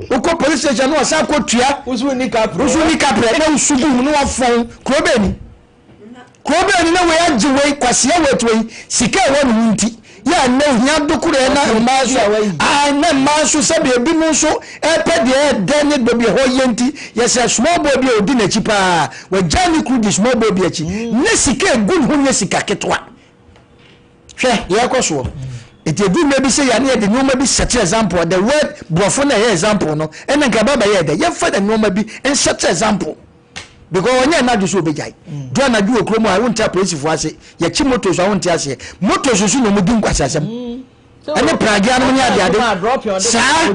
Wokɔ police station na wasan akɔ tua. Wo nso wonni kaprɛ. Wo nso wonni kaprɛ, na wosu gu mu na wafɔn. Kuro bɛn ni? Kuro bɛn ni na wei agye wei, kwasia wei wei, sika ɛwɔ ne ho nti. Yɛ a nnɛ ohia dokorɛ na mmaa nso ae na mmaa nso sɛdeɛ ebinom nso ɛpɛ deɛ ɛdɛ ne baabi ɛhɔ yɛ nti yɛsɛ small boy bi a ɔdi n'akyi paa wagya ne kunu di small boy bi akyi ne sika egu ne ho nyɛ sika ketewa hwɛ deɛ ɛkɔ soɔ nti edu mmerɛ bi sɛ yɛ ne yɛde nneɛma bi sɛte example the word borɔfo na ɛyɛ example no ɛna nka ɛba bɛyɛ dɛ yɛmfa na nneɛma bi nsɛte example. Because ɔnyɛ n'adwe sɛ ɔbɛgyae. Duru anadwo wɔ kurom a wonte apolisifoɔ ase, yɛkye motos a wonte aseɛ. Motos nso na wɔdi nkwaseasɛm. Ɛne pragea nom ne adeade. Saa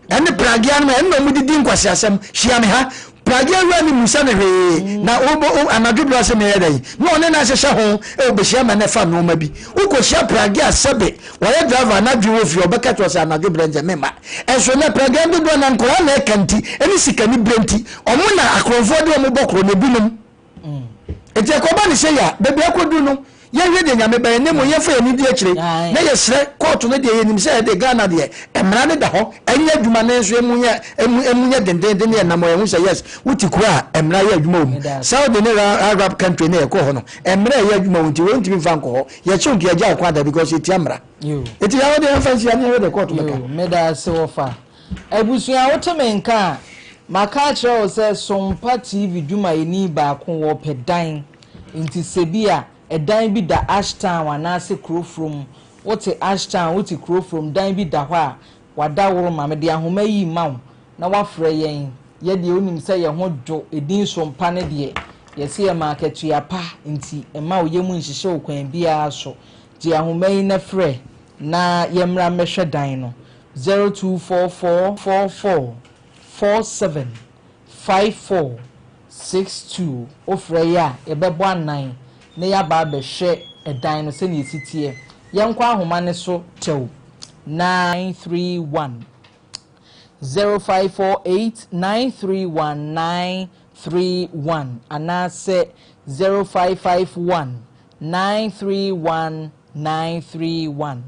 ɛne pragea nom ɛne na wɔde di nkwaseasɛm. Hyia me ha. Pragea wura no mmusa no hwee. Na wobɔ anadwo berɛ ɔse meyɛ dɛn? Na ɔne no ahyehyɛ ho ɔbɛhyia ma no ɛfa nnoɔma bi. Wokɔhyia pragea sɛbe Wɔyɛ driver anadwo wɔ fie ɔbɛka kyerɛ wo sɛ anadwo berɛ nkyɛ memma. Nso nnɛ prɛgɛn dodoɔ na nkwadaa na ɛka nti ɛne sikani berɛ nti ɔmo na akorɔmfoɔ de ɔmo bɔ korɔ no ebinom. Nti ɛkɔba ne sei a baabi akɔduru no yɛnhwɛ deɛ Nyame bɛyɛ na mmom yɛmfa yɛn ani di akyire na yɛsrɛ kɔɔto no deɛ yɛnim sɛ ɛde Ghana deɛ mmara no da hɔ ɛnyɛ adwuma nanso ɛmu yɛ ɛmu ɛmu yɛ dendenden ne yɛnam hɔ yɛhu sɛ yes wote kuro a mmara yɛ adwuma wɔ mu Saudi ne Arab country ne yɛkɔ hɔ no mmara ɛyɛ adwuma wɔ nti wɔntumi mfa nkɔ hɔ Yɛkye wo nka yɛgya wo kwan da because yɛtia mmara. Eti yɛn deɛ yɛmfa nhyia ne yɛhwɛ deɛ kɔɔto bɛka. Yoo, meda ase wɔfa. Abusua wote me nka a, maka akyerɛ wo sɛ Sompa TV dwumayɛni baako wɔpɛ dan. Nti sɛ bi a ɛdan bi da Ashtown anaase Kurofrom, wote Ashtown, wote Kurofrom, dan bi da hɔ a, wadaworo ma mede ahoma yi rema wo na woafrɛ yɛn. Yɛ deɛ wonim sɛ yɛn ho dwo, edin so mpa no deɛ, yɛse yɛma akatua pa nti mma wo yam nhyehye wo kwan biara so. Gye ahoma yi na frɛ na yɛmmra mmɛhwɛ dan no, 0244 44 47 54 62. Wofrɛ yɛ a, yɛbɛbɔ anan na yɛaba abɛhwɛ dan no sɛdeɛ ɛsi teɛ. Yɛnkɔ ahoma no so tɛw na. 931 0548 931 931 anaasɛ 0551 931 931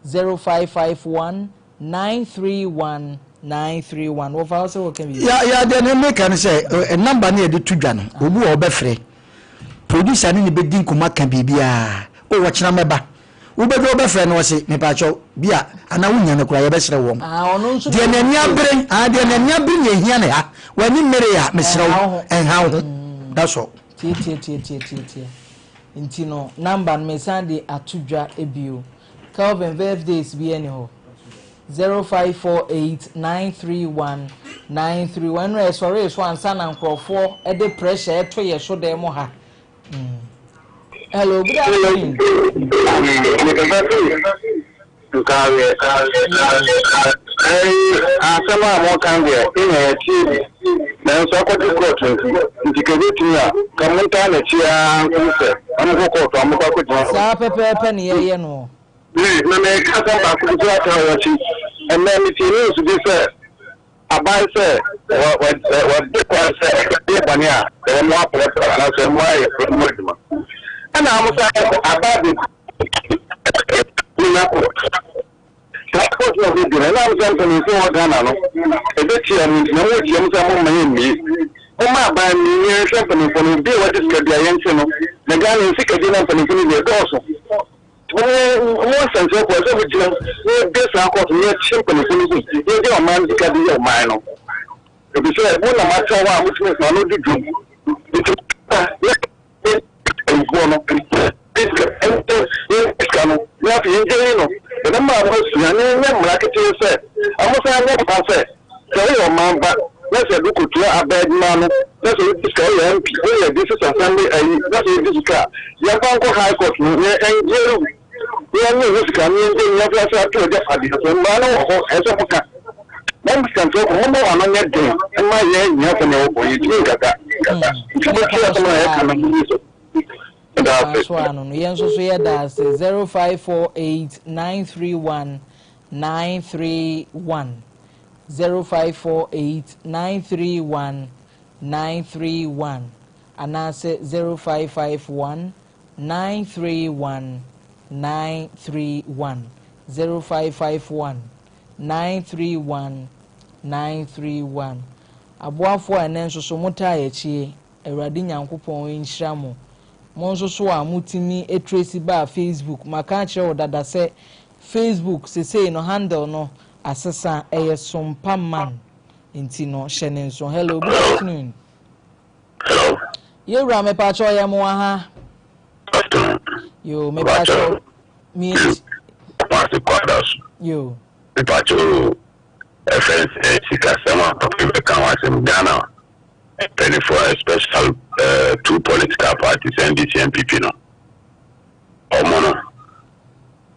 0551 931 931 Wɔfa wo sɛ wɔka biribi. Ya ya deɛ ne meka ne sɛ number no yɛde to dwa no obi wɔ hɔ ɔbɛfrɛ producer ne ne bɛdi nkɔmmɔ aka biribiara o ɔkyena mɛba Wobɛduru wobɛfrɛ no ɔse mepakyɛw bi a anaa wonya no koraa yɛbɛsrɛ wɔn. Deɛ n'ani abere ah deɛ n'ani abere na ehia ne ha w'ani mmere a mesrɛ wo ɛnha wo ho that's all. Tiatiatiatiatiatia. Nti no number no mesan de ato dwa bio. Kelvin birthdays bi ɛni hɔ. 0548 931 931 ɛno ɛsɔre so ansa na nkurɔfoɔ ɛde pressure ɛto yɛ so dɛm mo ha. Hello, good afternoon. Ntaareɛ. Ɛyi asɛm a moka deɛ enya yɛtie bi nanso akɔgye kɔɔto nti nti ka ɛbɛtumi a ka montaa n'akyi ara nkom sɛ ɔmokɔ kɔɔto a mokɔ akɔgyina hɔ. Saa pɛpɛɛpɛ ne yɛyɛ no. Na meka asɛm baako bi so aka wɔ akyi. Ɛnnɛ metie news bi sɛ aban sɛ wɔde kwan sɛ ɛyɛ bɔne a wɔn aprɛprɛ anaasɛ wɔn ayɛ wɔn adwuma. Ɛna wɔn sɛ aban de nyina court. Saa court na wɔde no ɛna wɔn sɛ mpanimfoɔ wɔ Ghana no ɛbɛtia mu nti na wɔn tia mu sɛ wɔn mma yɛn mmie. Wɔn ma aban mmie ne yɛnhwɛ mpanimfoɔ no obi a wɔde sika bi a yɛnte no na Ghana nsikadie na mpanimfoɔ no deɛ ɛdɔɔso. Mo nsɛnkyerɛfoɔ, ɛsɛ sɛ mogyina mu na yɛbue saa kɔɔto no na yɛkye mpanimfoɔ no gu na yɛde ɔman no sika de yɛ ɔman no, efisɛ mo na moatena hɔ a motumi mo ano di dwom. Enti momma yɛn mpanimfoɔ no yɛn sika no na afei yɛngye no. Yɛbɛma moasua na yɛnyɛ mmara ketee sɛ wɔsan nyɛ mmara sɛ Sɛ woyɛ ɔman ba na sɛ yɛde wo kɔtua aban adwuma ano na sɛ wodi sika, woyɛ MP, woyɛ district assembly ayi na sɛ wodi sika a, yɛmfa nkɔ high court no na yɛngye wo na yɛnnye wo sika no yɛngye no yɛmfa nsa ato w'agyapadeɛ so. Mmara no wɔ hɔ, ɛsɛ sɛ moka. Mo sikansɛmfo, momma mo ano nyɛ den mma yɛn ahiafoɔ ne awɔfoɔ, yɛntumi nkasa. Nti montie asɛm a yɛka no monni so. Meda ase. So ano no, yɛn nso so yɛda ase. 0548 931 931. 0548 931 931 anaasɛ 0551 931 931 0551 931 931 Aboafoɔ a ɛnnɛ nso so motaa yɛn akyi, Awurade Nyankopɔn nhyira mo. Mo nso so a motumi trace baa Facebook, maka akyerɛ wo dada sɛ Facebook sesei no handle no Asesa, ɛyɛ sompa man nti no hyɛ ne nso. Hello, good afternoon. Hello. Yewura mepakyɛw yɛ mo wɔ ha. Afternoon. Yo, mepakyɛw. Mi. Kumasi kwada so. Yo. Mepakyɛw ɛfɛn sɛ sikasɛm a papa yi bɛka ho asɛm Ghana mpanyinfoɔ especially uh, two political parties NDC NPP no ɔmo no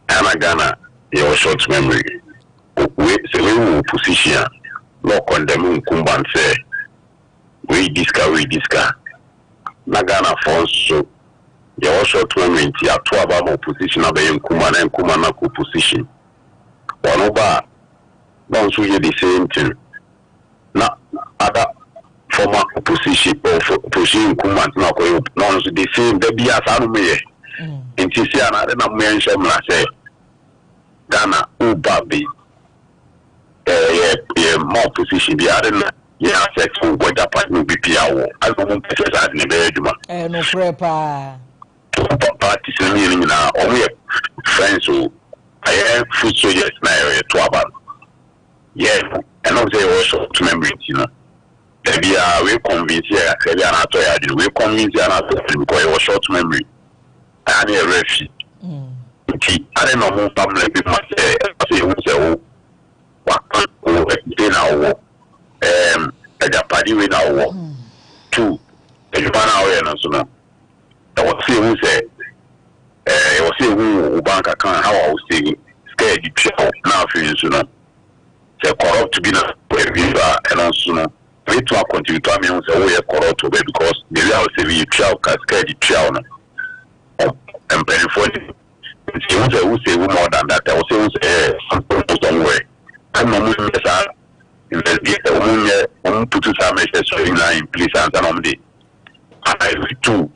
Ghana Ghana yɛwɔ short memory wei sɛ wei wɔ opposition a na ɔkɔndɛm nkumban sɛ wei di sika wei di sika na Ghana foɔ nso yɛwɔ short memory nti ato aba ma opposition abɛyɛ nkuman na nkuman no akɔ opposition wɔn ba a na ɔnso yɛ the same thing na other former opposition opposition incumbent na akɔyɛ na ɔno nso the same da bi a saa no mo yɛ nti si a na ade na mo yɛ nhyɛ mmara sɛ Ghana woba bi yɛ yɛ ma opposition bi ade na yɛ asɛt wo wagya ne obi pia wɔ ade na ɔmo mpɛ sɛ saa ade na ɛbɛyɛ adwuma. Ɛyɛ nokorɛ paa. Parties no mmienu nyinaa ɔmo yɛ friends o ayɛ foot soldiers na yɛ to aba no. Yɛɛ no, ɛnam sɛ yɛwɔ short memory nti no, da biara wei convince yɛ kakra bi a na atɔ yɛ adwene, wei convince yɛ a na atɔ yɛ adwene because yɛwɔ short memory, ɛa ne yɛ werɛ fi. Nti adɛn na ɔmo mfa mmara bi mma sɛ ɛsɛ sɛ yɛhu sɛ wo waka wo ɛdin na wowɔ, ɛɛm agyapade wei na wowɔ, two adwuma no a woyɛ no nso no, ɛwɔ sɛ yɛhu sɛ ɛɛ ɛwɔ sɛ yɛhu wo bank account how a wo save sika yɛde tua wo na afei nso no sɛ corrupt bi na baabi nso a ɛno nso no ɛbɛtumi akɔntribute ama yɛhu sɛ woyɛ corrupt wɔ baabi because the way a wo save yɛtua wo ka sika yɛde tua wo no mpanimfoɔ ne nti yɛhu sɛ wo save more than that ɛwɔ sɛ yɛhu sɛ ɛɛ something somewhere ɛna ɔmo nyɛ saa investigate ɔmo nyɛ ɔmo putu saa measures nyinaa in place ansa na ɔmo de Two,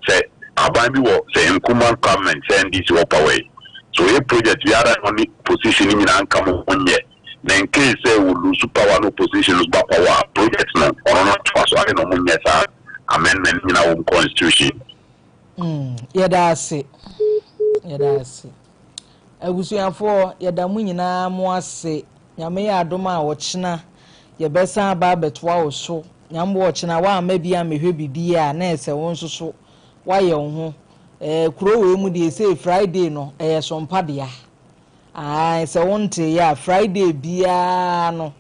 sɛ aban bi wɔ sɛ incumbent government sɛ NDC wɔ power yi, sɛ ɔyɛ project biara na ɔne opposition no nyinaa nka mo ho nyɛ, na in case sɛ wɔ lose power na opposition no ba power a, project no ɔno no atoa so, adɛn na ɔmo nyɛ saa amendment no nyinaa wɔ mu constitution? Mm, yɛda ase. Yɛda ase. Abusuafoɔ, yɛda mo nyinaa mo ase. Nyame yɛ adom a ɔkyena yɛbɛsan aba abɛtoa wo so. Nyame boa ɔkyena woamma bi ammɛhwɛ biribi a na ɛsɛ wo nso so woayɛ wo ho. Ɛɛ kuro wei mu deɛ sei Friday no ɛyɛ sompa dea. Ae sɛ wonteeɛ a Friday biara no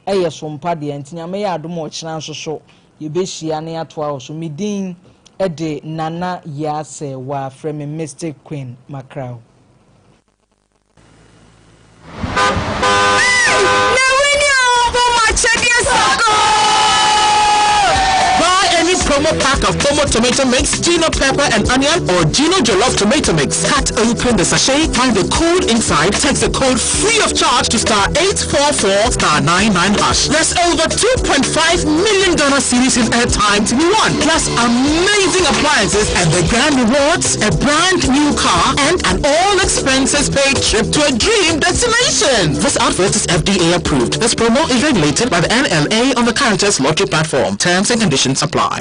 ɛyɛ sompa dea nti Nyame yɛ adom a ɔkyena nso so yɛbɛhyia na yɛatoa wo so. Me din de Nana Yaa Serwaa, frɛ me Mystic Queen Mackerel. Hey! Na wini a ɔbɔ m'akyɛdeɛ sakoo! Buy any promo pack of Pomo tomato mix, Gino pepper and onion, or Gino Jollof tomato mix. Cut open the sachet, find the code inside, text the code free of charge to star 844 star 99 hash. There's over 2.5 million Ghana cedis in airtime to be won, plus amazing appliances and the grand rewards, a brand new car and an all expenses paid trip to a dream destination. This advert is FDA approved. This promo is regulated by the NLA on the Caritas Lottery platform. Terms and conditions apply.